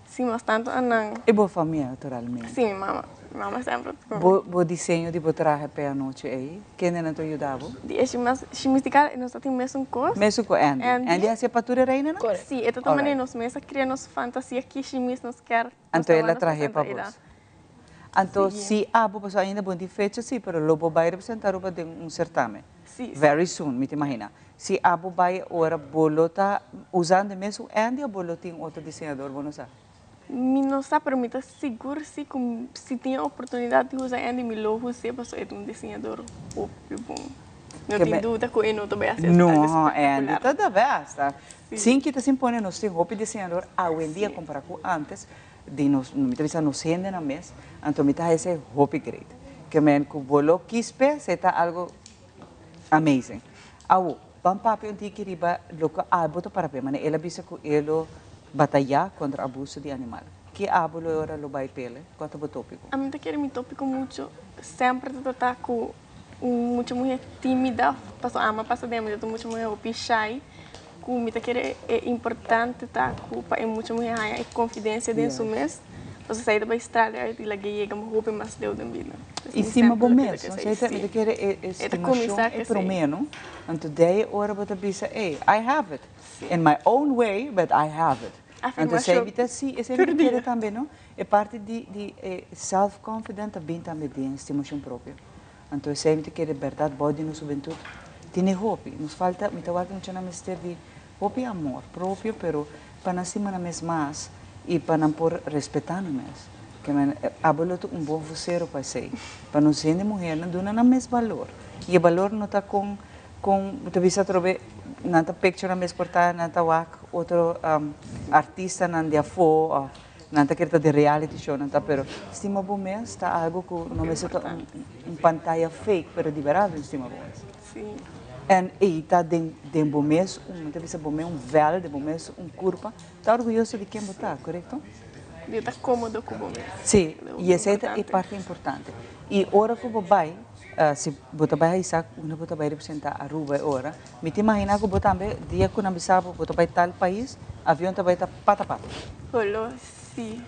Speaker 8: si mas tanto anan.
Speaker 2: E bo famia naturalmente.
Speaker 8: Si, mi mama. Mi mama semper ta cu mi.
Speaker 2: Bo bo diseño di bo trahe p'e anochi ei, kendenan ta yuda bo?
Speaker 8: Di e shimis shimistica nos ta tin mesun cos.
Speaker 2: Mesun cu Andy.
Speaker 8: Andy.
Speaker 2: Andy haci e pa tur e reinanan?
Speaker 8: Si, e ta ta manera nos mes a crea nos fantasia ki shimis nos kier.
Speaker 2: Anto el a trahe pa bos. Anto si abo, pasobra ainda bo no tin fecha si, pero lo bo bai representa Aruba den un certamen. Very soon, mi ta imagina. Si abo bai ora bo lo ta usando e mesun Andy o bo lo tin otro diseñador, bo no sa?
Speaker 8: Mi no sa, pero mi ta sigur si cu si tin e oportunidad di usa Andy mi lo us'e pasobra e ta un diseñador hopi bon. No tin duda cu e no ta bai haci algo
Speaker 2: No, Andy
Speaker 8: espectacular.
Speaker 2: ta the best. Sin kita sin pone nos tin hopi diseñador awendia compara cu antes di nos, mi ta bisa nos hendenan mes, anto mi ta haci esey hopi great. Ke men cu bo lo kies p'e, esey ta algo amazing. Awo, ban papia un tiki riba loke abo ta para p'e, manera el a bisa cu e lo bataya contra abuso di animal. Ke abo lo e ora lo bay p'el? Cua ta bo topico?
Speaker 8: Ami ta kere mi topico mucho semper ta trata cu Un mucha muhé tímida, pasobra ama pasa den mi ta un mucha muhé hopi shy, ku mi ta kere e importante ta ku pa e mucha muhé haña e konfidensia den su mes, pasobra esei ta bai strada uit i lag'é yega hopi mas leu den bida.
Speaker 2: I stima bo mes, no? Esei ta, mi ta kere e estimashon e promé, no? Anto dei e ora bo ta bisa, ey, I have it, in my own way, but I have it. Anto esei mi ta, si, esei mi ta kere tambe, no? E parti di di e self confident ta bin tambe den estimashon propio. Anto esei mi ta kere berdad bou di nos hubentud tene hopi. Nos falta, mi ta wak muchanan mester di hopi amor propio pero pa nan stima nan mes mas y pa nan por respeta nan mes. Ke men abo lo ta un bon vocero pa esei. Pa nos hende muhernan duna nan mes balor. Y e balor no ta con con bo ta bisa atrobe nan ta picture nan mes por ta nan ta wak otro artistanan di afo of Nan ta kere ta den reality show nan ta pero stima bo mes ta algo ku no mester ta un pantaya fake pero di berdad bo stima bo mes. En ey ta den den bo mes un mi ta bisa bo mes un vel den bo mes un kurpa ta orguyoso di ken bo ta korekto?
Speaker 8: Di ta komodo ku bo mes.
Speaker 2: Si y esey ta e parti importante y ora ku bo bai si bo ta bai haisa unda bo ta bai representa Aruba e ora mi ta imagina ku bo tambe dia ku nan bisa bo bo ta bai tal pais avion ta bai ta pata pata.
Speaker 8: Holo, si.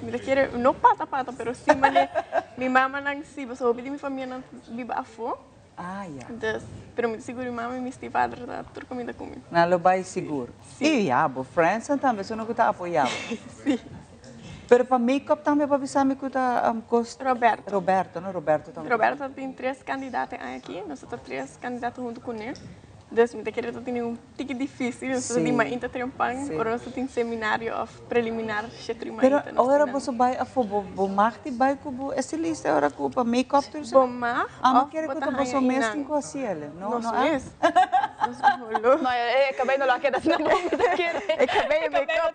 Speaker 8: Mi ta kere, no pata pata, pero si mane mi mamanan si, pasobra hopi di mi famianan biba afó.
Speaker 2: Ah, ya.
Speaker 8: Dus, pero mi ta sigur mi mama i mi stiefvader ta tur kaminda ku mi.
Speaker 2: Nan lo bai sigur.
Speaker 8: Si.
Speaker 2: I ya, bo friendsnan tambe esun ku ta apoyá bo.
Speaker 8: Si.
Speaker 2: Pero pa make-up tambe bo a bisa mi ku ta kos.
Speaker 8: Roberto.
Speaker 2: Roberto, no? Roberto tambe.
Speaker 8: Roberto tin tres kandidato e aña aki. Nos ta tres kandidato huntu kuné. Dus mi ta kere ta tene un tiki dificil, nos ta di mainta trempan, ora nos ta tin seminario of preliminar shetri
Speaker 2: Pero
Speaker 8: mainta nos
Speaker 2: ora
Speaker 8: tin nan.
Speaker 2: boso bai afo bo bo mag di bai ku bo estilista ora ku pa make up tur
Speaker 8: Bo mag
Speaker 2: Amo
Speaker 8: of
Speaker 2: kere
Speaker 8: bo
Speaker 2: ku
Speaker 8: ta
Speaker 2: ta boso
Speaker 8: haña
Speaker 2: mes
Speaker 8: einan.
Speaker 2: tin ku hasiele no
Speaker 8: Nos
Speaker 2: no a
Speaker 8: mes. Nos holo.
Speaker 9: No e cabey no lo a keda asina bon mi ta kere.
Speaker 8: E cabey e make up.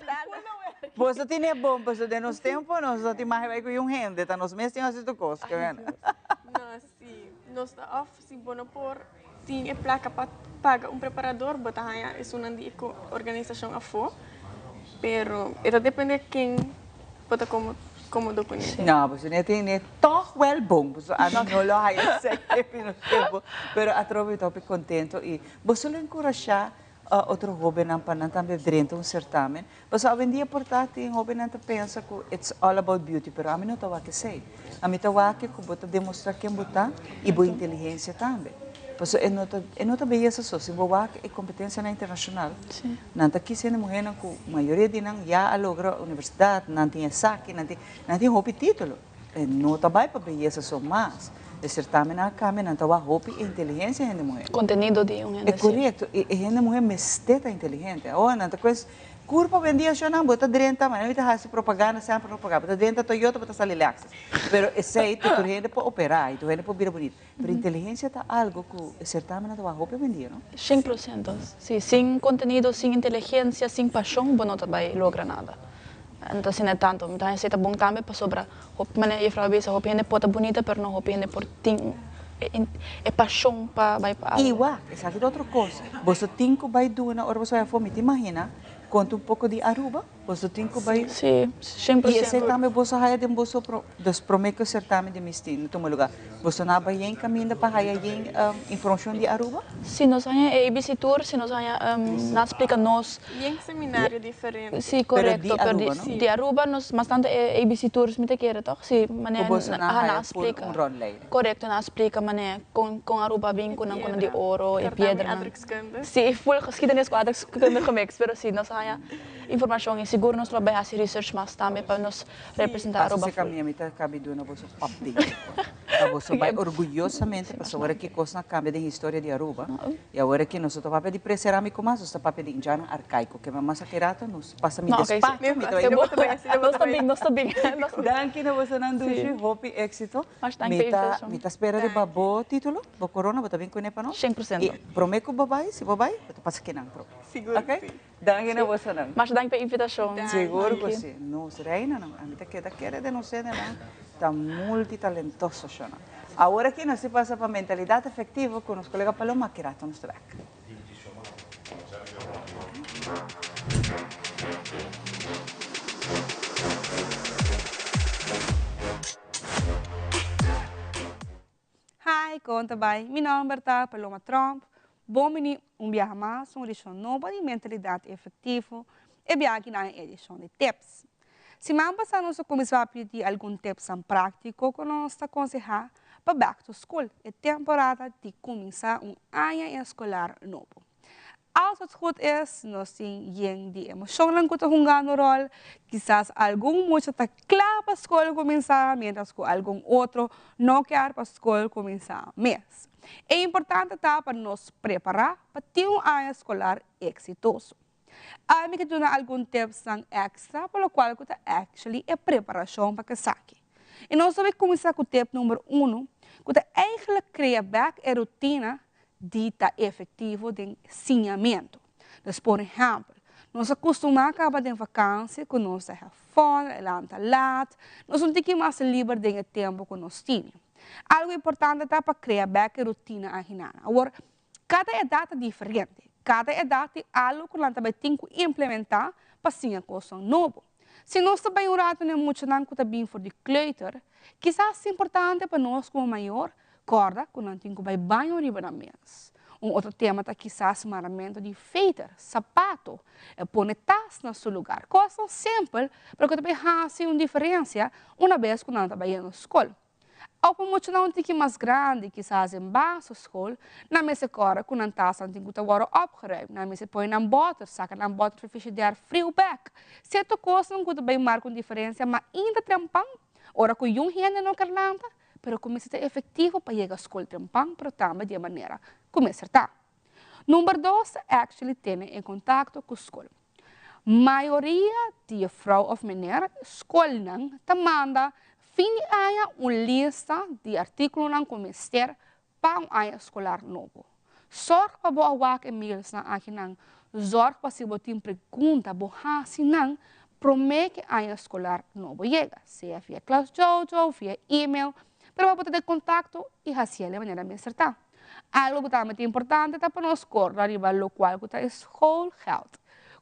Speaker 2: Boso tine bon pasobra den nos tempo nos no tin mag bai ku yun hende ta nos mes tin hasi tur kos ke wena.
Speaker 8: No si nos ta of si bo no por Tin e plaka pa paga un preparador, bo ta haña esunnan di e organisashon afó, pero e ta depende ken bo ta komodo kuné.
Speaker 2: No, pasobra ne tin ne tòg wèl bon, pasobra ami no lo haña esei den nos tempu, pero atrobe mi ta hopi kontento i boso lo enkurashá otro hobennan pa nan tambe drenta un certamen. Pasobra awendia por ta tin hobennan ta pensa cu it's all about beauty, pero ami no ta wak esey. Ami ta wak cu bo ta demostra ken bo ta y bo inteligencia tambe. Pasobra e no ta e no ta beyesa so, si bo wak e competencianan internacional, nan ta kis hende muhernan cu mayoria di nan ya a logra universidad, nan tin esaki, nan tin nan tin hopi titulo. E no ta bai pa beyesa so mas. E certamennan a cambia, nan ta wak hopi e inteligencia hende muher.
Speaker 9: Contenido di un hende
Speaker 2: si. E corecto, e hende muher mester ta inteligente. Awor nan ta cues curpa wendia shownan bo ta drenta, manera mi ta haci propaganda semper propaganda, bo ta drenta Toyota bo ta sali Lexus. Pero esey ta tur hende por opera y tur hende por bira bonito. Pero inteligencia ta algo cu e certamennan ta wak hopi wendia, no?
Speaker 9: 100%, si. Sin contenido, sin inteligencia, sin pasion bo no ta bay logra nada. No ta asina tanto. Mi ta haña esei ta bon tambe pasobra hopi manera juffrouw a bisa hopi hende por ta bunita pero no hopi hende por tin e pashon pa bai pa algo.
Speaker 2: I wak, esaki ta otro kos. Boso tin ku bai duna ora boso bai afó. Mi ta imagina konta un poko di Aruba. Boso tin ku bai.
Speaker 9: Sí, shen por
Speaker 2: I esei
Speaker 9: ciento.
Speaker 2: tambe boso haya den boso pro, dus promé ku e sertamen di Miss Teen na tuma lugá. Boso no a bai yen kaminda pa haya yen informashon di Aruba?
Speaker 9: Si nos haña e ABC tour, si nos haña nan splika nos.
Speaker 8: Yen seminario diferente.
Speaker 9: Sí,
Speaker 2: Pero di
Speaker 9: korekto, pero
Speaker 2: Aruba, no?
Speaker 9: di Aruba nos mas tantu e ABC tours mi ta kere tòg? Sí,
Speaker 2: Ku
Speaker 9: manera
Speaker 2: boso nan
Speaker 9: nan
Speaker 2: haya
Speaker 9: a
Speaker 2: full
Speaker 9: splika.
Speaker 2: un rondleiding.
Speaker 9: Korekto, nan a splika manera kon kon Aruba a bin ku nan kono di oro, e
Speaker 8: Kartami
Speaker 9: piedranan.
Speaker 8: aardrijkskunde.
Speaker 9: Sí, full geschiedenis ku aardrijkskunde gemixt, pero sí, nos a haña informashon i sigur nos lo bai hasi research mas tambe pa nos representá
Speaker 2: Pasa
Speaker 9: Aruba
Speaker 2: si
Speaker 9: full.
Speaker 2: kaminda mi ta kabi duna boso update. Pa boso bai orguyosamente pasobra ki kosnan a kambia den historia di Aruba. I awor aki nos no ta papia di preceramico mas, nos ta papia di indiannan arcaico. Ke mas aki rato nos pasa mi despacho, mi ta bai.
Speaker 9: Nos ta bin, nos ta bin.
Speaker 2: Danki na bosonan dushi, hopi exito. Mi ta mi ta spera riba bo titulo, bo corona, bo ta bin cune pa nos.
Speaker 9: Shen por ciento.
Speaker 2: I prome cu bo bai, si bo bai, bo ta pasa kinan prome.
Speaker 8: Sigur
Speaker 2: Ok?
Speaker 8: si.
Speaker 2: Danki na bosonan.
Speaker 9: Masha danki pa e invitacion.
Speaker 2: Sigur cu si. Nos reinanan, ami ta keda kere den nos hendenan ta multitalentoso shona. Awor aki nos tin pasa pa Mentalidad Efectivo cu nos colega Paloma aki rato nos ta bek.
Speaker 7: Hi, con ta bay? Mi nomber ta Paloma Tromp. Bon bini un biaha mas un edicion nobo di Mentalidad Efectivo, e biaha aki na e edicion di tips. Siman pasa nos a cuminsa papia di algun tipsnan practico cu nos ta conseha pa back to school, e temporada di cuminsa un aña escolar nobo. Als het goed is, nos tin yen di emocionnan cu ta hungando rol. Kisas algun mucha ta cla pa scol cuminsa, mientras cu algun otro no kier pa scol cuminsa mes. E importante ta pa nos prepara pa tin un aña escolar exitoso. Ami ke duna algun tipsnan extra pa locual cu ta actually e preparacion pa esaki. Y nos ta bay cuminsa cu tip number uno, cu ta eigenlijk crea bek e rutina di ta efectivo den siñamento. Dus por ehempel, nos a custuma caba den vakantie cu nos ta have fun, lanta laat, nos un tiki mas liber den e tempo cu nos tini. Algo importante ta pa crea bek e rutina ahinana. Awor, cada edad ta diferente. Cada edad tin algo cu nan ta bay tin cu implementa pa siña cosnan nobo. Si nos ta bay un rato na e muchanan cu ta bin for di kleuter, kisas ta importante pa nos como mayor Corda cu nan tin cu bay baño riba nan mes. Un otro tema ta kisas maramento di veter, sapato, e pone tas na su lugar. Cosnan simpel, pero cu ta bay haci un diferencia una bes cu nan ta bay yendo scol. Au pa muchanan un tiki mas grandi, kisas den basisschool, nan mester corda cu nan tasnan tin cu ta worde opgeruimd, nan mester pone nan boter, saca nan boter for frigidair friu bek. Cierto cosnan cu ta bay marca un diferencia, ma inda trempan, ora cu yun hende no ker lanta, pero ku mester ta efektivo pa yega skol trempan pero tambe di e manera ku mester ta. Number dos ta actually tene e kontakto ku skol. Mayoria di juffrouw of meneer skolnan ta manda fin di aña un lista di artíkulonan ku mester pa un aña eskolar nobo. Zorg pa bo a wak e mailsnan akinan. Zorg pa si bo tin pregunta bo hasi nan promé ku e aña eskolar nobo yega, sea via ClassDojo, via email, pero pa bo ta den kontakto i hasiel e manera mester ta. Algu ku tambe ta importante ta pa nos korda riba lokual ku ta e schoolgeld.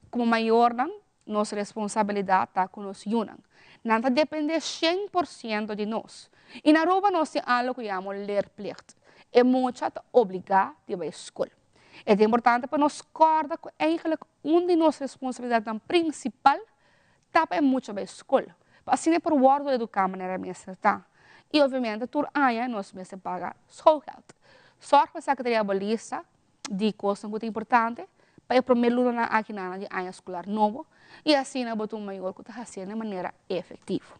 Speaker 7: Komo mayornan Nos responsabilidat ta ku nos yunan. Nan ta dependé 100% di nos. I na Aruba nos tin algu ku yama leerplicht. E mucha ta obligá di bai skol. E ta importante pa nos kòrda ku eigenlijk un di nos responsabilidatnan prinsipal ta pa e mucha bai skol, pa asina e por wòrdu eduká manera e mester ta. I obviamente tur aña nos mester paga schoolgeld. Sòrg pa esaki ta riba bo lista di kosnan ku ta importante pa e promé lunanan aki nan di aña skolar nobo i asina bo ta un mayor ku ta hasié na manera efektivo.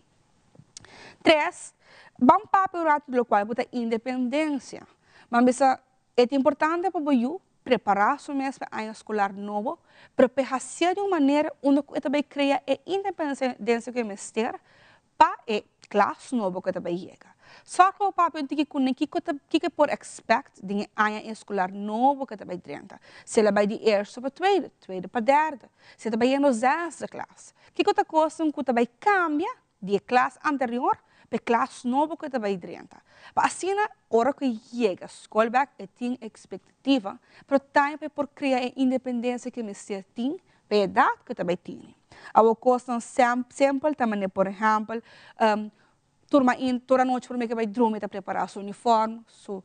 Speaker 7: Tres, ban papia un ratu di lokual ku ta independensia. Ban bisa e ta importante pa bo yu prepará su mes pa e aña skolar nobo, pero pa e hasié di un manera unda ku e ta bai krea e independensia ku e mester pa e klas nobo ku e ta bai yega. Sòrg pa bo papia un tiki kuné kiko ta kiko e por expect den e aña eskolar nobo ku e ta bai drenta. Si el a bai di eerste pa tweede, tweede pa derde, si e ta bai yendo zesde klas. Kiko ta kosnan ku ta bai kambia di e klas anterior pa e klas nobo ku e ta bai drenta. Pa asina ora ku e yega skol bèk e tin ekspektativa, pero tambe pa e por krea e independensia ku e mester tin pa e edat ku e ta bai tene. Awor kosnan simpel ta manera por ehèmpel tur main tur anochi promé ku e bai drumi e ta prepará su uniform, su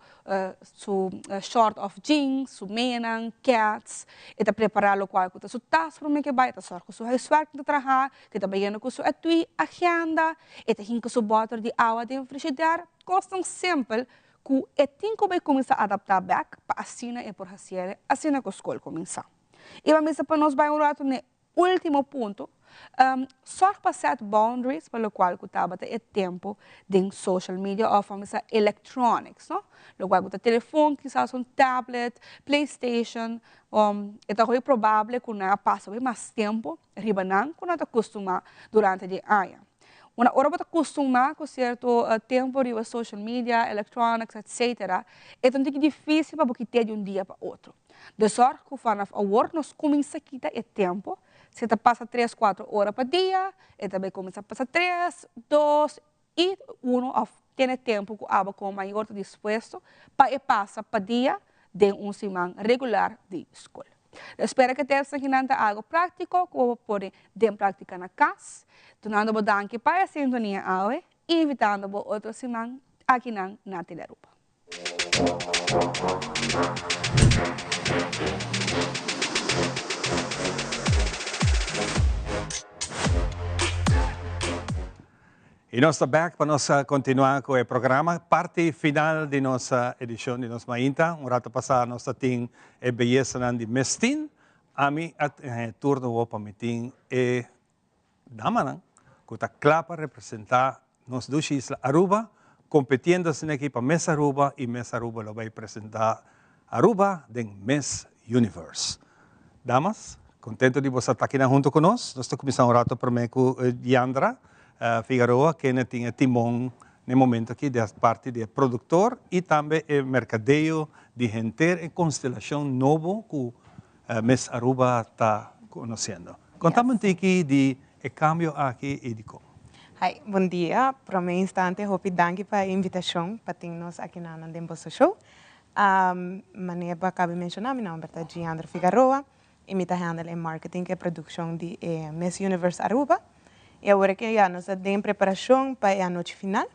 Speaker 7: su short òf jeans, su meanan, kèts, e ta prepará lokual ku ta su tas promé ku e bai, e ta sòrg ku su huiswerk ta traha, ku e ta bayendo ku su etui, agenda, e ta hinka su bòter di awa den frishider, kosnan simpel ku e tin ku bai kuminsá adaptá bèk pa asina e por hasié asina ku skol kuminsá. I bo a mester pa nos bai un ratu n'e último punto, sòrg pa set boundaries pa lokual ku tabata e tempu den social media òf a mester electronics, no? Lokual ku ta telefon, kisas un tablet, playstation, e ta hopi probable ku nan a pasa hopi mas tempu riba nan ku nan ta kustumá durante di e aña. Una ora bo ta kustumá ku sierto tempu riba social media, electronics, etcetera, e ta un tiki difísil pa bo kit'é di un dia pa otro. De zorg ku vanaf awor nos kuminsá kita e tempu, si e ta pasa tres, kuatro ora pa dia, e ta bai kuminsá pasa tres, dos i uno òf tene tempu ku abo komo mayor ta dispuesto pa e pasa pa dia den un siman regular di skol. Espera ku e tèst akinan ta algu práktiko ku bo por pone den práktika na kas. Dunando bo danki pa e sintonia awe i invitando bo otro siman akinan na Telearuba.
Speaker 1: Y nos ta back pa nos continua cu e programa, parti final di nos edicion di nos mainta. Un rato pasa nos ta tin e beyesanan di Mestin. Ami a turno wou pa mi tin e Damanan cu ta cla pa representa nos dushi isla Aruba, competiendo asina aki pa Miss Aruba y Miss Aruba lo bay presenta Aruba den Miss Universe. Damas, contento di boso ta akinan hunto cu nos. Nos ta cuminsa un rato prome cu Diandra Figaroa, kende tin e timon n'e momento aki di parti di e productor y tambe e mercadeo di henter e constelacion nobo cu Miss Aruba ta conociendo. Contame un tiki di e cambio aki y dicon.
Speaker 10: Hi, bon dia. Prome instante hopi danki pa e invitacion pa tin nos aki nan den boso show. Manera bo a caba di menciona mi nomber ta Giandra Figaroa y mi ta handle e marketing e produccion di e Miss Universe Aruba. Y awor aki ya nos ta den preparacion pa e anochi final.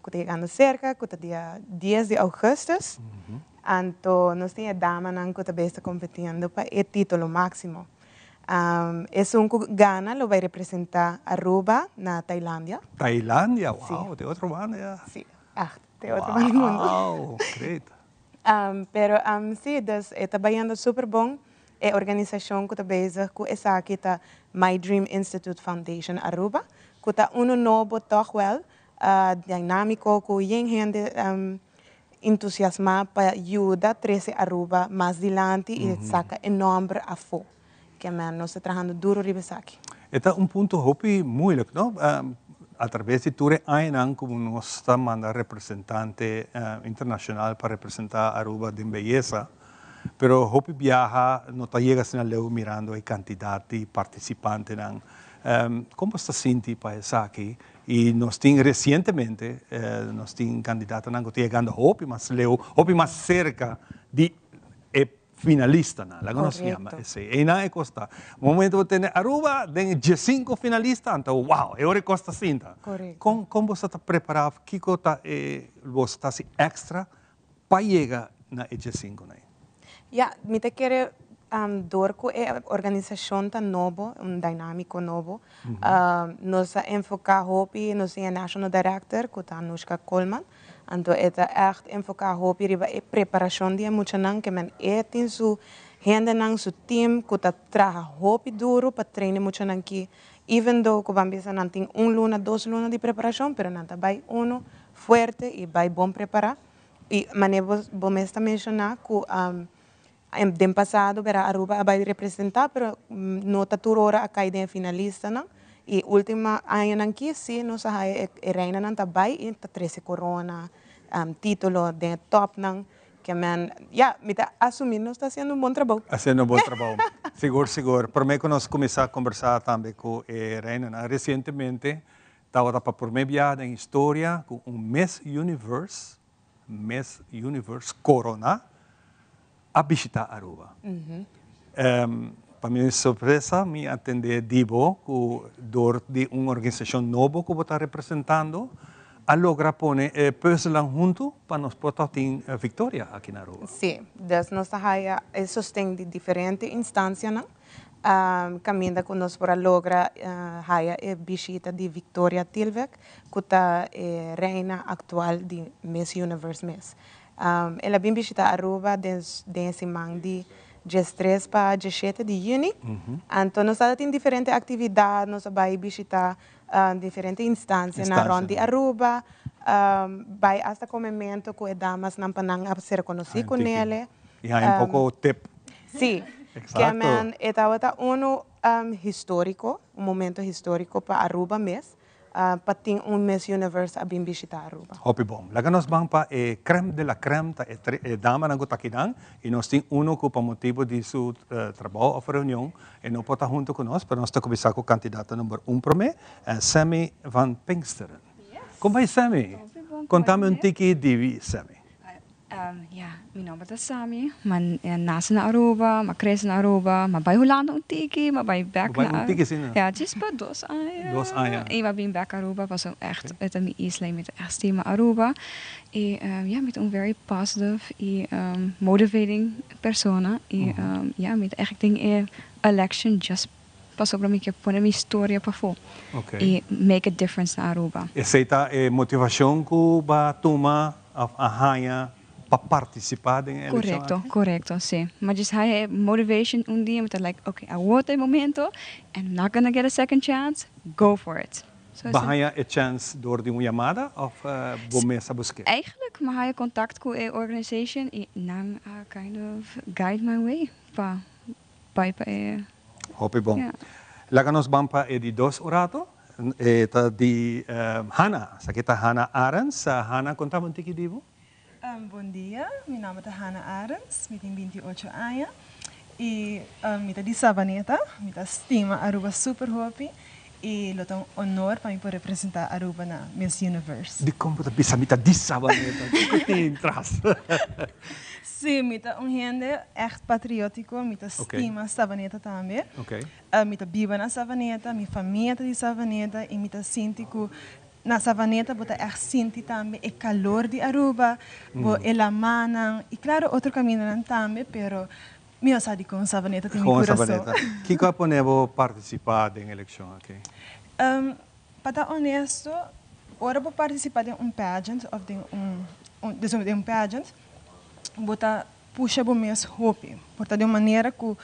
Speaker 10: Ku ta yegando serka, ku ta dia dies di augustus. Anto nos tin e damanan ku ta bes ta kompetiendo pa e titulo máksimo. Esun ku gana lo bai representá Aruba na Tailandia.
Speaker 1: Tailandia? Wow, te otro banda ya.
Speaker 10: Sí, ègt, te otro banda di mundu.
Speaker 1: Wow, great.
Speaker 10: Pero sí, dus e ta bayendo super bon. E organisashon ku ta bezig ku esaki ta My Dream Institute Foundation Aruba, ku ta unu nobo tòg wèl, dinámiko ku yen hende entusiasmá pa yuda trese Aruba mas dilanti i saka e nòmber afó. Ke men nos ta trahando duro riba esaki.
Speaker 1: E ta un punto hopi moeilijk, no? Atraves di tur e añanan ku nos ta manda representante internashonal pa representá Aruba den beyesa, pero hopi biaha no ta yega asina leu mirando e kantidat di partisipantenan. Kon bo sta sinti pa esaki? I nos tin resientemente nos tin kandidatonan ku ta yegando hopi mas leu, hopi mas serka di e finalistanan, laga nos yama esei. Einan e kos ta. Momento bo tene Aruba den e diesinko finalista, anto wow, e ora e kos ta sinta. Kon kon bo sa ta prepará of kiko ta e bo sa ta hasi extra pa yega na e diesinkonan ei?
Speaker 10: Ja, mi ta kere door ku e organisashon ta nobo, un dynamico nobo, nos a enfoká hopi, nos tin e National Director ku ta Anushka Koolman, anto e ta ègt enfoká hopi riba e preparashon di e muchanan, ke men e tin su hendenan, su team ku ta traha hopi duru pa train e muchanan ki, even though ku ban bisa nan tin un luna, dos luna di preparashon, pero nan ta bai unu fuerte i bai bon prepará. I manera bo bo mes ta menshoná ku den pasado bera Aruba a bai representá pero no ta tur ora a kai den e finalistanan i último añanan aki sí nos a haya e reinanan ta bai i ta trese korona, título den e tòpnan ke men ya mi ta asumí nos ta hasiendo un bon trabou.
Speaker 1: Hasiendo un bon trabou. Sigur sigur. Promé ku nos kuminsá kombersá tambe ku e reinanan resientemente Tabata pa promé biaha den historia ku un Miss Universe, Miss Universe koroná a bishitá Aruba. Pa mi sorpresa mi a tende di bo ku dor di un organisashon nobo ku bo ta representando a logra pone e pùzelnan huntu pa nos por ta tin viktoria aki na Aruba.
Speaker 10: Sí, dus nos ta haya e sosten di diferente instansianan. Caminda cu nos por a logra haya e bishita di Victoria Tilweg, cu ta e reina actual di Miss Universe mes. El a bin bishita Aruba den den e siman di diestres pa diesshete di juni. Anto nos tabata tin diferente actividad, nos a bay bishita diferente instancianan rond di Aruba, bay hasta comemento cu e damasnan pa nan a ser conoci cu nele.
Speaker 1: Y haya un poco tip.
Speaker 10: Sí. Kemen e tabata unu historico, un momento historico pa Aruba mes, pa tin un Miss Universe a bin bishita Aruba.
Speaker 1: Hopi bon. Laga nos ban pa e crème de la crème, ta e tre e damanan cu ta akinan, y nos tin uno cu pa motibo di su trabao of reunion e no por ta hunto cu nos, pero nos ta cuminsa cu candidata number un prome, Sammy van Pinksteren. Con bai Sammy? Contami un tiki di Sammy.
Speaker 11: Ya, mi nomber ta Sammy, m'a nace na Aruba, m'a crece na Aruba, m'a bay Hulanda un tiki, m'a bay bek
Speaker 1: na Aruba. Un tiki asina?
Speaker 11: Ya, djis pa dos aña.
Speaker 1: Dos aña.
Speaker 11: Y m'a bin bek Aruba pasobra echt e ta mi isla y mi ta echt stima Aruba. Y ya, mi ta un very positive y motivating persona y ya, mi ta echt den e election just pasobra mi ke pone mi storia pafó y make a difference na Aruba.
Speaker 1: Esey ta e motivacion cu bo a tuma of a haña pa participa den e eleccion
Speaker 11: aki? Corecto, corecto, si. Mi a just haña e motivation un dia, mi ta like, ok, awor ta e momento and I'm not gonna get a second chance, go for it.
Speaker 1: So Bo a haña e chance door di un yamada of bo mes a busk'é?
Speaker 11: Eigenlijk mi a haña contact cu e organization y nan a kind of guide my way pa bai pa e.
Speaker 1: Hopi bon. Laga nos ban pa e di dos un rato. E ta di Hanna. Esaki ta Hanna Arends. Hanna, konta mi un tiki di bo.
Speaker 12: Bon dia, mi nomber ta Hanna Arends, mi tin 28 aña y mi ta di Savaneta. Mi ta stima Aruba super hopi y lo ta un honor pa mi por representa Aruba na Miss Universe.
Speaker 1: Dikon bo ta bisa mi ta di Savaneta? Kiko tin tras?
Speaker 12: Sí, mi ta un hende echt patriótiko, mi ta stima Savaneta tambe. Mi ta biba na Savaneta, mi famia ta di Savaneta i mi ta sinti ku na Savaneta bo ta echt sinti tambe e kalor di Aruba, bo e lamannan i klaro otro kamindanan tambe, pero mi no sa dikon Savaneta tin mi kurason.
Speaker 1: Kiko a pone bo partisipá den elekshon aki?
Speaker 12: Pa ta honesto, ora bo partisipá den un pageant òf den un, den un pageant, bo ta pusha bo mes hopi. Por ta di un manera ku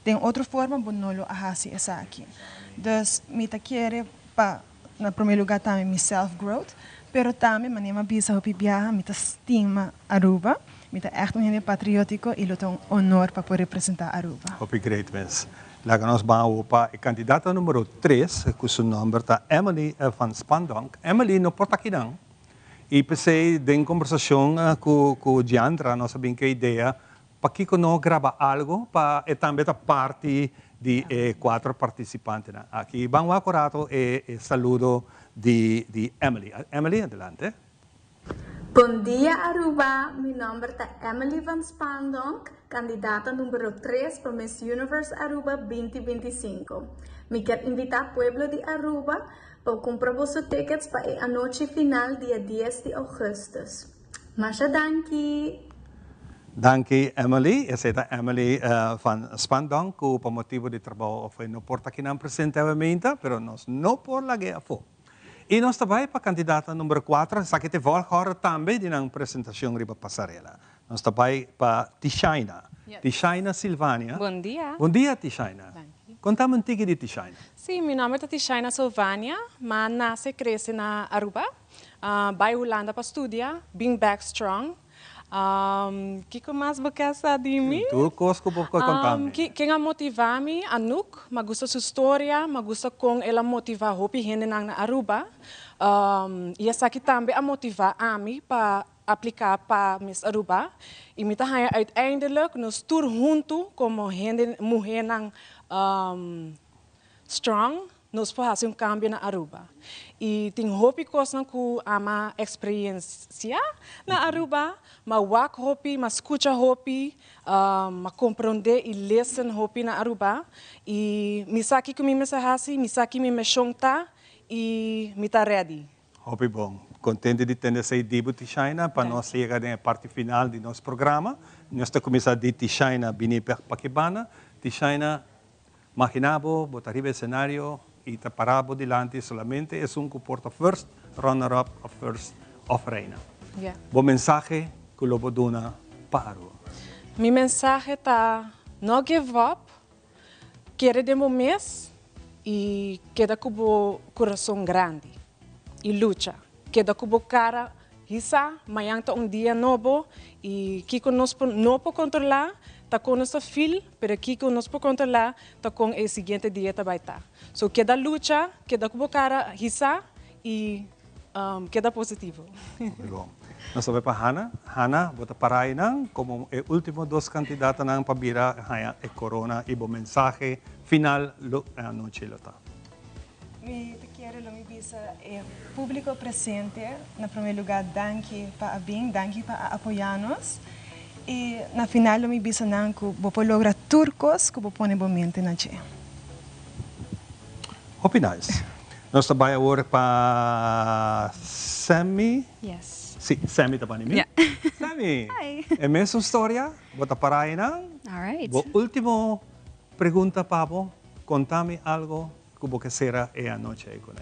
Speaker 12: den otro forma bo no lo a hasi esaki. Dus mi ta kere pa na prome luga tambe mi self growth, pero tambe manera mi a bisa hopi biaha mi ta stima Aruba, mi ta ègt un hende patriotiko i lo ta un honor pa por representa Aruba.
Speaker 1: Hopi great mes. Laga nos ban awo pa e kandidata numero tres ku su nomber ta Emily van Spandonk. Emily no por ta akinan I p'esei den kombersashon ku ku Giandra nos a bin ku e idea pakiko no graba algo pa e tambe ta parti di e kuater partisipantenan aki. Ban wak un rato e e saludo di di Emily. Emily adelante.
Speaker 13: Bon dia Aruba, mi nomber ta Emily van Spaandonk, kandidata numero tres pa Miss Universe Aruba 2025. Mi kier invita pueblo di Aruba Pa cumpra boso tickets pa e anochi final dia dies di augustus. Masha danki!
Speaker 1: Danki Emily, esei ta Emily van Spandonk ku pa motibu di trabou of e no por ta kinan presente awe meinta, pero nos no por lag'é afó. I nos ta bai pa kandidata number kuater, esaki ta e volgorde tambe di nan presentashon riba pasarela. Nos ta bai pa Tishaina. Tishaina Silvania.
Speaker 10: Bon dia.
Speaker 1: Bon dia Tishaina. Konta mi un tiki di Tishaina.
Speaker 10: Sí, mi nomber ta Tishaina Silvania, m'a nase i krese na Aruba. Bai Hulanda pa studia, bin bek strong. Kiko mas bo ke sa di mi?
Speaker 1: Tur kos ku bo por konta mi.
Speaker 10: Ken a motiva mi? Anouk. M'a gusta su storia, m'a gusta kon el a motiva hopi hendenan na Aruba. I esaki tambe a motiva ami pa apliká pa Miss Aruba. I mi ta haña uiteindelijk nos tur huntu komo hende muhénan strong nos por hasi un kambio na Aruba. I tin hopi kosnan ku ama eksperiencia na Aruba, m'a wak hopi, m'a skucha hopi, m'a komprondé i listen hopi na Aruba. I mi sa kiko mi mester hasi, mi sa ki mi mishon ta i mi ta ready.
Speaker 1: Hopi bon. Contento di tende esey di bo Tishaina pa nos yega den e parti final di nos programa. Nos ta cuminsa di Tishaina bini pa ki banda. Tishaina, magina bo, bo ta riba escenario y ta para bo dilanti solamente esun cu por ta first runner up of first of reina. Bo mensahe cu lo bo duna pa Aruba?
Speaker 10: Mi mensahe ta no give up, Kere den bo mes y keda cu bo curason grandi y lucha. Keda cu bo cara hisa, mañan ta un dia nobo y kico nos por no por controla ta con nos ta feel, pero kico nos por controla ta con e siguiente dia ta bay ta. So keda lucha, keda cu bo cara hisa y keda positivo.
Speaker 1: Muy bon. Nos ta bai pa Hanna. Hanna, bo ta para einan como e ultimo dos candidatanan pa bira haña e corona y bo mensahe final lo e anochi lo ta.
Speaker 12: Mi ta kere lo mi bisa e publico presente na prome lugar danki pa a bin, danki pa a apoya nos y na final lo mi bisa nan cu bo por logra tur cos cu bo pone bo mente na dje.
Speaker 1: Hopi nice. Nos ta bai awor pa Sammy.
Speaker 11: Yes.
Speaker 1: Si, Sammy ta bani mi.
Speaker 11: Yeah.
Speaker 1: Sammy.
Speaker 11: Hi.
Speaker 1: E mesun storia, bo ta para einan.
Speaker 11: All right.
Speaker 1: Bo ultimo pregunta pa bo, konta mi algo ku bo ke sera e anochi ei kuné.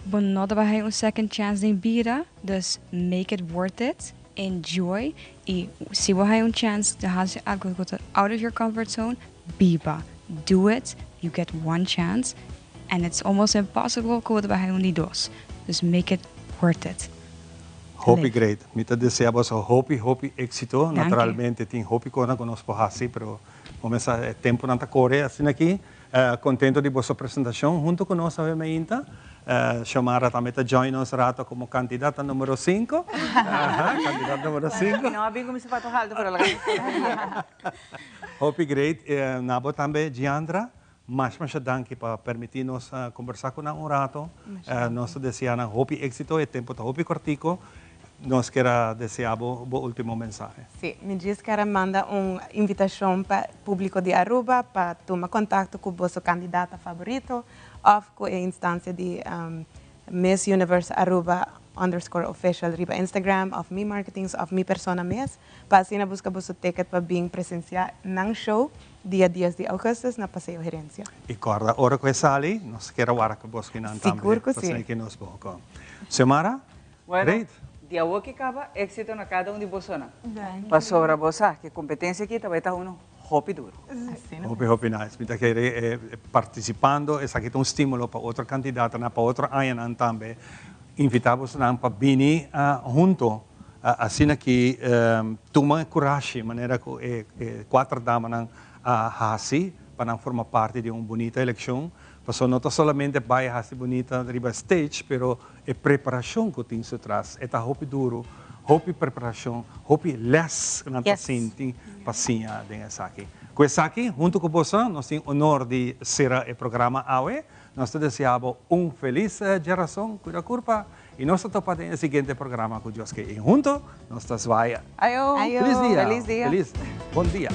Speaker 11: Bo no ta bai haña un second chance den bida, dus make it worth it, enjoy, i si bo haña un chance di hasi algo ku ta out of your comfort zone, Biba, do it, you get one chance and it's almost impossible ku bo ta bai haña un di dos, dus make it worth it.
Speaker 1: Hopi great. Mi ta desea boso hopi hopi éxito. Naturalmente tin hopi cosnan cu nos por haci, pero bo mester sa e temponan ta core asina aki. Contento di boso presentacion hunto cu nos awe meinta. Xiomara tambe ta join nos rato como candidata numero cinco. Aha, candidata numero cinco.
Speaker 2: Mi no a bin cu mi zapato halto, pero laga mi sa.
Speaker 1: Hopi great. Na bo tambe Giandra, masha masha danki pa permiti nos combersa cu nan un rato. Nos ta desea nan hopi exito, e tempo ta hopi cortico. Nos kier a desea bo bo ultimo mensahe.
Speaker 10: Si, mi djis kier a manda un invitacion pa publico di Aruba pa tuma contacto cu boso candidata favorito of cu e instancia di Miss Universe Aruba underscore official riba Instagram of mi marketings of mi persona mes. Pa asina buska boso ticket pa bin presencia nan show dia dies di augustus na Paseo Herencia.
Speaker 1: I corda ora cu e sali, nos kier a wara cu bos kinan tambe.
Speaker 10: Sigur cu si.
Speaker 1: Pasobra ki nos bo con. Xiomara,
Speaker 2: Bueno,
Speaker 1: great.
Speaker 2: di awor ki caba, exito na cada un di bosonan.
Speaker 12: Danki.
Speaker 2: Pasobra bo sa cu e competencia aki ta bay ta uno hopi duro.
Speaker 10: Asina.
Speaker 1: Hopi, hopi nice. Mi ta kere participando, esaki ta un stimulo pa otro candidatonan, pa otro añanan tambe. Invita bosonan pa bini hunto. Asina ki tuma e kurashi manera ku e kuater damanan a hasi pa nan forma parti di un bunita elekshon. Pasobra no ta solamente bai hasi bunita riba stage, pero e preparashon ku tin su tras e ta hopi duru, hopi preparashon, hopi lès ku nan ta sinti pa siña den esaki. Ku esaki, huntu ku boso, nos tin honor di sera e programa awe. Nos ta desea bo un felis djerason, kuida kurpa. Y nos ta topa den e siguiente programa cu Dios ke. Y hunto nos ta zwaya.
Speaker 2: Ayo.
Speaker 1: Feliz dia.
Speaker 2: Feliz dia.
Speaker 1: Feliz. Bon dia.